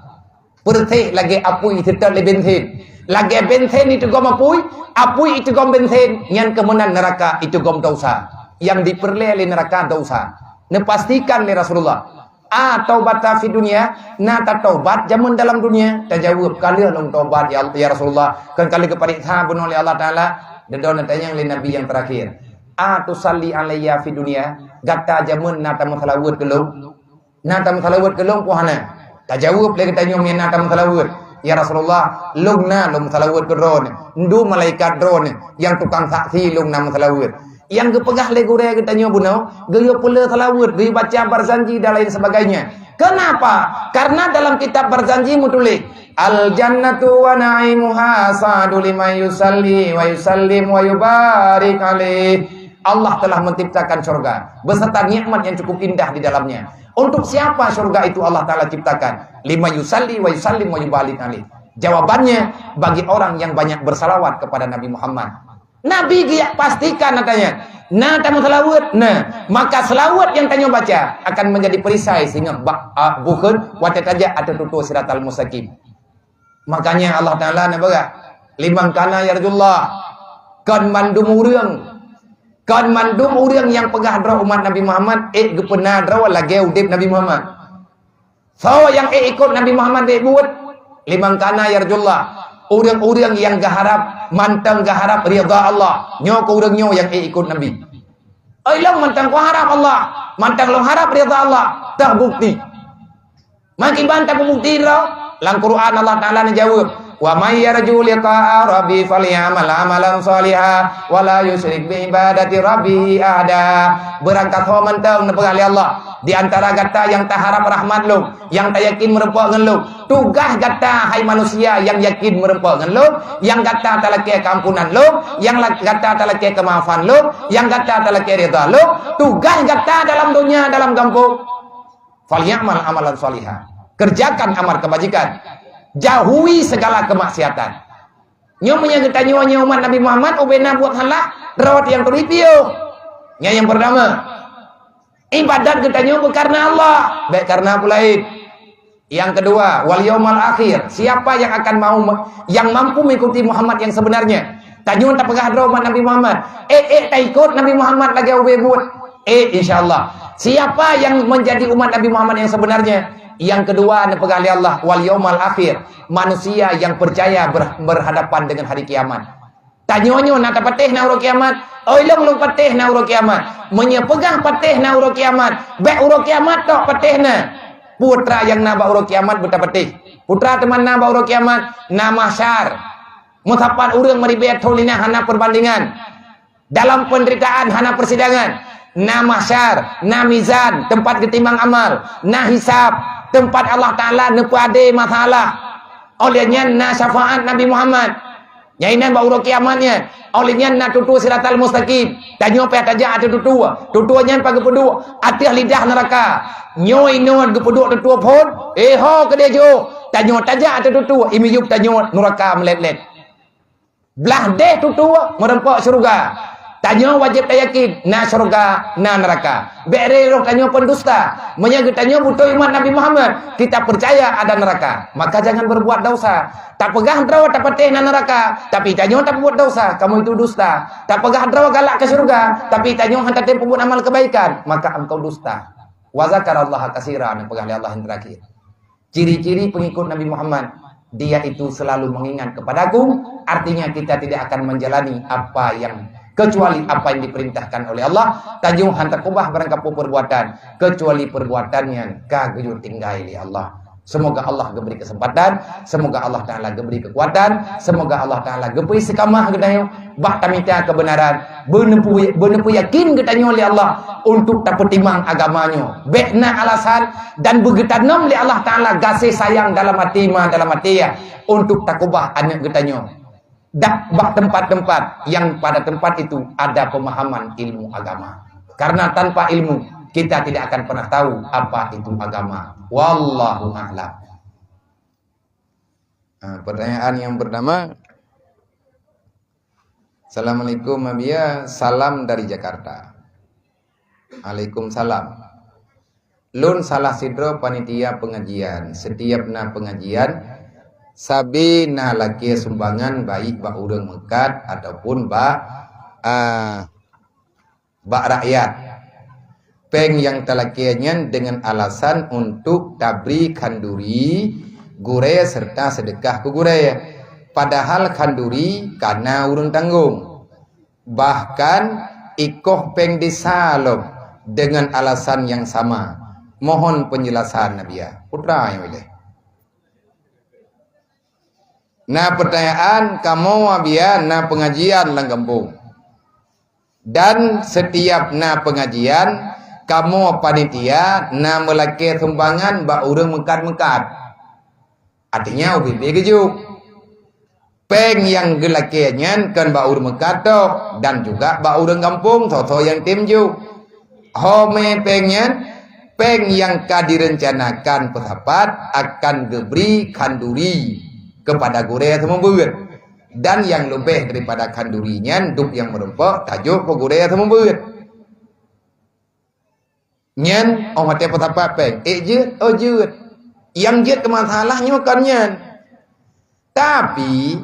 Peureséh lagée apui iteutôt lé bensin. Lagée bensin iteugom apui, apui iteugom bensin, nyan keuh meunan nuraka iteugom dosa. Nyang dipeureulée lé nuraka dosa. Neupastikan lé Rasulullah. "A taubata fid dunya?" Na tatobat jameun dalam dunia? Tajaweueb, "Ka lheueh lôn tobat, ya, ya Rasulullah." Kan ka lheueh geupareksa bunoe lé Allah Taala, dedon tanyong lé Nabi nyang teurakhir, "A tusalli alayya fid dunya?" Gata jameun na tameuseulaweuet keu lôn? Na tameuseulaweuet keu lôn peue hana? Tajaweueb lé geutanyoe, "Meunyo na tameuseulaweuet, ya Rasulullah, lôn na lôn meuseulaweuet keu droeneuh. Ndu malaikat droeneuh nyang tukang saksi lôn na meuseulaweuet." Nyang geupeugah lé gurée geutanyoe bunoe, geuyue peule seulaweuet, geuyue baca barzanji dan lain sebagainya. Kenapa? Karena dalam kitab barzanji meutuléh, "Al jannatu wa na'imuha sa'du liman yusalli wa yusallim wa yubarik alaih." Allah telah menciptakan syurga beserta nikmat yang cukup indah di dalamnya. Untuk siapa syurga itu Allah Taala ciptakan? "Liman yusalli wa yusallim wa yubarik alaih." Jawabannya, bagi orang yang banyak bersalawat kepada Nabi Muhammad. Nabi geujak pastikan, katanya, "Na tameuseulaweuet?" "Na." Maka seulaweuet nyang tanyoe baca akan menjadi perisai singoh bak, a, bukon watée tajak ateueh tutoe siratal mustaqim. Makanya Allah Taala neupeugah, "Liman kana yarjullah." Kon mandum ureuëng, kon mandum ureuëng nyang peugah droe umat Nabi Muhammad, ék geupeuna droe lagée udeb Nabi Muhammad. Soe nyang ék ikot Nabi Muhammad bék buet? "Liman kana yarjullah." Ureuëng-ureuëng nyang geuharab, mantong geuharab ridha Allah. Nyoe keuh ureuëng nyoe nyang ék ikot Nabi. "Oi, lôn mantong kuharab Allah, mantong lôn harab ridha Allah." Teubukti. Meukiban tapeubukti droe? Lam Quran Allah Taala neujaweueb, "Wa may yarju liqa'a rabbi falyamal amalan shaliha wa la yusyrik bi ibadati rabbihi ahada." Beurangkasoe mantong neupeugah lé Allah, di antara gata nyang taharab rahmat Lôn, nyang tayakin meureumpok ngon Lôn, tugaih gata, hai manusia nyang yakin meureumpok ngon Lôn, nyang gata talakée keuampunan Lôn, nyang la-, gata talakée keumaafan Lôn, nyang gata talakée ridha Lôn, tugaih gata dalam donya, dalam gampông, "Falyamal amalan shaliha." Kerjakan amal kebajikan. Jauhi segala kemaksiatan. Nyoe meunyoe geutanyoe nyoe umat Nabi Muhammad ubena buet salah, rot nyang turi piôh. Nyan nyang pertama. Ibadat geutanyoe beukareuna Allah, bék kareuna peue laén. Yang kedua, wal yaumal akhir. Siapa yang akan mau me-, yang mampu mengikuti Muhammad yang sebenarnya? Tanyoe tapeugah droe umat Nabi Muhammad. Ék, ék taikot Nabi Muhammad lagée ubé buet. Ék, insya Allah. Siapa yang menjadi umat Nabi Muhammad yang sebenarnya? Yang kedua, neupeugah lé Allah, wal yaumal akhir. Manusia yang percaya ber-, berhadapan dengan hari kiamat. Tanyoe nyoe na tapatéh na uroe kiamat. Oi, lôn, lôn patéh na uroe kiamat. Meunyoe peugah patéh na uroe kiamat, bék uroe kiamat tok patéh na. Peue teuma nyang na bak uroe kiamat beutapatéh. Peue teuma na bak uroe kiamat, na mahsyar. Meusapat ureuëng meuribée thon linah hana peubandingan. Dalam peunderitaan hana persidangan. Na mahsyar, na mizan, teumpat geutimbang amal, na hisab, teumpat Allah Taala neupeuadé masalah. Óh lheueh nyan na syafaat Nabi Muhammad. Nyang inan bak uroe kiamat nyan. Óh lheueh nyan na tutoe siratal mustaqim. Tanyoe payah tajak ateueh tutoe. Tutoe nyan pat geupeuduek? Ateueh lidah neuraka. Nyoe inong geupeuduek tutoe phon, éh ho keudeh jiôh. Tanyoe tajak ateueh tutoe, imiyueb tanyoe neuraka meulét-lét. Blah deh tutoe meureumpok syeuruga. Tanyoe wajéb tayakin na syeuruga, na neuraka. Bék ré roh tanyoe pendusta. Meunyoe geutanyoe beutôi umat Nabi Muhammad, kita percaya ada neraka, maka jangan berbuat dosa. Tapeugah droe tapatéh na neuraka, tapi tanyoe tapeubuet dosa, kamu itu dusta. Tapeugah droe galak keu syeuruga, tapi tanyoe hana tatem peubuet amal kebaikan, maka engkau dusta. Wa zakarallaha katsira, neupeugah lé Allah nyang terakhir. Ciri-ciri pengikut Nabi Muhammad, dia itu selalu mengingat kepadaku, artinya kita tidak akan menjalani apa yang, kecuali apa yang diperintahkan oleh Allah. Tanyoe hana takeubah barang kapeue perbuatan, kecuali perbuatan nyang ka geuyue tinggai lé Allah. Semoga Allah geubri kesempatan, semoga Allah Taala geubri kekuatan, semoga Allah Taala geubri istiqamah geutanyoe bak tamita kebenaran, beuneupeu-, beuneupeuyakin geutanyoe lé Allah untuk tapeutimang agama nyoe. Bék na alasan dan beugeutanom lé Allah Taala gaséh sayang dalam até ma dalam até ya untuk takeubah aneuk geutanyoe. Dak bak tempat-tempat yang pada tempat itu ada pemahaman ilmu agama. Karena tanpa ilmu, kita tidak akan pernah tahu apa itu agama. Wallahu a'lam. Ah, pertanyaan yang pertama. Assalamualaikum, Abia. Salam dari Jakarta. Waalaikumsalam. Lôn salah sidroe panitia pengajian. Setiap na pengajian, sabe na lakée sumbangan, baik bak ureuëng meukat ataupun bak, ah, bak rakyat. Péng nyang talakée nyan deungon alasan untuk tabri khanduri gurée serta seudeukah keu gurée. Padahal khanduri kana ureuëng tanggong. Bahkan ikoh péng desa lom deungon alasan nyang sama. Mohon penjelasan, Nabiya. Putra nyang ulée. Na peutanyaan, kamoe biasa na peungajian lam gampông. Dan setiap na peungajian, kamoe panitia na meulakée sumbangan bak ureuëng meukat-meukat. Artinya, ubit-ubit geujok. Péng nyang geulakée nyan kon bak ureuëng meukat tok, dan juga bak ureuëng gampông soe-soe nyang tem jok. Ho mé péng nyan, péng nyang ka direncanakan peusapat akan geubri khanduri keupada gurée seumeubeuet. Dan nyang leubeh daripada khanduri nyan, dub nyang meurumpok tajok keu gurée seumeubeuet. Nyan, oh watée peusapat péng, ék jeuet, oh jeuet. Nyang jeuet keu masalah nyoe kon nyan. Tapi,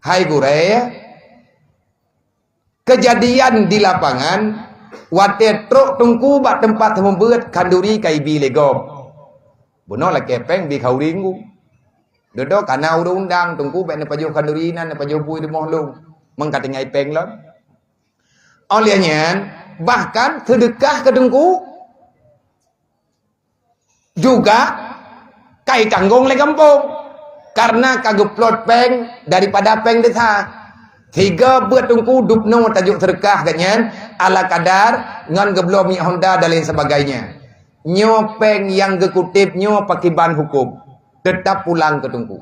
hai gurée, keujadian di lapangan, watée trok teungku bak teumpat seumeubeuet khanduri ka ibi lé gob. Bunoe lakée péng bi khanduri teungku. Dudoe kana ureuëng undang, teungku bék neupajoh khanduri nan, neupajoh bui rumoh lôn. Meukatingai péng lom. Óh lheueh nyan, bahkan seudeukah keu teungku juga ka itanggong lé gampông, karena ka geuplot péng daripada péng desa. Siga beuet teungku dubnoe tajok seudeukah geuh nyan, ala kadar ngon geubloe minyeuk honda dan lain sebagainya. Nyoe péng nyang geukuteb nyoe pakiban huköm, teutap pulang keu teungku.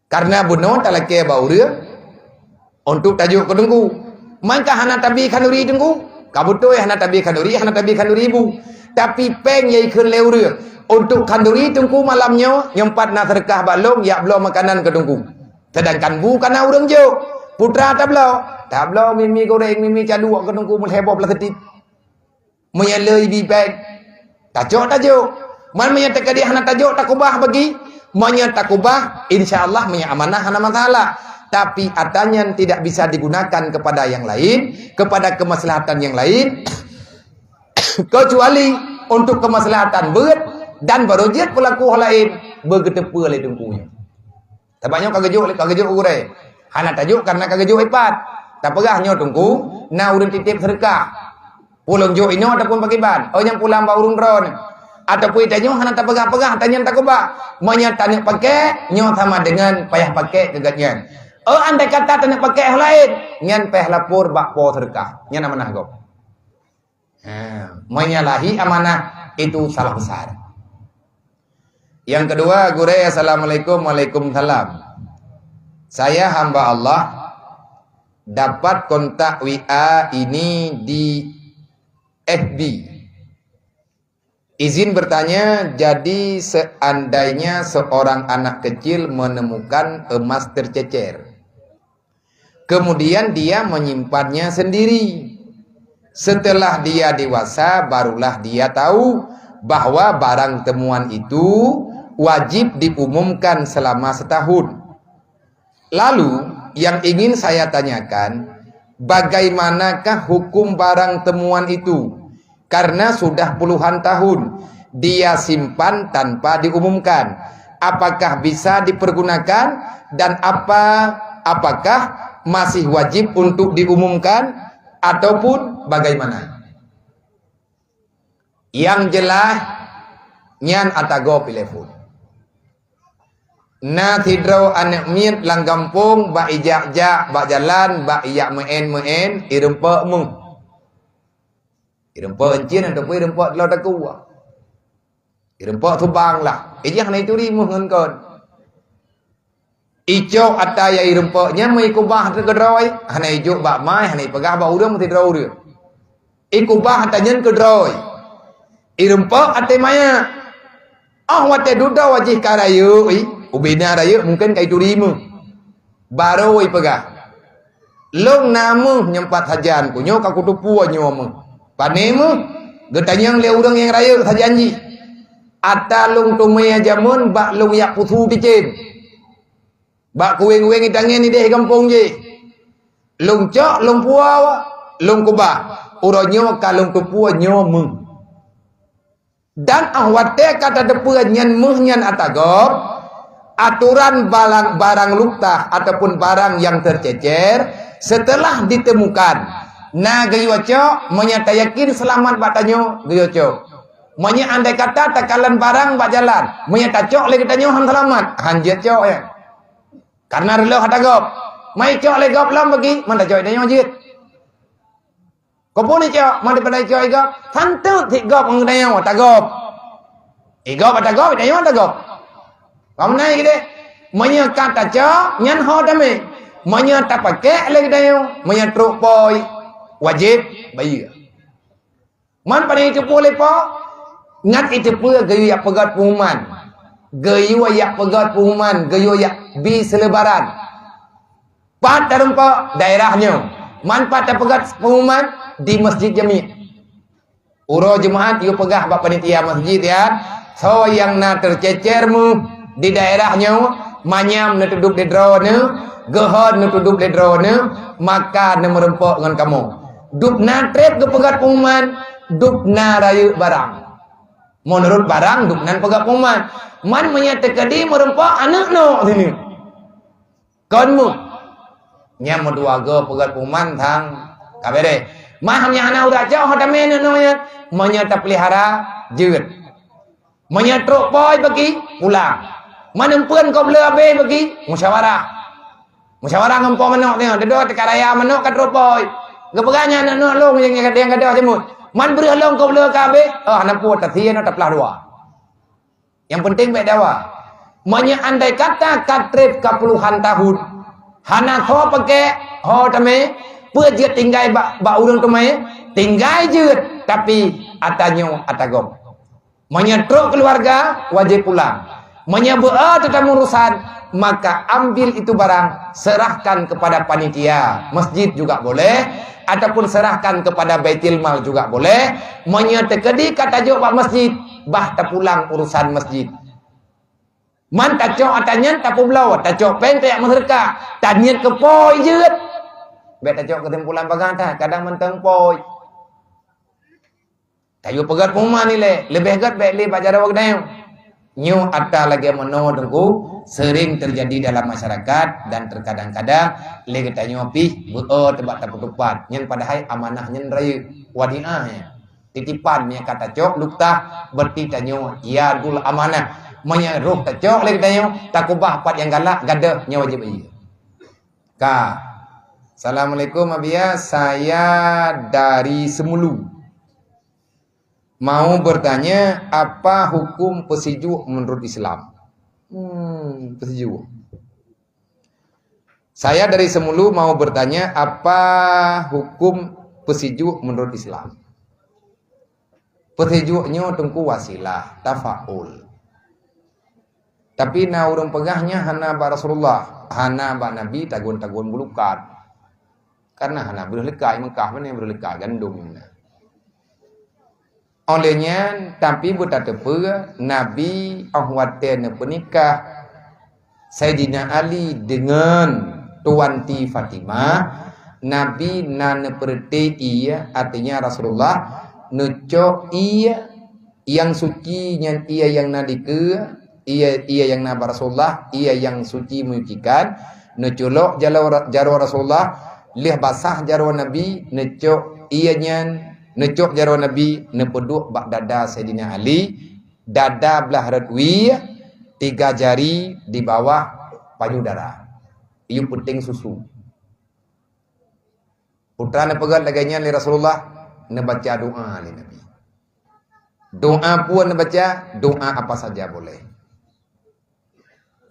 Karena bunoe talakée bak ureuëng untuk tajok keu teungku. Maka hana tabi khanduri teungku. Ka beutôi hana tabi khanduri, hana tabi khanduri bu. Tapi péng nyang ikheun lé ureuëng untuk khanduri teungku malam nyoe, nyoe pat na seudeukah bak lôn yak bloe makanan keu teungku. Sedangkan bu kana ureuëng jok. Putra tabloe, tabloe mi-mi goreng, mi-mi caluek keu teungku meulhèe boh plastik. Meunyoe le ibi péng, tacok tajok. Man meunyoe teukeudi hana tajok, takubah bagi. Meunyoe takubah, insya Allah meunyoe amanah hana masalah. Tapi atra nyan tidak bisa digunakan kepada yang lain, kepada kemaslahatan yang lain, kecuali untuk kemaslahatan beuet dan baru jeuet peulaku laén beugeuteupeue lé teungku nyan. Sabab nyoe ka geujok, ka geujok gurée. Hana tajok karena ka geujok ipat. Tapeugah nyoe teungku, na ureuëng titeb seudeukah. Ulôn jok inoe ataupun pakiban. Oh nyang pulang bak ureuëng droe nyoe. Ataupun tanyoe hana tapeugah-peugah, tanyan takubah. Meunyoe taneuk pakai, nyoe sama dengan payah pakai keu gobnyan. Oh andai kata taneuk pakai ho laén, nyan payah lapor bak po seudeukah. Nyan amanah gob. Ha, menyalahi amanah itu salah besar. Yang kedua, gurée, assalamualaikum. Waalaikumsalam. Saya hamba Allah, dapat kontak W A ini di F B. Izin bertanya, jadi seandainya seorang anak kecil menemukan emas tercecer, kemudian dia menyimpannya sendiri. Setelah dia dewasa, barulah dia tahu bahwa barang temuan itu wajib diumumkan selama setahun. Lalu, yang ingin saya tanyakan, bagaimanakah hukum barang temuan itu? Karena sudah puluhan tahun dia simpan tanpa diumumkan. Apakah bisa dipergunakan dan apa, apakah masih wajib untuk diumumkan ataupun bagaimana? Yang jeulaih, nyan ata gob ilée phon. Na sidroe aneuëk miet lam gampông bak ijak-jak bak jalan, bak ijak meu'en-meu'en, ireumpok méuh. Ireumpok euncien ataupun ireumpok teuloe takue. Ireumpok subang lah. Ijih hana ituri méuh ngon kon. Icok ata nyang ireumpok nyan meuikubah keudroe, hana ijok bak mai, hana ipeugah bak ureuëng meusidroe ureuëng. Ikubah ata nyan keudroe. Ireumpok até maya. Oh watée dudoe jih ka rayeuk, i, ubena rayeuk mungken ka ituri méuh. Barô ipeugah, "Lôn na méuh nyang pat sajan ku nyoe ka kuteupue nyoe méuh." Pane méuh? Geutanyong lé ureuëng nyang rayeuk sajan jih. Ata lôn teumé jameun bak lôn yak pusu ticém. Bak kuweng-kuweng itangén ideh gampông jih. Lôn cok, lôn puwoe, lôn kubah. uroe nyoe ka lôn teupeue nyoe méuh. Dan óh watée ka tateupeue nyan méuh nyan atra gob, aturan barang, barang luktah ataupun barang nyang teucecer, seuteulah diteumukan, na geuyue cok, meunyoe tayakin seulamat bak tanyoe, geuyue cok. Meunyoe andai kata takalon barang bak jalan, meunyoe tacok lé geutanyoe hana seulamat, han jeuet cok nyan. Kareuna reuloh atra gob. Mai cok lé gob lom bagi, man tacok geutanyoe jeuet. Keupeue neucok, man daripada icok igob, santeut sit gob ngon geutanyoe atra gob. Igob atra gob, geutanyoe atra gob. Ka meunan keudeh, meunyoe ka tacok, nyan ho tamé. Meunyoe tapakék lé geutanyoe, meunyoe trok pôi, wajéb bayeue. Man pane iteupeue lé po, ngat iteupeue geuyue jak peugét pengumuman. Geuyue jak peugét pengumuman, geuyue jak bi seuleubaran. Pat tarumpok daerah nyoe, man pat tapeugét pengumuman di Masjid Jami'. Uroe Jumat yue peugah bak panitia masjid, ya, soe nyang na teucecer méuh di daerah nyoe, manyam neutudub di droeneuh, geuhon neutudub di droeneuh, maka neumeurumpok ngon kamoe. Dub na treb geupeugét pengumuman, dub na rayeuk barang. Meunurot barang, dub nan peugét pengumuman. Man meunyoe teukeudi meurumpok aneuk nyoe sineuk. Kon méuh. Nyang meudua goe peugét pengumuman sang ka bereh. Mah nyang hana udah cok ho tamé aneuk nyoe nyan. Meunyoe tapeulihara, jeuet. Meunyoe trok pôi bagi, pulang. Man eumpeuen gob le abéh bagi, musyawarah. Musyawarah ngon po manok nyoe, dudoe teuka raya manok ka trok pôi. Geupeugah nyan aneuk nyoe lôn nyang, nyang gadôh jimut. Man breuh lôn gob le ka abéh, oh, hana peue, tasie nyoe taplah dua. Nyang penting bék dawa. Meunyoe andai kata ka treb ka puluhan tahun, hana soe pakék ho tamé, peue jeuet tinggai bak, bak ureuëng teumé, tinggai jeuet, tapi atra nyoe atra gob. Meunyoe trok keuluwarga, wajéb pulang. Meunyoe beu-e teutamong urusan, maka ambil itu barang, serahkan kepada panitia masjid juga boleh, ataupun serahkan kepada Baitul Mal juga boleh. Meunyoe teukeudi ka tajok bak masjid, bah tapulang urusan masjid. Man tacok atra nyan tapeubloe, tacok péng tajak meuseudeukah, taniet keu pôi jeuet. Bék tacok keusimpulan bagaih that, kadang mantong pôi. Tayue peugét pengumuman ilée, leubeh gét bék lé bak jaroe geutanyoe. Nyoe atra lagée meunoe Teungku, sering terjadi dalam masyarakat dan terkadang-kadang lé geutanyoe pih beu-e teubak tapeutupat. Nyan padahai amanah nyan rayeuk, wadiah nyan. Titipan nyang ka tacok luktah, berarti tanyoe yadul amanah. Meunyoe roh tacok lé geutanyoe, takubah pat nyang galak, gadôh nyoe wajéb bayeue. Ka. Assalamualaikum, Abiya. Saya dari Semulu. Mau bertanya, apa hukum peusijuek menurut Islam? Hmm, peusijuek. Saya dari Semulu mau bertanya, apa hukum peusijuek menurut Islam? Peusijuek nyoe Teungku wasilah, tafaul. Tapi na ureuëng peugah nyan hana bak Rasulullah, hana bak Nabi, tagun-tagun bulukat. Karena hana breuh leukai Mekah, mana breuh leukai gandom na. Oleh nyan, tapi beutateupeue, Nabi óh watée neupeunikah Saidina Ali deungon Tuanti Fatimah, Nabi na neupeureuté ié, artinya Rasulullah neucok ié nyang suci nyan, ié nyang na dikeue, ié, ié nyang na bak Rasulullah, ié nyang suci menyucikan, neuculok jaroe, jaroe Rasulullah, lheueh basah jaroe Nabi, neucok ié nyan, neucok jaroe Nabi, neupeuduek bak dada Saidina Ali, dada blah rot wie, tiga jari di bawah payudara. Iyue peuting susu. Putra neupeugét lagée nyan lé Rasulullah, neubaca doa lé Nabi. Doa peue neubaca, doa apa saja boleh.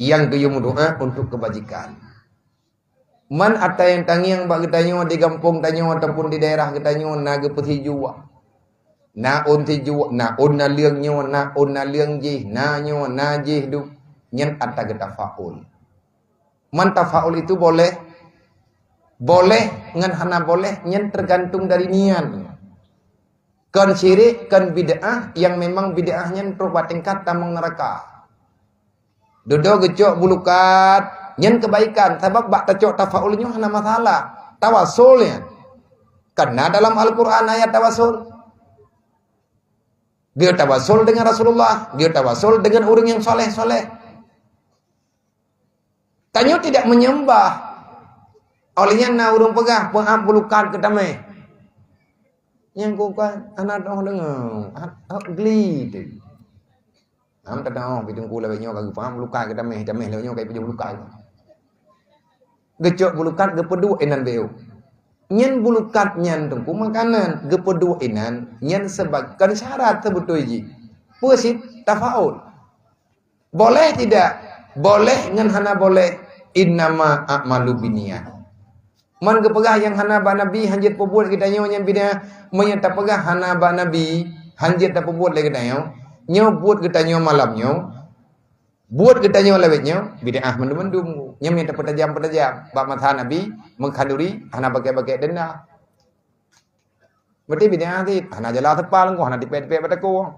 Nyang geuyue meudoa untuk kebajikan. Man atra nyang tangieng bak geutanyoe di gampông tanyoe ataupun di daerah geutanyoe na geupeusijuek. Na ôn sijuek, na ôn naleueng nyoe, na ôn naleueng jih, na nyoe, na jih duek. Nyan atra geutafaul. Man tafaul itu boleh, boleh ngon hana boleh, nyan tergantung dari niat. Kon syirik, kon bid'ah, nyang memang bid'ah nyan trok bak tingkat tamong neuraka. Dudoe geucok bulukat, nyan keubaikan, sabab bak tacok tafaul nyoe hana masalah. Tawasul nyan. Karena dalam Al-Quran ayat tawasul. Dia tawasul dengan Rasulullah, dia tawasul dengan orang yang soleh-soleh. Tanyoe tidak menyembah. Oleh nyan na ureuëng peugah, "Peuab bulukat keu tameh." Nyang kukan anak dong dengar, geli tu. Am tadong pi teungku lawét nyoe ka geupeuab bulukat keu tameh, tameh lawét nyoe ka ipeujoh bulukat. Geucok bulukat geupeuduek inan beu. Nyan bulukat nyan teungku makanan, geupeuduek inan, nyan sebagai syarat sebetul jih. Peue sit tafaul. Boleh tidak? Boleh ngon hana boleh. Innama a'malu binniyat. Man geupeugah nyang hana bak Nabi hanjeuet peubuet geutanyoe nyang bid'ah. Meunyoe tapeugah hana bak Nabi hanjeuet tapeubuet lé geutanyoe, nyoe buet geutanyoe malam nyoe, buet geutanyoe lawét nyoe, bid'ah mandum-mandum. Nyoe nyang tapeutajam-peutajam bak masa Nabi, meukhanduri hana bakét-bakét denda. Berarti bid'ah cit, hana jala seupal, hana tipék-tipék bak takue.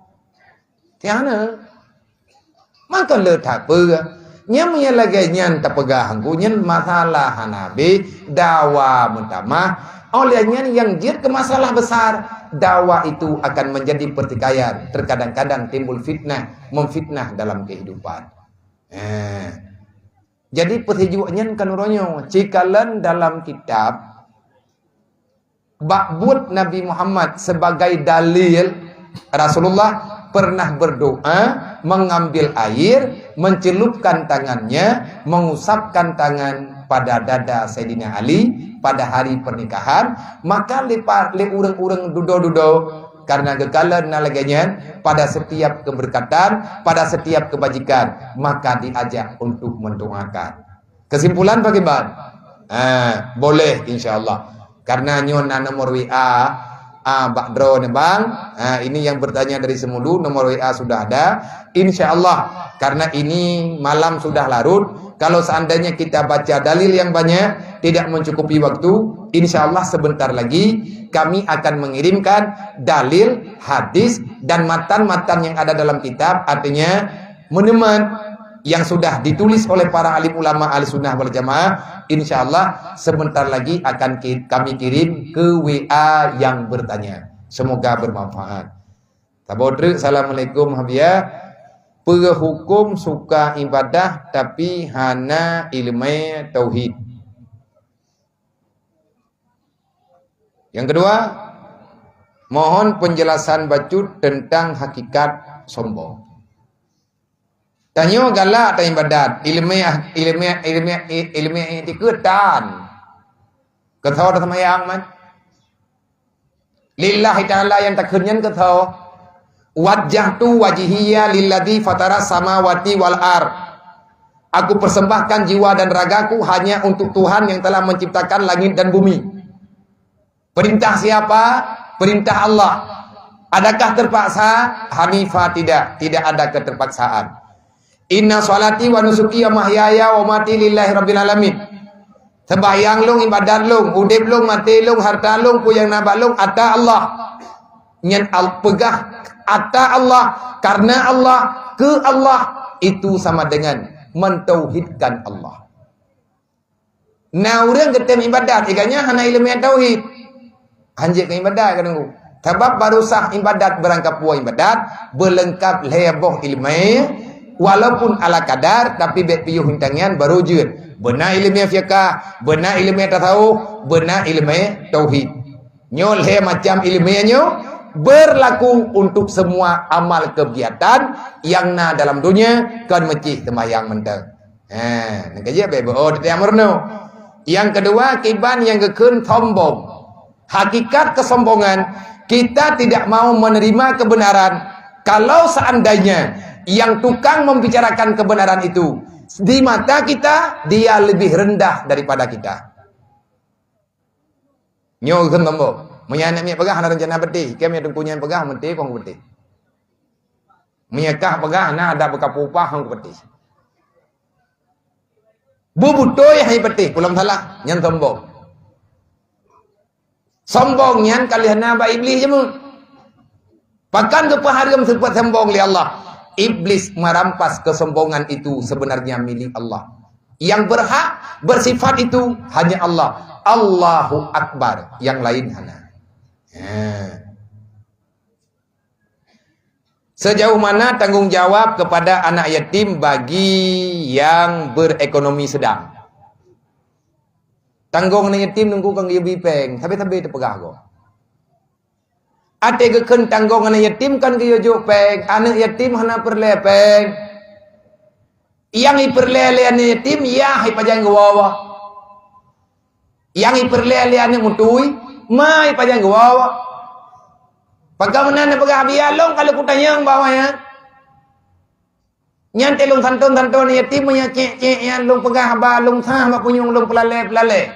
Tiana. Maka le that peue. Nyang meunyo lagée nyan tapeugah teungku, nyan masalah hana habéh, dawa meutamah. Oleh nyan nyang jeuet keu masalah besar, dawa itu akan menjadi pertikaian, terkadang-kadang timbul fitnah, memfitnah dalam kehidupan. Eh. Jadi peusijuek nyan kan uroe nyoe, cikalon dalam kitab bak buet Nabi Muhammad sebagai dalil Rasulullah pernah berdoa, mengambil air, mencelupkan tangannya, mengusapkan tangan pada dada Saidina Ali pada hari pernikahan, maka lé pa-, lé ureuëng-ureuëng dudoe-dudoe, karena geukalon na lagée nyan, pada setiap keberkatan, pada setiap kebajikan, maka diajak untuk mendoakan. Kesimpulan bagaimana? Ah, boleh, insya Allah. Karena nyoe na nomor W A, ah, bak droe ni bang. Ah, ini yang bertanya dari Semulu, nomor W A sudah ada. Insya Allah, karena ini malam sudah larut, kalau seandainya kita baca dalil yang banyak, tidak mencukupi waktu, insya Allah sebentar lagi kami akan mengirimkan dalil, hadis, dan matan-matan yang ada dalam kitab, artinya meneman yang sudah ditulis oleh para alim ulama Ahlussunnah wal Jamaah, insya Allah sebentar lagi akan ki-, kami kirim ke W A yang bertanya. Semoga bermanfaat. Saboh treuk, assalamualaikum Habia. Peue huköm suka ibadah tapi hana ileumé tauhid? Yang kedua, mohon penjelasan bacut tentang hakikat sombong. Tanyoe galak taibadat, ileumé, ileumé, ileumé, ileumé iktikeutan. Keu soe taseumayang man? Lillahi ta'ala nyang takheun nyan keu soe? "Wajjahtu wajhiya lilladzi fataras samawati wal ar." Aku persembahkan jiwa dan ragaku hanya untuk Tuhan yang telah menciptakan langit dan bumi. Perintah siapa? Perintah Allah. Adakah terpaksa? Hanifa, tidak. Tidak ada keterpaksaan. "Inna sholati wa nusuki wa mahyaya wa mati lillahi rabbil alamin." Sembahyang lôn, ibadat lôn, udeb lôn, maté lôn, harta lôn, peue nyang na bak lôn, ata Allah. Nyan al-, peugah ata Allah, karena Allah, keu Allah, itu sama dengan mentauhidkan Allah. Na ureuëng geutem ibadat, ikannya hana ileumé tauhid. Hanjeuet keu ibadat ka deungoe. Sabab baru sah ibadat beurangkapeue ibadat, beuleungkab lhée boh ileumé, walaupun ala kadar, tapi bék piôh intangian baru jeuet. Beuna ileumé fiqah, beuna ileumé tasawuf, beuna ileumé tauhid. Nyoe lhée macam ileumé nyoe berlaku untuk semua amal kegiatan yang na dalam dunia, kon meucih sembahyang mantong. Ha, nyang keujeuet beu, oh, teutab meurunoe. Yang kedua, kiban nyang geukheun sombong. Hakikat kesombongan, kita tidak mau menerima kebenaran. Kalau seandainya yang tukang membicarakan kebenaran itu, di mata kita, dia lebih rendah daripada kita. Nyoe geukheun sombong. Meunyo aneuk miet peugah hana rencana peuteh, keu miet teungku nyan peugah meuti kong peuteh. Meunyo kah peugah na adak beukapeupah hong peuteh. Beubutôi hai peuteh, pulang salah, nyan sombong. Sombong nyan ka lheueh na bak Iblih jameun. Pakon geupeuhareuem sifat sombong lé Allah? Iblis merampas kesombongan itu sebenarnya milik Allah. Yang berhak bersifat itu hanya Allah. Allahu Akbar, yang lain hana. Ha. Sejauh mana tanggung jawab kepada anak yatim bagi yang berekonomi sedang? Tanggong anak yatim nungku kan geuyue bi péng, sabe-sabe teupeugah gob. Até geukheun tanggong anak yatim kan geuyue jok péng, aneuk yatim hana peureulée péng. Nyang ipeureulée lé aneuk yatim, yah ipajan geuwoe. Nyang ipeureulée lé aneuk mutui, ma ipajan geuwoe. Pakon meunan neupeugah biya lôn ka lheueh kutanyong bak awaknyan. Nyan teuh lôn santôn-santôn yatim meunyo cék-cék nyan lôn peugah haba lôn sah bak punyueng lôn peulalée-peulalée.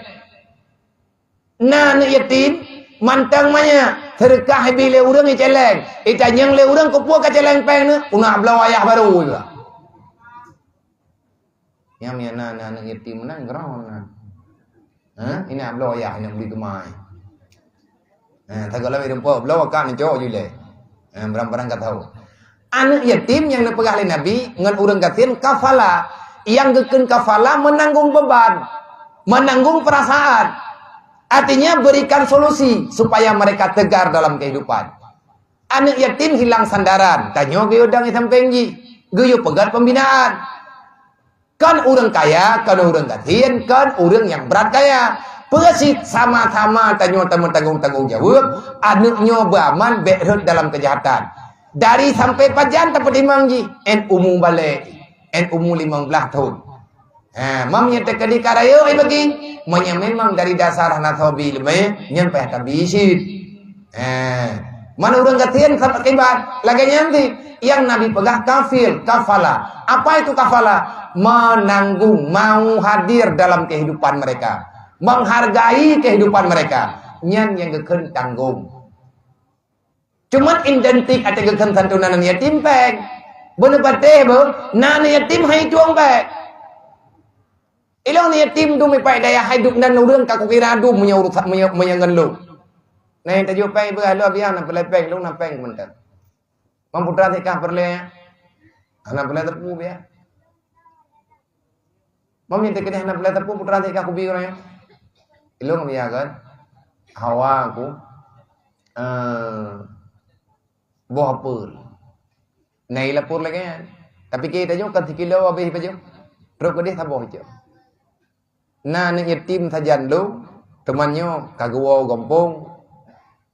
Na aneuk yatim, mantong manyak, seudeukah ibi lé ureuëng icéléng. Itanyong lé ureuëng keupeue ka céléng péng neuh, unak bloe ayah barô iba. Nyang meunan na aneuk yatim meunan keudroe na. Ha? Inak bloe ayah nyang bri keumai. Ha, sagoe lawét rumpok bloe ka neucok ju lé. Ha, barang-barang ka tahu. Aneuk yatim nyang neupeugah lé Nabi ngon ureuëng gasien kafala. Nyang geukheun kafala menanggung beban, menanggung perasaan. Artinya berikan solusi supaya mereka tegar dalam kehidupan. Aneuk yatim hilang sandaran, tanyoe geuyue dang di sampéng jih, geuyue peugét pembinaan. Kon ureuëng kaya, kon ureuëng gasien, kon ureuëng nyang brat kaya. Peue cit sama-sama tanyoe tameutanggong-tanggong jaweueb, aneuk nyoe beuaman bék rhot dalam keujahatan. Dari sampai pajan tapeutimang jih, en umu balek, en umu limong blaih thon. Ha, mam nyang teukeudi ka rayeuk bagi, meunyoe memang dari dasar hana soe bi leumé, nyan payah tabi cit. Eh, man ureuëng gasien sapat kiban, lagée nyan cit. Nyang Nabi peugah kafil, kafala. Apa itu kafala? Menanggung, mau hadir dalam kehidupan mereka. Menghargai kehidupan mereka. Nyan nyang geukheun tanggong. Cuman identik até geukheun santunan aneuk yatim péng. Beuneupatéh beuh, na aneuk yatim hai tueng péng. Ilong ni yatim dum ipai daya hai duek nan ureuëng ka kukira dum meunyoe urusan meunyoe meunyoe ngon lôn. Nah, tajok péng ibeurah lôn biang na peulai péng lôn na péng mantong. Mam putra sikah peureulée. Hana peulai teupeu biang. Mam nyang teukeudeh hana peulai teupeu putra sikah kubi ureuëng. Ilong biang kan. Hawa aku. Eh, boh apel. Nai lapor lagée nyan. Tapi keu tanyoe kan sikilo habéh pajoh. Trok keudeh saboh icok. Na aneuk yatim sajan lôn, teuma nyoe ka geuwoe gampông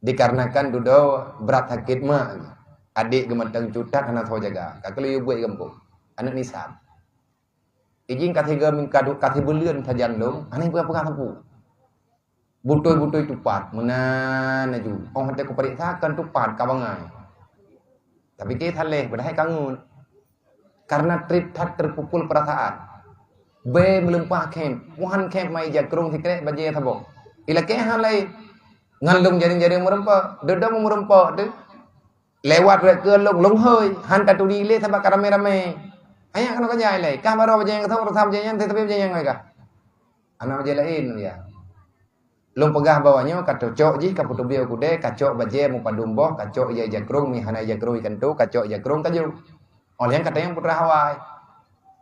dikarenakan dudoe brat sakét mak. Adék geumatang cutat hana soe jaga. Ka keuleue buet gampông. Aneuk nisab. Ijin ka siga mingkadu ka sibuleuen sajan lôn, hana peugah-peugah sapeue. Butôi-butôi tupat, meunan laju. Oh, watée kupareksa kan tupat ka bangai. Tapi keu saléh, padahai kangeut. Karena treb that terpukul perasaan. Bée meuleumpah khém, muhan khém mai ija krông sikrek bajée saboh. Ilakée hán laén. Ngon lông jaréng-jaréng meurumpok, dodong meurumpok teuh. Lewat rot keu lông, lông hôi, han taturi lé sabab ka ramé-ramé. Ayah keunoe ka jai lé, kah barô bajée nyang ka thon, rasa bajée nyan, teutabé bajée nyang ka. Hana bajée laén, ya. Lôn peugah bahwa nyoe ka teucok jih, ka peuteubiet u keudée, ka cok bajée meupadum boh, ka cok ija-ija krông, mi hana ija krông ikantu, ka cok ija krông kaju. Óh lheueh nyan ka tanyong putra hawa.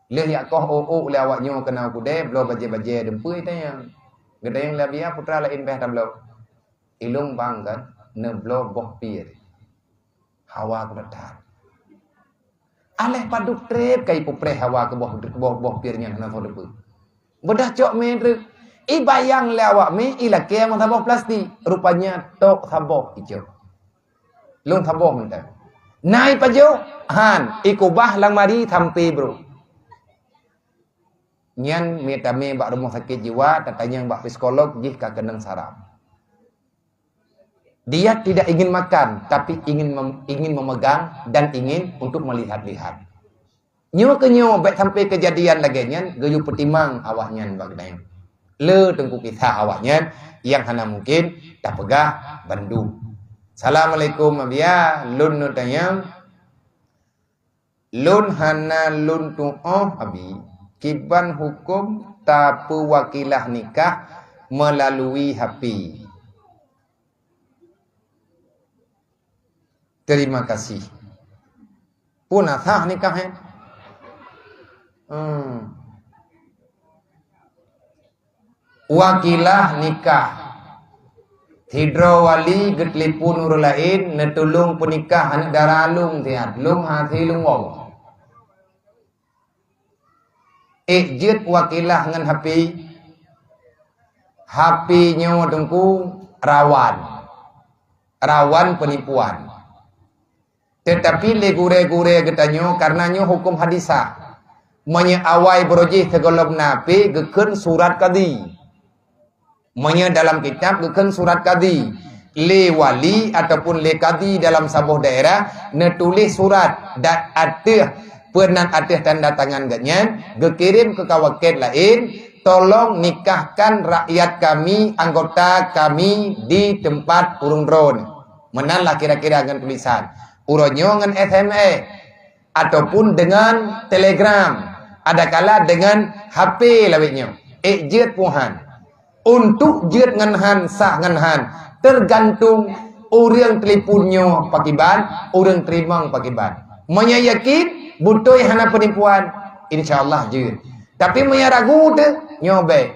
Lheueh jak koh ôk-ôk lé awak nyoe keunan u keudée, bloe bajée-bajée dumpeue itanyong. Geutanyong lé Abiya putra laén beh tabloe. Ilong bang kan, neubloe boh pie. Hawa keuneuk that. Aléh padub treb ka ipeupreh hawa keu boh, boh, boh pir nyan hana soe teupeu. Beudah cok mé treuk. Ibayang lé awak mé ilakée ngon saboh plastik. Rupanya tok saboh icok. Lôn saboh mantong. Na ipajoh? Han, ikubah lam mari sampoe brôk. Nyan mita mé bak rumoh sakét jiwa, tatanyong bak psikolog jih ka keunong saram. Dia tidak ingin makan, tapi ingin mem-, ingin memegang dan ingin untuk melihat-lihat. Nyoe keu nyoe bék sampoe keujadian lagée nyan geuyue peutimang awaknyan bak geutanyoe. Le teungku kisah awaknyan nyang hana mungken tapeugah bandum. Assalamualaikum, Abiya, lôn neutanyong. Lôn hana lôn tuoh, Abi, kiban huköm tapeuwakilah nikah melalui H P? Terima kasih. Peue na sah nikah, eh? Hmm. Wakilah nikah. Sidroe wali geutelepon ureuëng laén, neutulông peunikah aneuëk dara lông siat, lông hase lông woe. Ék jeuet wakilah ngon H P. H P nyoe Teungku rawan, rawan peunipuan. Teutapi lé gurée-gurée geutanyoe, kareuna nyoe huköm hadisah. Meunyoe awai barô jih sigohlom na H P, geukheun surat kadi. Meunyoe dalam kitab geukheun surat kadi, lé wali ataupun lé kadi dalam saboh daerah neutuléh surat dan ateueh, peunan ateueh tanda tangan geuhnyan geukirém keu kawaket laén, "Tolong nikahkan rakyat kami, anggota kami di tempat ureuëng droeneuh." Meunan lah kira-kira ngon tulisan. Uroe nyoe ngon S M S ataupun dengan telegram, adakala dengan H P lawét nyoe. Ék jeuet puhan. Untuk jeuet ngon han, sah ngon han, teugantung ureuëng telepon nyoe pakiban, ureuëng teurimong pakiban. Meunyoe yakin, beutôi hana peunipuan, insya Allah jeuet. Tapi meunyoe ragu teuh, nyoe bék.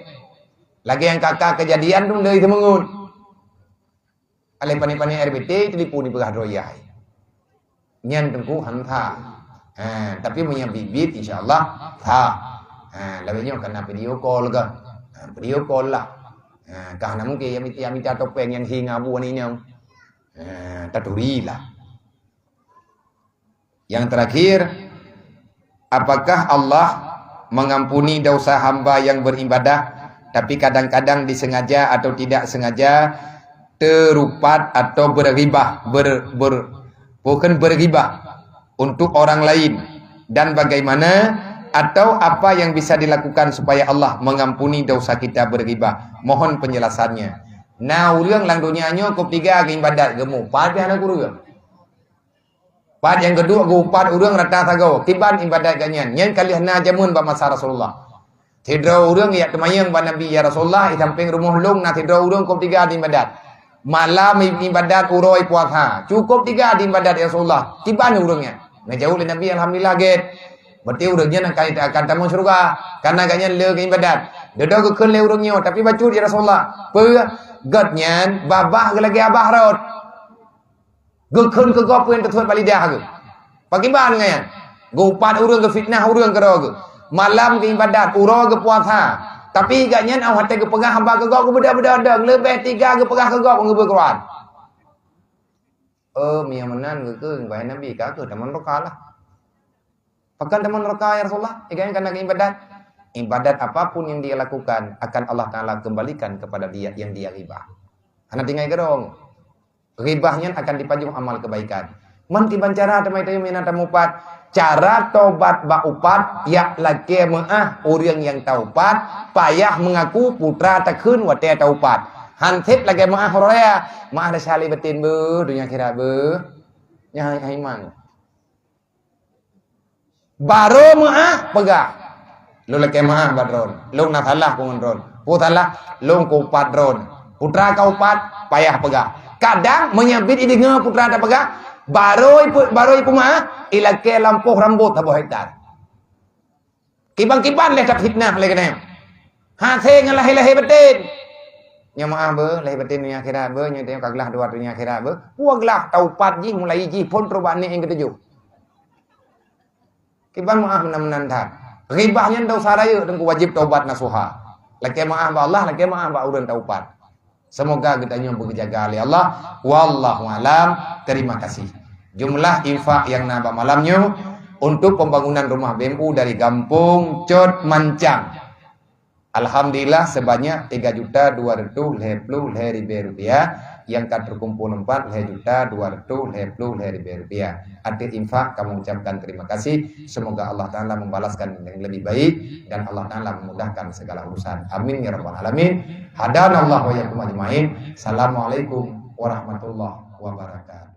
Lagée nyang ka-ka keujadian tu lé teumeungon. Alé pané-pané R B T telepon dipeugah droe yah. Nyan Teungku han tha. Ha, tapi meunyoe biet-biet, insya Allah tha. Ha, lawét nyoe kana video call kah. Ha, video call lah. Ha, kah na mungkin ya mita, mita topeng nyang hi ngon abu aneuk inong. Ha, taturi lah. Yang terakhir, apakah Allah mengampuni dosa hamba yang beribadah, tapi kadang-kadang disengaja atau tidak sengaja terupat atau berghibah, ber-, ber-, bukan berghibah untuk orang lain, dan bagaimana atau apa yang bisa dilakukan supaya Allah mengampuni dosa kita berghibah? Mohon penjelasannya. Na ureuëng lam donya nyoe kop tiga geuibadat, geumupat pih hana kureueng. Pat nyang keudua geuupat ureuëng rata sagoe, kiban ibadat geuhnyan. Nyan ka lheueh na jameun bak masa Rasulullah. Sidroe ureuëng jak teumanyong bak Nabi, "Ya Rasulullah, di sampéng rumoh lôn na sidroe ureuëng kop tiga di ibadat. Malam i-, ibadat, uroe puasa. Cukop tiga di ibadat, ya Rasulullah. Kiban ureuëng nyan?" Neujaweueb lé Nabi, "Alhamdulillah, gét. Berarti ureuëng nyan akan, akan tamong syeuruga. Kareuna geuhnyan le geuibadat." Dudoe geukheun lé ureuëng nyoe, "Tapi bacut, ya Rasulullah." "Peue?" "Geuhnyan babah geuh lagée abah rot." Geukheun keu gob peue nyang teusuet bak lidah geuh. Pakiban ngon nyan? Geuupat ureuëng, geufitnah ureuëng keudroe geuh. Malam geuibadat, uroe geupuasa. Tapi geuhnyan óh watée geupeugah haba keu gob geubeudôh-beudôh dong, leubeh tiga geupeugah keu gob ngon geubeue Quran. Oh, meunyoe meunan geukheun, wahai Nabi, ka kheueh tamong neuraka lah. Pakon tamong neuraka, ya Rasulullah? Geuhnyan kana geuibadat. Ibadat apapun yang dia lakukan akan Allah Taala kembalikan kepada dia yang dia ghibah. Hana tinggai keudroe. Ghibah nyan akan dipajoh amal kebaikan. Man kiban cara teuma tanyoe meunan tamupat? Cara tobat bak upat, jak lakée meuáh ureuëng nyang taupat, payah meungaku putra takheun watée taupat. Han sép lakée meuáh uroe raya, meuáh desya lé baten beuh, donya akhirat beuh. Nyan hai, hai mang. Barô meuáh peugah, "Lôn lakée meuáh bak droen. Lôn na salah keu ngon droen. Peue salah? Lôn keuupat droen." Putra ka upat, payah peugah. Kadang meunyoe biet ideungoe putra tapeugah, barô ipe-, barô ipeumeuáh, ilakée lampôh rambot saboh hektar. Kiban-kiban lé tafitnah lé geuhnyan. Hase ngon lahé-lahé baten. Nyoe meuáh beuh, lahé baten donya akhirat beuh, nyoe tanyoe ka glah dua donya akhirat beuh. Peue glah taupat jih, mulai jih phon trok bak aneuk nyang keutujoh. Kiban meuáh meunan-meunan that. Ghibah nyan desya rayeuk, teungku, wajéb taubat nasuha. Lakée meuáh bak Allah, lakée meuáh bak ureuëng taupat. Semoga geutanyoe beujeujaga lé Allah. Wallahu alam. Terima kasih. Jumlah infak nyang na bak malam nyoe untuk pembangunan rumah B M U dari Gampong Cot Mancang. Alhamdulillah, sebanyak tiga juta dua ratus lhée puluh lhée ribée rupiah, nyang ka terkumpul empat lhée juta dua ratus lhée puluh lhée ribée rupiah. Ateueh infak, kami ucapkan terima kasih. Semoga Allah Taala membalaskan yang lebih baik dan Allah Taala memudahkan segala urusan. Amin ya rabbal alamin. Hadanallahu wa iyyakum ajmain. Assalamualaikum warahmatullahi wabarakatuh.